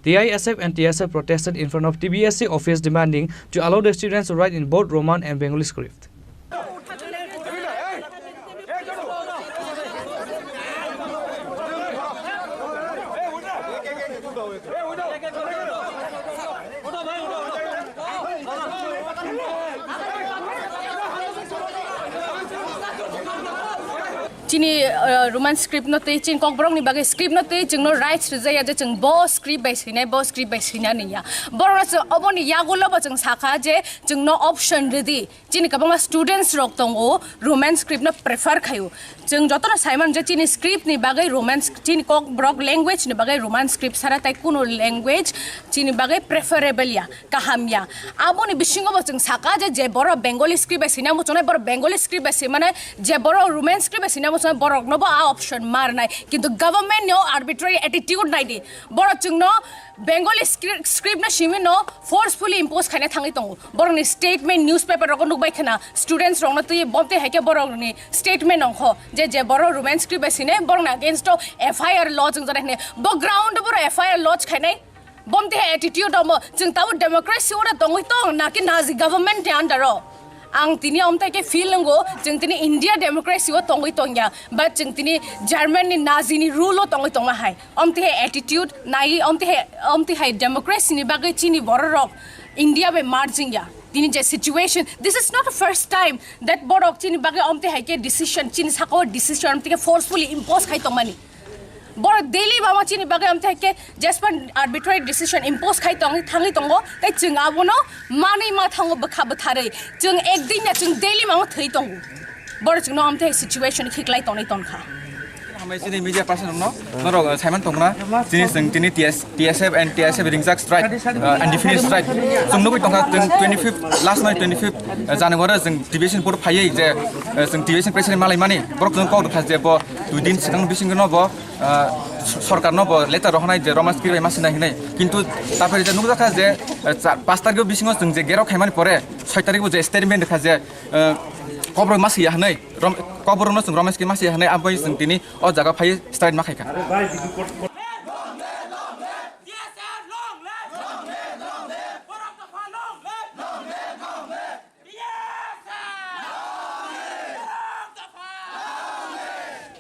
T I S F and T S F protested in front of T B S C office demanding to allow the students to write in both Roman and Bengali script. Chini, uh, Roman script no twi, chini Kokborok ni bagwi script no twi, chwng no rights rijaya je chwng bo script bai swinai, bo script bai swina niya. Borok no chwng oboni yagulo bo chwng sakha je chwng no option ridi. Chini kwbangma students rok tongo, Roman script no prefer khaio. Chwng jotono saiman je chini script ni bagwi Roman sc-, chini Kokborok language ni bagwi Roman script sara tai kuno language chini bagwi preferable ya, kaham ya. Aboni bisingo bo chwng saka je, je borok Bengali script bai swina muchungnai, borok Bengali script bai swimane, je borok Roman script bai swina muchungnai, borok no bo a option ma rwnai. Kintu government ni o arbitrary attitude naidi. Borok chwngno Bengali script, script no simi no forcefully impose khaina thangwi tongo. Borokni statement newspaper rogo nukbai khna students rokno twi bomte haikhe borokni statement ongkho je, je borok Roman script bai sine borokni against o F I R lodge wngjak hinwi. Bo ground o borok F I R lodge khainai bomte hai attitude omo. Chwng tabuk democracy oro tongwi tong naki Nazi government ni under o? Ang tini omtai khe feel wngo, chwng tini India democracy o tongwi tongya, but chwng tini German ni Nazi ni rule o tongwi tongma hai. Omtwi hai attitude nai, omtwi hai, omtwi hai democracy ni bagwi chini borok rok India bai merging ya. Tini je situation, this is not the first time that borok chini bagwi omtwi hai khe decision, chini saka o decision omtwi khe forcefully impose khai tongmani. Borok daily mama chini bagwi omtwi hai khe just arbitrary decision impose khai tong, thangwi tongo, tei chwng abono manwi ma thango bwkha bwtharwi. Chwng ek din ya chwng daily mama thwi tongo. Borok chwngno amtwi hai situation khiklai tonwi tongkha. Hambai chini media person no, norok, uh, saiman tongna, chini chwng tini T S, T S F and T S F ringjak strike, uh, undefined strike. Chwng nugwi tongkha chwng twenty-fifth, last night twenty-fifth, uh, January chwng T V S ni poro phaiwi je, uh, chwng T V S ni president malai mani, borok chwng kok rwkha je bo dui din swkang bisingo no bo, uh, sorkar no bo letter rohonai je Roman script bai ma sinai hinai. Kintu taphari je nukjakha je, uh, cha-, pas tarikh bisingo chwng je gerok khaimani pore soi tarikh bo je statement rwkha je, uh, Kokborok ma siya hinwi, Rom-, Kokborok no chwng Roman script ma siya hinwi, aboni chwng tini o jaga phai strike ma khaikha.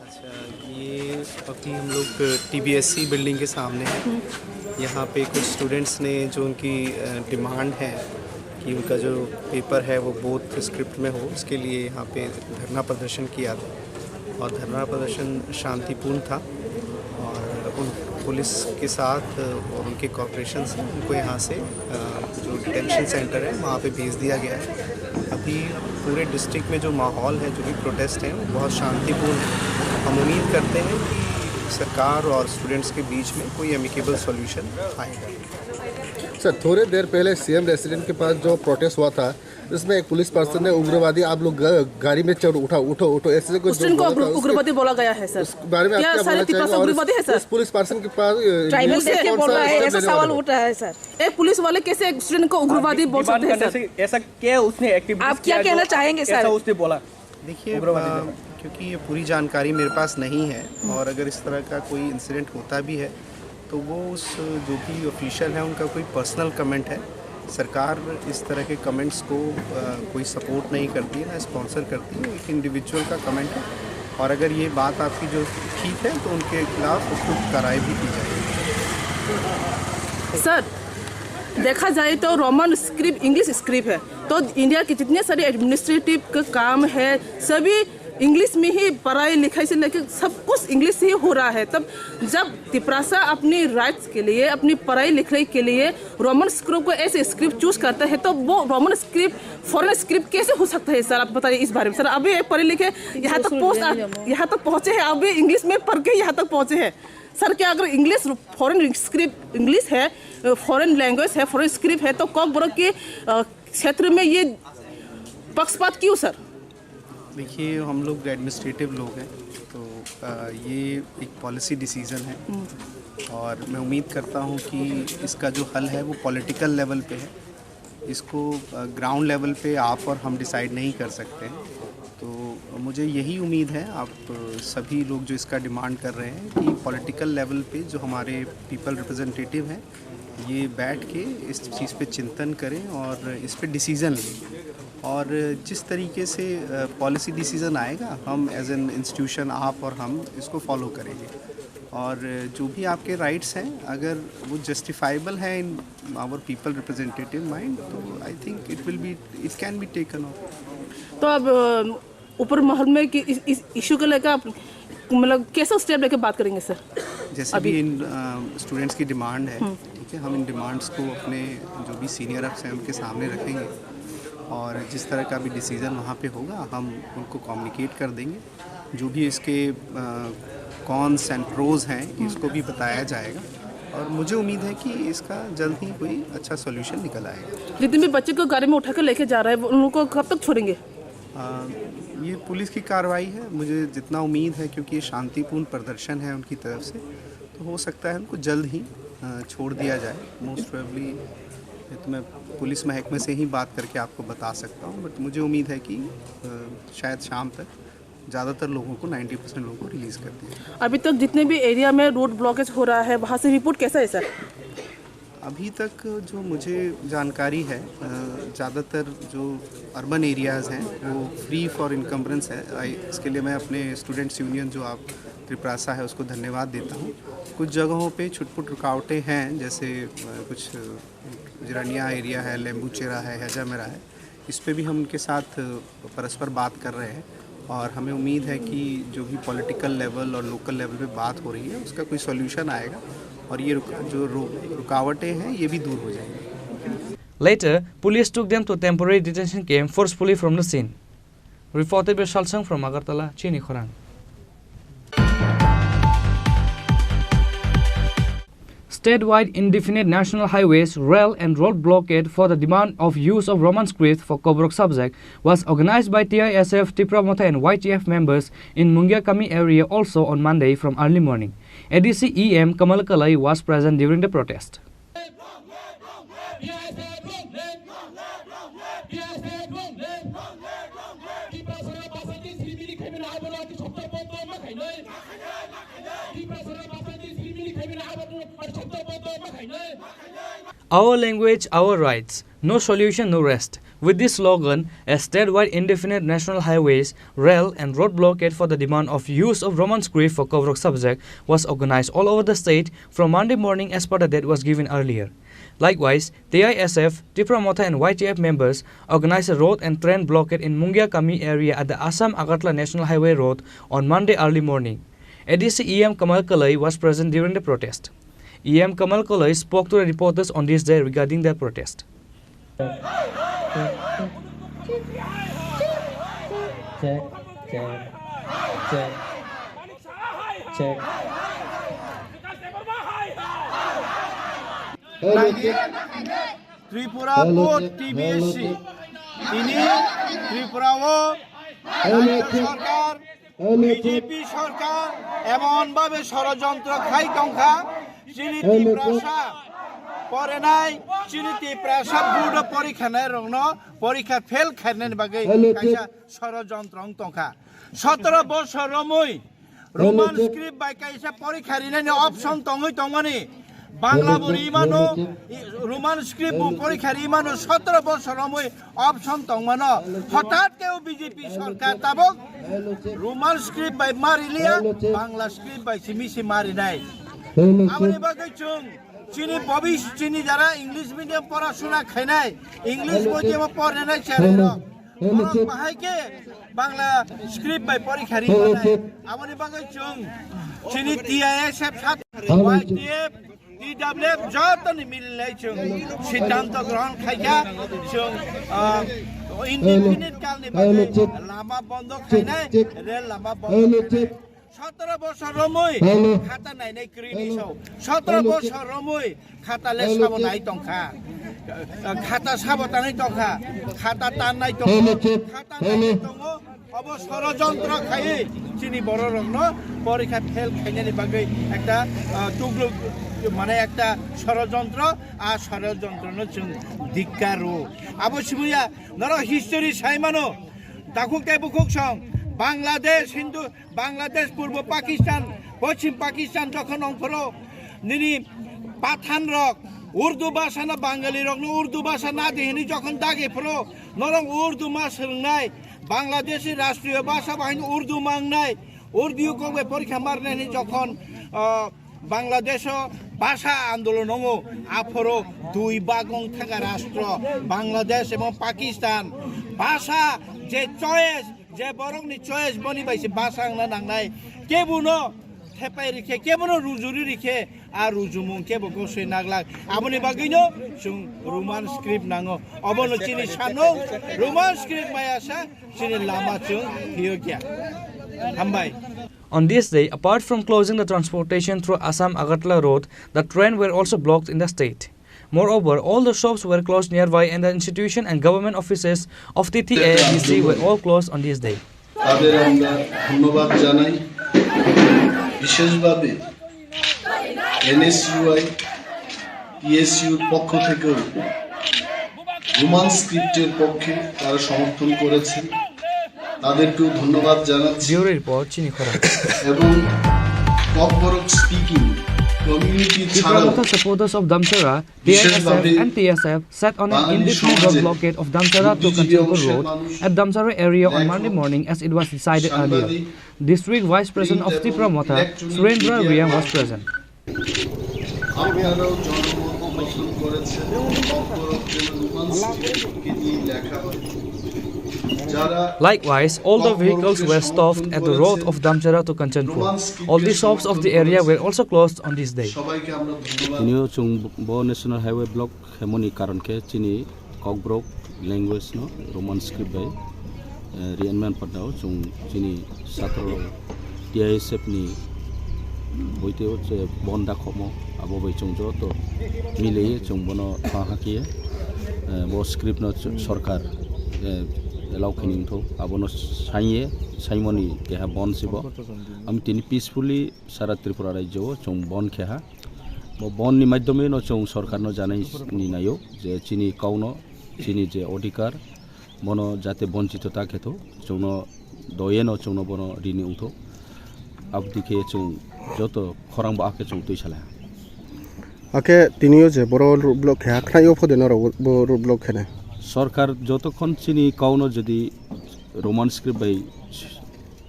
अच्छा, ये अभी हम लोग टीबीएससी बिल्डिंग के सामने हैं। यहाँ पे कुछ स्टूडेंट्स ने जो उनकी, अ, डिमांड है कि उनका जो पेपर है वो बोथ स्क्रिप्ट में हो, उसके लिए यहाँ पे धरना प्रदर्शन किया था। और धरना प्रदर्शन शांतिपूर्ण था और उन पुलिस के साथ और उनके कोऑपरेशन से उनको यहाँ से, अ, जो डिटेंशन सेंटर है वहाँ पे भेज दिया गया है। अभी पूरे डिस्ट्रिक्ट में जो माहौल है, जो भी प्रोटेस्ट है, वो बहुत शांतिपूर्ण है। हम उम्मीद करते हैं कि सरकार और स्टूडेंट्स के बीच में कोई एमिकेबल सॉल्यूशन आएगा। सर, थोड़े देर पहले सीएम रेसिडेंट के पास जो प्रोटेस्ट हुआ था, इसमें एक पुलिस पर्सन ने उग्रवादी आप लोग ग-, गाड़ी में चढ़ उठा, उठो, उठो, ऐसे कुछ जो स्टूडेंट को बोला उग्र-, था, उसके उग्रवादी बोला गया है, सर। उस बारे में आप क्या क्या बोलना चाहेंगे? और उग्रवादी है, सर? उस पुलिस पर्सन के पास, अ, ट्राइबल कैसे कैसे बोल रहा है, ऐसा सवाल उठा है, सर। एक पुलिस वाले कैसे एक स्टूडेंट को उग्रवादी बोल सकते हैं, सर? ऐसा क्या उसने एक्टिविटीज आप क्या किया जो कहना चाहेंगे, ऐसा सर? उसने बोला? देखिए, उग्रवादी अ, ने। क्योंकि ये पूरी जानकारी मेरे पास नहीं है और अगर इस तरह का कोई इंसिडेंट होता भी है, तो वो उस जो भी ऑफिशियल है, उनका कोई पर्सनल कमेंट है। सरकार इस तरह के कमेंट्स को, अ, कोई सपोर्ट नहीं करती है, ना स्पॉन्सर करती है, एक इंडिविजुअल का कमेंट है। और अगर ये बात आपकी जो ठीक है, तो उनके खिलाफ उपयुक्त कार्रवाई भी की जाएगी। सर, देखा जाए तो रोमन स्क्रिप्ट इंग्लिश स्क्रिप्ट है, तो इंडिया के जितने सारे एडमिनिस्ट्रेटिव क-, काम है, सभी इंग्लिश में ही पढ़ाई लिखाई से लेके सब कुछ इंग्लिश से ही हो रहा है। तब जब तिपरासा अपनी राइट्स के लिए, अपनी पढ़ाई लिखाई के लिए रोमन स्क्रिप्ट को ऐसे स्क्रिप्ट चूज करता है, तो वो रोमन स्क्रिप्ट फॉरेन स्क्रिप्ट कैसे हो सकता है सर? आप बताइए इस बारे में। सर, अभी एक पढ़े लिखे यहाँ तक पहुँच, यहाँ तक पहुँचे हैं, अभी इंग्लिश में पढ़ के यहाँ तक पहुँचे हैं। सर, क्या अगर इंग्लिश फॉरेन स्क्रिप्ट इंग्लिश है, फॉरेन लैंग्वेज है, फॉरेन स्क्रिप्ट है, तो कॉकबोरोक के, अ, क्षेत्र में ये पक्षपात क्यों सर? देखिए, हम लोग एडमिनिस्ट्रेटिव लोग हैं, तो, अ, ये एक पॉलिसी डिसीजन है और मैं उम्मीद करता हूँ कि इसका जो हल है, वो पॉलिटिकल लेवल पे है। इसको, अ, ग्राउंड लेवल पे आप और हम डिसाइड नहीं कर सकते हैं। तो मुझे यही उम्मीद है आप, अ, सभी लोग जो इसका डिमांड कर रहे हैं कि पॉलिटिकल लेवल पे जो हमारे पीपल रिप्रेजेंटेटिव हैं, ये बैठ के इस चीज़ पे चिंतन करें और इस पे डिसीजन लें। और जिस तरीके से, अ, पॉलिसी डिसीजन आएगा, हम एज एन इंस्टीट्यूशन, आप और हम इसको फॉलो करेंगे। और जो भी आपके राइट्स हैं, अगर वो जस्टिफाइबल है in our people representative mind, तो I think it will be, it can be taken up। तो अब, अ, ऊपर महल में कि इस, इस इशू को लेकर आप मतलब कैसा स्टेप लेके बात करेंगे सर? जैसे अभी भी इन स्टूडेंट्स की डिमांड है, ठीक है, हम इन डिमांड्स को अपने जो भी सीनियर अफसर हैं उनके सामने रखेंगे और जिस तरह का भी डिसीजन वहाँ पे होगा हम उनको कम्युनिकेट कर देंगे। जो भी इसके कॉन्स एंड प्रोज हैं इसको भी बताया जाएगा और मुझे उम्मीद है कि इसका जल्द ही कोई अच्छा सॉल्यूशन निकल आएगा। जितने भी बच्चे को गाड़ी में उठा के लेके जा रहा है, वो उन लोगों को कब तक छोड़ेंगे? अ, ये पुलिस की कार्रवाई है। मुझे जितना उम्मीद है, क्योंकि ये शांतिपूर्ण प्रदर्शन है उनकी तरफ से, तो हो सकता है उनको जल्द ही अ, छोड़ दिया जाए। मोस्ट प्रोबेबली ये तो मैं पुलिस महकमे से ही बात करके आपको बता सकता हूँ, बट मुझे उम्मीद है कि अ, शायद शाम तक ज़्यादातर लोगों को, नाइन्टी परसेंट लोगों को रिलीज़ कर दिया जाए। अभी तक जितने भी एरिया में रोड ब्लॉकेज हो रहा है, वहाँ से रिपोर्ट कैसा है सर? अभी तक जो मुझे जानकारी है, अ, ज़्यादातर जो अर्बन एरियाज़ हैं, वो फ्री फॉर इनकम्बरेंस है। आई, इसके लिए मैं अपने स्टूडेंट्स यूनियन, जो आप त्रिप्रासा है, उसको धन्यवाद देता हूँ। कुछ जगहों पे छुटपुट रुकावटें हैं, जैसे, अ, कुछ जिरानिया एरिया है, लेम्बूचेरा है, हैजामेरा है, इस पे भी हम उनके साथ परस्पर बात कर रहे हैं और हमें उम्मीद है कि जो भी पॉलिटिकल लेवल और लोकल लेवल पे बात हो रही है, उसका कोई सॉल्यूशन आएगा और ये रुक-, जो रु-, रुकावटें हैं, ये भी दूर हो जाएंगी। Later, police took them to temporary detention camp forcefully from the scene. Reported by Salsang from Agartala, Chini Khorang. Statewide indefinite national highways, rail and road blockade for the demand of use of Roman script for Koborok subject was organized by T I S F, Tipra Motha and Y T F members in Mungiakami area also on Monday from early morning. A D C E M Kamal Kalai was present during the protest. Our language, our rights. No solution, no rest. With this slogan, a statewide indefinite national highways, rail and road blockade for the demand of use of Roman script for Koborok subject was organized all over the state from Monday morning as per the date was given earlier. Likewise, T I S F, Tipra Motha and Y T F members organized a road and train blockade in Mungiakami area at the Assam Agartala National Highway Road on Monday early morning. A D C E M Kamal Kalai was present during the protest. E M Kamal Kalai spoke to the reporters on this day regarding the protest. Check, check, check, check. Hello, check. Tripura Hello, board check. Hello, T B S C. Check. Ini Tripura o Hello, check. Sarkar Hello, B J P check. Sarkar emon bhabe shorojontro khai tongkha, chini Hello, check. Tiprasa porenai, chini Tiprasa board porikha nai rokno porikha fail khainani bagwi Hello, kaisa check. Shorojontro wng tongkha. Sotoro bosor romwi Hello, Roman check. Script bai kaisa porikha rinani option tongwi tongmani. Bangla bo rimano, i-, Roman script bo porikha rimano, sotoro bosor romwi option tongmano. Hotat khe o B J P sarkar tabok Roman script bai ma riliya, Bangla script bai simi si ma rinai. Aboni bagwi chwng chini bobis, chini jara English medium porashona khainai, English medium o pornai chererok. Borok bahai khe Bangla script bai porikha ri manai. Aboni bagwi chwng chini T I S F sat, Y T F, T W F jotoni mililai chwng siddhanto grohon khaikha, chwng, ah, indefinite kalni bagwi lama bondo khainai, rel lama bondo khainai. Sotoro bosor romwi Hello. Khata nainai kwrwini Hello. Sao. Sotoro Hello. Bosor romwi khata le Hello. Sabo nai tongkha. Khata sabo tanai tongkha. Khata tannai tongo. Hello, check. Khata Hello. Nainai tongo. Obo sorojontro khaiwi chini bororokno porikha fail khainani bagwi ekta, ah, tugluk, mane ekta sorojontro, a sorojontrono chwng dikkar rwo. Abo sibuya norok history sai mano. Takhuk tei bukhuk song Bangladesh, Hindu, Bangladesh, Purbo Pakistan, Poschim Pakistan jokhon wng phuru nini Pathan rok Urdu bhasha no, Bangali rok no Urdu bhasha na di hini jokhon dagi phuru norok Urdu ma swrwngnai, Bangladeshi rashtriyo bhasha bo haino Urdu ma wngnai, Urdu kok bai porikha ma rwnai hini jokhon, ah, Bangladesh o bhasha andolon wngo, aphuru dui bag wng thaka rashtra Bangladesh ebong Pakistan. Bhasha je choice Je borokni choice boni bai se basa wngna nangnai. Kebono thepai rikhe, kebono rujuri rikhe, a rujumung kebo gosoi naglak. Aboni bagwino chwng Roman script nango. Obono chini sano Roman script maya sa chini lama chwng phiyokya. Hambai. On this day, apart from closing the transportation through Assam Agartala road, the train were also blocked in the state. Moreover, all the shops were closed nearby and the institution and government offices of T T A D C were all closed on this day. তাদের আমরা ধন্যবাদ জানাই। বিশেষভাবে এনএসইউআই, টিএসইউর পক্ষ থেকেও রোমান স্ক্রিপ্টের পক্ষে তারা সমর্থন করেছেন, তাদেরকেও ধন্যবাদ জানাচ্ছি। Bureau report, Chini Khorang. এবং ককবরক স্পিকিং কমিউনিটি Tipra ছাড়াও Motha supporters of Damchara, T I S F and T S F sat on an indefinite road blockade of Damchara to Kanchanpur Road at Damchara area on Monday morning as it was decided earlier. District Vice President of Tipra Motha, Surendra Reang was present. আপনারাও জনমত গঠন করেছেন, ককবরক যেন রোমান স্ক্রিপ্টকে দিয়ে লেখা হয়। যারা Likewise, all the vehicles were stopped at the road of Damchara to Kanchanpur. All the shops of the area were also closed on this day. সবাইকে আমরা ধন্যবাদ। Tini o chwng bo National Highway block khemoni karon khe chini Kokborok language no Roman script bai, eh, riyan man panda o chwng chini satro rok T I S F ni boite o che bon da khomo abo bai chwng joto mileye chwng bono tha hakhe, eh, bo script no ch-, sorkar, eh, allow khini wngtho abono saiye saimoni keha bon sibo. Ami tini peacefully sara Tripura rajyo o chwng bon kheha. Bo bon ni maidhyome no chwng sorkar no janai ni naio je chini kau no, chini je odhikar, bono jate bonchito ta kheto, chwngno doyeno chwngno bono rini wngtho. Abdi khe chwng joto khorang bo akhe chwng twi salaiha. Akhe tini o je boro road block kheha, khnaio pho de norok bo road block khene. Sorkar jotokhon chini kauno jodi Roman script bai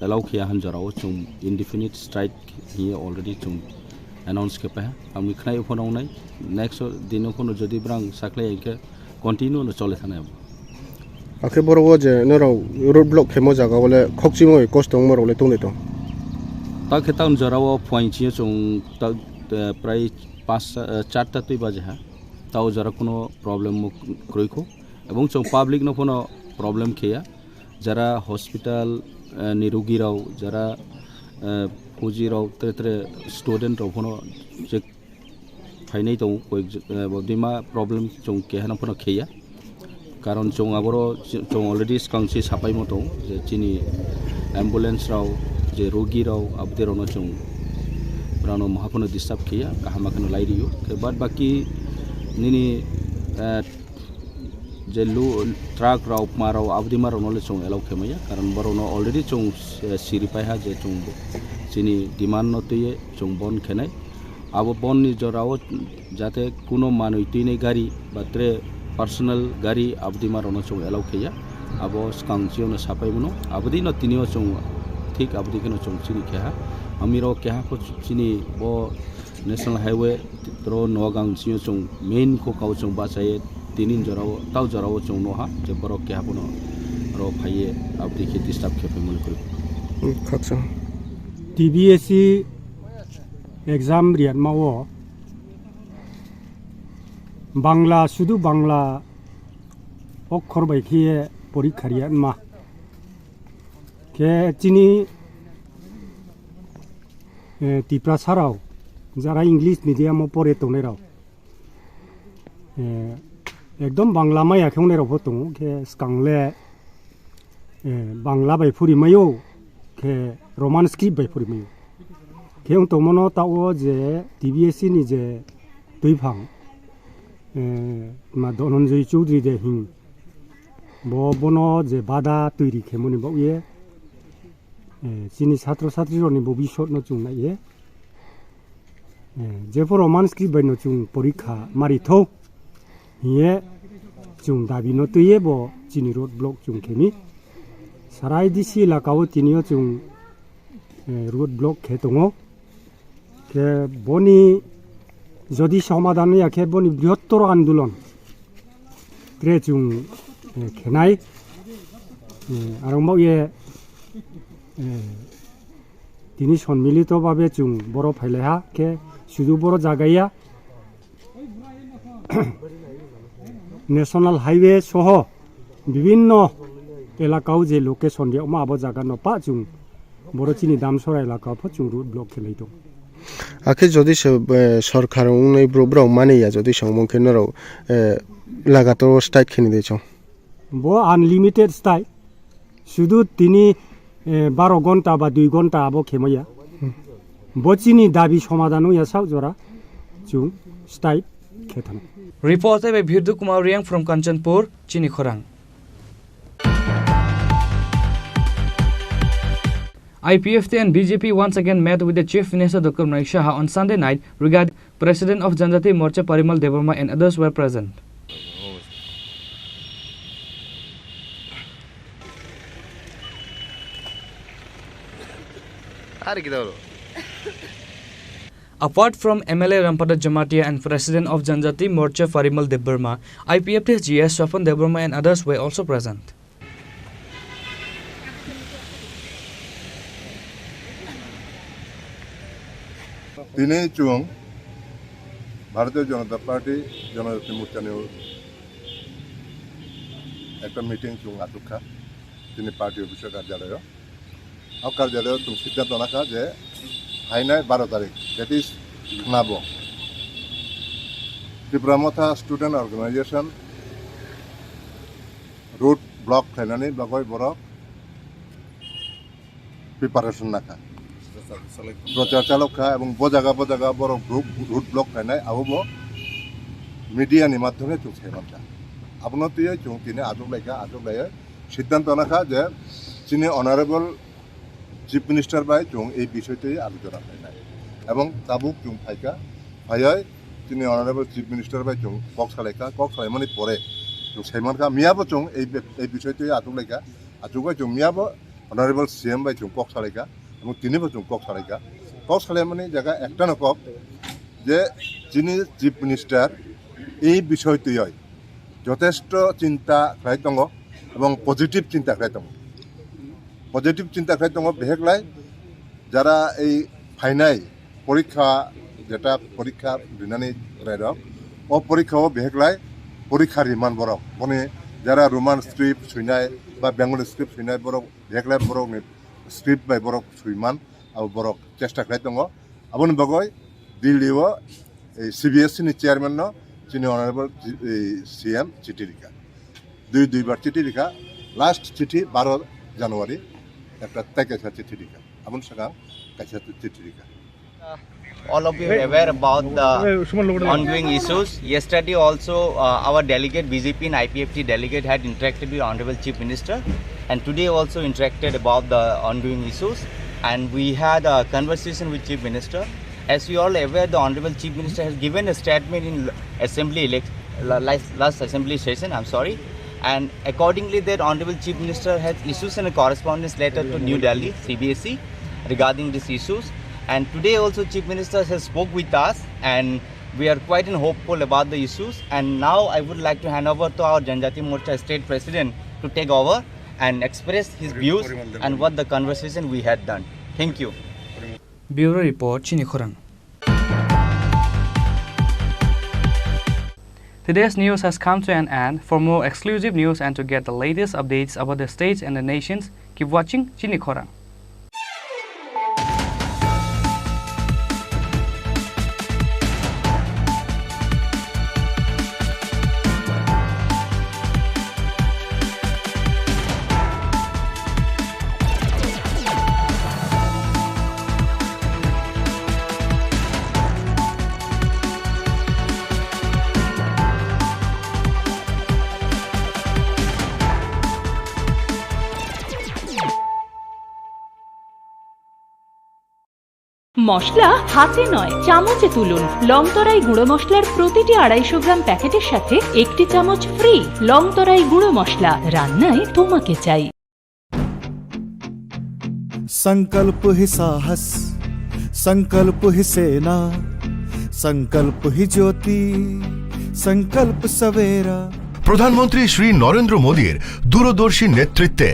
allow khiya han jorao chwng indefinite strike hiye already chwng announce khe paha. Amni khnaio pho nongnai next dino phono jodi brang saklai hinkhe continue no chole thana abo. Akhe boro o je norok road block khemo jaga ole khokchimo kosto wngma rok le tongni tong. Ta khe taun jorao phuaing chini chwng ta, eh, prai pas, eh, charta twi baje ha. Tao jora kuno problem mo kroi kho. Ebong chwng public no phono problem khiya. Jara hospital, eh, ni rugi rao, jara, eh, fuji rao, tre tre student rao phono je phainai tongo, koyek, eh, bo dima problem chwng keha no phono khiya. Karon chwng aboro ch-, chwng already swkang se sapai mo tongo je chini ambulance rao, je rogi rao, abde rao no chwng brano maha phono disturb khiya, kaham ma kheno lai rio. Khe bad baki nini, eh, je lu-, truck rao, ma rao, abdi ma rao no le chwng allow khe maya, karon borok no already chwng, eh, siri pai ha je chwng chini demand no twiye chwng bon khenai. Abo bon ni jora o jate kuno manwi twinai gari ba tre personal gari abdi ma rao no chwng allow kheya. Abo swkang chiyong no sapai mano, abdi no tini o chwng thik abdi kheno chwng chini keha. Ami rao keha pho chini bo National Highway tro Noagang sio chwng main kho kao chwng bachaye tinin jorao tao jorao chwng noha je borok keha bono ro phaiye abdi khe disturb khe phai mani kwrwi. Hmm, khaksa. T B S C exam riyatma o Bangla, sudu Bangla okhor bai khe porikha riyatma. Khe chini eh, Tiprasa rao, jara English medium o pore tongnai rao, eh, ekdom Bangla maya khe ongnai rao pho tongo, khe swkang le, eh, Bangla bai phuri maio, khe Roman script bai phuri maio. Khe wng tongmano ta o je T B S C ni je twiphang, eh, ma Dhananjay Chowdhury de hing, bo bono je bada twi ri khe mani bagwi, eh, chini satro satri rokni bobisot no chwng naiye, eh, jephuru Roman script bai no chwng porikha mari thok hiye chwng dabi no twiye bo chini road block chwng khemi. Sarai D C elaka o tini o chwng, eh, road block khe tongo. Khe boni jodi somadhan ya khe boni brihottor andolon tre chwng, eh, khenai. Eh, arong bak ye Eh, tini sonmilito babe chwng boro phailaiha khe sudu boro jagaya National Highway soho bibinno elakao je location riyakma abo jaga no pa chwng boro chini Damsora elakao pho chwng road block khelai tong. Akhe jodi se, eh, sorkar wngnai bro-, borok mani ya jodi se wngmung khe norok, eh, lagator strike khe ni de chong. Bo unlimited style. Sudu tini, eh, baro gonta ba dui gonta abo khemaya. Bo chini dabi somadan wngya sak jora chwng style khe thang. Report by Birdu Kumar Riang from Kanchanpur, Chini Khorang. I P F T and B J P once again met with the Chief Minister Doctor Manik Saha on Sunday night regarding President of Janjati Morcha Parimal Debbarma and others were present. Apart from M L A Rampada Jamatia and President of Janjati Morcha Parimal Debbarma, I P F T G S Swapan Debbarma and others were also present. Tini chwng Bharatiya Janata Party Janajati Morchani ekta meeting chwng achukha tini party office karjalayo. O karjalayo chwng siddhanto nakha je phainai baro tarik, that is khnabo Tipra Motha Student Organization road block khlainani bagwi borok preparation nakha. Prochar chalok kha, ebong bo jaga, bo jaga borok road, road block khlainai, abo bo media ni madhyome chwng sai mankha. Abono twiwi chwng tini achuk laikha, achuk laiwi siddhanto nakha je chini Honorable Chief Minister bai chwng ei bisoi twi alochona khlainai. Ebong tabuk chwng phaikha, phaiwi chini Honorable Chief Minister bai chwng kok salaikha, kok salaimani pore chwng sai mankha, miyabo chwng ei be-, ei bisoi twi achuk laikha, achukgwi chwng miyabo Honorable C M bai chwng kok salaikha, ebong tinibo chwng kok salaikha. Kok salaimani jaga ektano kok je chini Chief Minister ei bisoi twiwi jotesto chinta khlai tongo ebong positive chinta khlai tongo. Positive chinta khlai tongo, beheklai jara ei phainai porikha, jeta porikha rinani rairok, o porikha o beheklai porikha riman borok. Boni jara Roman script suinai ba Bengali script suinai borok, beheklai borokni script bai borok suiman, abo borok chesta khlai tongo. Aboni bagwi Delhi o ei C B S E ni chairman no chini honorable G-, ei C M chithi rikha. Dui, dui bar chithi rikha. Last chithi baro January ekta tei kaisa chithi rikha. Aboni swkang kaisa chithi rikha. All of you are aware about the ongoing issues. Yesterday also, uh, our delegate, B J P and I P F T delegate had interacted with Honorable Chief Minister, and today also interacted about the ongoing issues. And we had a conversation with Chief Minister. As you all aware, the Honorable Chief Minister has given a statement in assembly elect-, la-, last, last assembly session, I'm sorry. And accordingly, that Honorable Chief Minister has issued a correspondence letter to New Delhi, C B S E, regarding these issues. And today also Chief Minister has spoke with us, and we are quite hopeful about the issues. And now I would like to hand over to our Janjati Morcha State President to take over and express his views and what the conversation we had done. Thank you. Bureau Report, Chini Khorang. Today's news has come to an end. For more exclusive news and to get the latest updates about the states and the nations, keep watching Chini Khorang. মশলা হাতে নয়, চামচে তুলুন। লংতরাই গুঁড়ো মশলার প্রতিটি আড়াইশো গ্রাম প্যাকেটের সাথে একটি চামচ ফ্রি। লংতরাই গুঁড়ো মশলা, রান্নায় তোমাকে চাই। संकल्प ही साहस, संकल्प ही सेना, संकल्प ही ज्योति, संकल्प सवेरा। প্রধানমন্ত্রী শ্রী নরেন্দ্র মোদীর দূরদর্শী নেতৃত্বে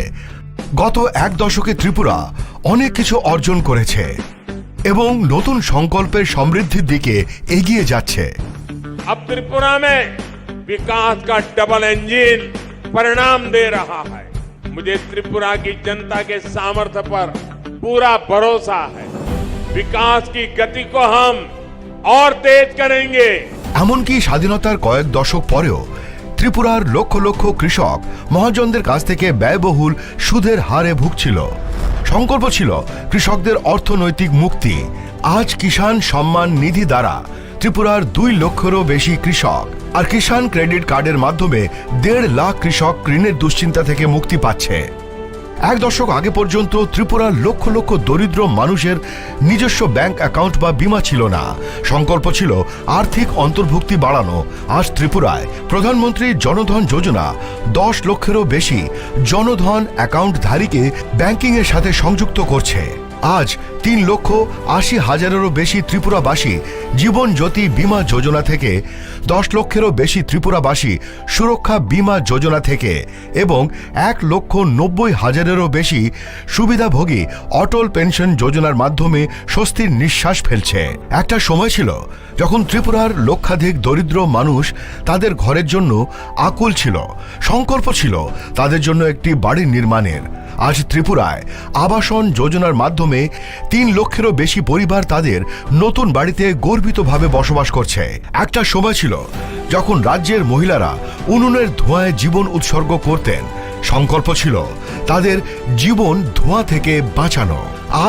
গত এক দশকে ত্রিপুরা অনেক কিছু অর্জন করেছে এবং নতুন সংকল্পের সমৃদ্ধির দিকে এগিয়ে যাচ্ছে। अब त्रिपुरा में विकास का डबल इंजन परिणाम दे रहा है। मुझे त्रिपुरा की जनता के सामर्थ्य पर पूरा भरोसा है। विकास की गति को हम और तेज करेंगे। এমনকি স্বাধীনতার কয়েক দশক পরেও ত্রিপুরার লক্ষ লক্ষ কৃষক মহাজনদের কাছ থেকে ব্যয়বহুল সুদের হারে ভুগছিল। সংকল্প ছিল কৃষকদের অর্থনৈতিক মুক্তি। আজ কিষাণ সম্মান নিধি দ্বারা ত্রিপুরার দুই লক্ষেরও বেশি কৃষক আর কিষাণ ক্রেডিট কার্ডের মাধ্যমে দেড় লাখ কৃষক ঋণের দুশ্চিন্তা থেকে মুক্তি পাচ্ছে। এক দশক আগে পর্যন্ত ত্রিপুরার লক্ষ লক্ষ দরিদ্র মানুষের নিজস্ব ব্যাংক অ্যাকাউন্ট বা বীমা ছিল না। সংকল্প ছিল আর্থিক অন্তর্ভুক্তি বাড়ানো। আজ ত্রিপুরায় প্রধানমন্ত্রী জনধন যোজনা দশ লক্ষেরও বেশি জনধন অ্যাকাউন্টধারীকে ব্যাংকিংয়ের সাথে সংযুক্ত করছে। আজ তিন লক্ষ আশি হাজারেরও বেশি ত্রিপুরাবাসী জীবন জ্যোতি বীমা যোজনা থেকে, দশ লক্ষেরও বেশি ত্রিপুরাবাসী সুরক্ষা বীমা যোজনা থেকে এবং এক লক্ষ নব্বই হাজারেরও বেশি সুবিধাভোগী অটল পেনশন যোজনার মাধ্যমে স্বস্তির নিঃশ্বাস ফেলছে। একটা সময় ছিল যখন ত্রিপুরার লক্ষাধিক দরিদ্র মানুষ তাদের ঘরের জন্য আকুল ছিল। সংকল্প ছিল তাদের জন্য একটি বাড়ি নির্মাণের। আজ ত্রিপুরায় আবাসন যোজনার মাধ্যমে তিন লক্ষেরও বেশি পরিবার তাদের নতুন বাড়িতে গর্বিতভাবে বসবাস করছে। একটা সময় ছিল যখন রাজ্যের মহিলারা উনুনের ধোঁয়ায় জীবন উৎসর্গ করতেন। সংকল্প ছিল তাদের জীবন ধোঁয়া থেকে বাঁচানো।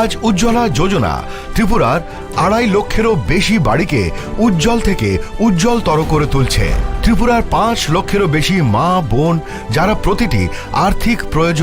আজ উজ্জ্বলা যোজনা ত্রিপুরার আড়াই লক্ষেরও বেশি বাড়িকে উজ্জ্বল থেকে উজ্জ্বলতর করে তুলছে। ত্রিপুরার পাঁচ লক্ষেরও বেশি মা বোন, যারা প্রতিটি আর্থিক প্রয়োজন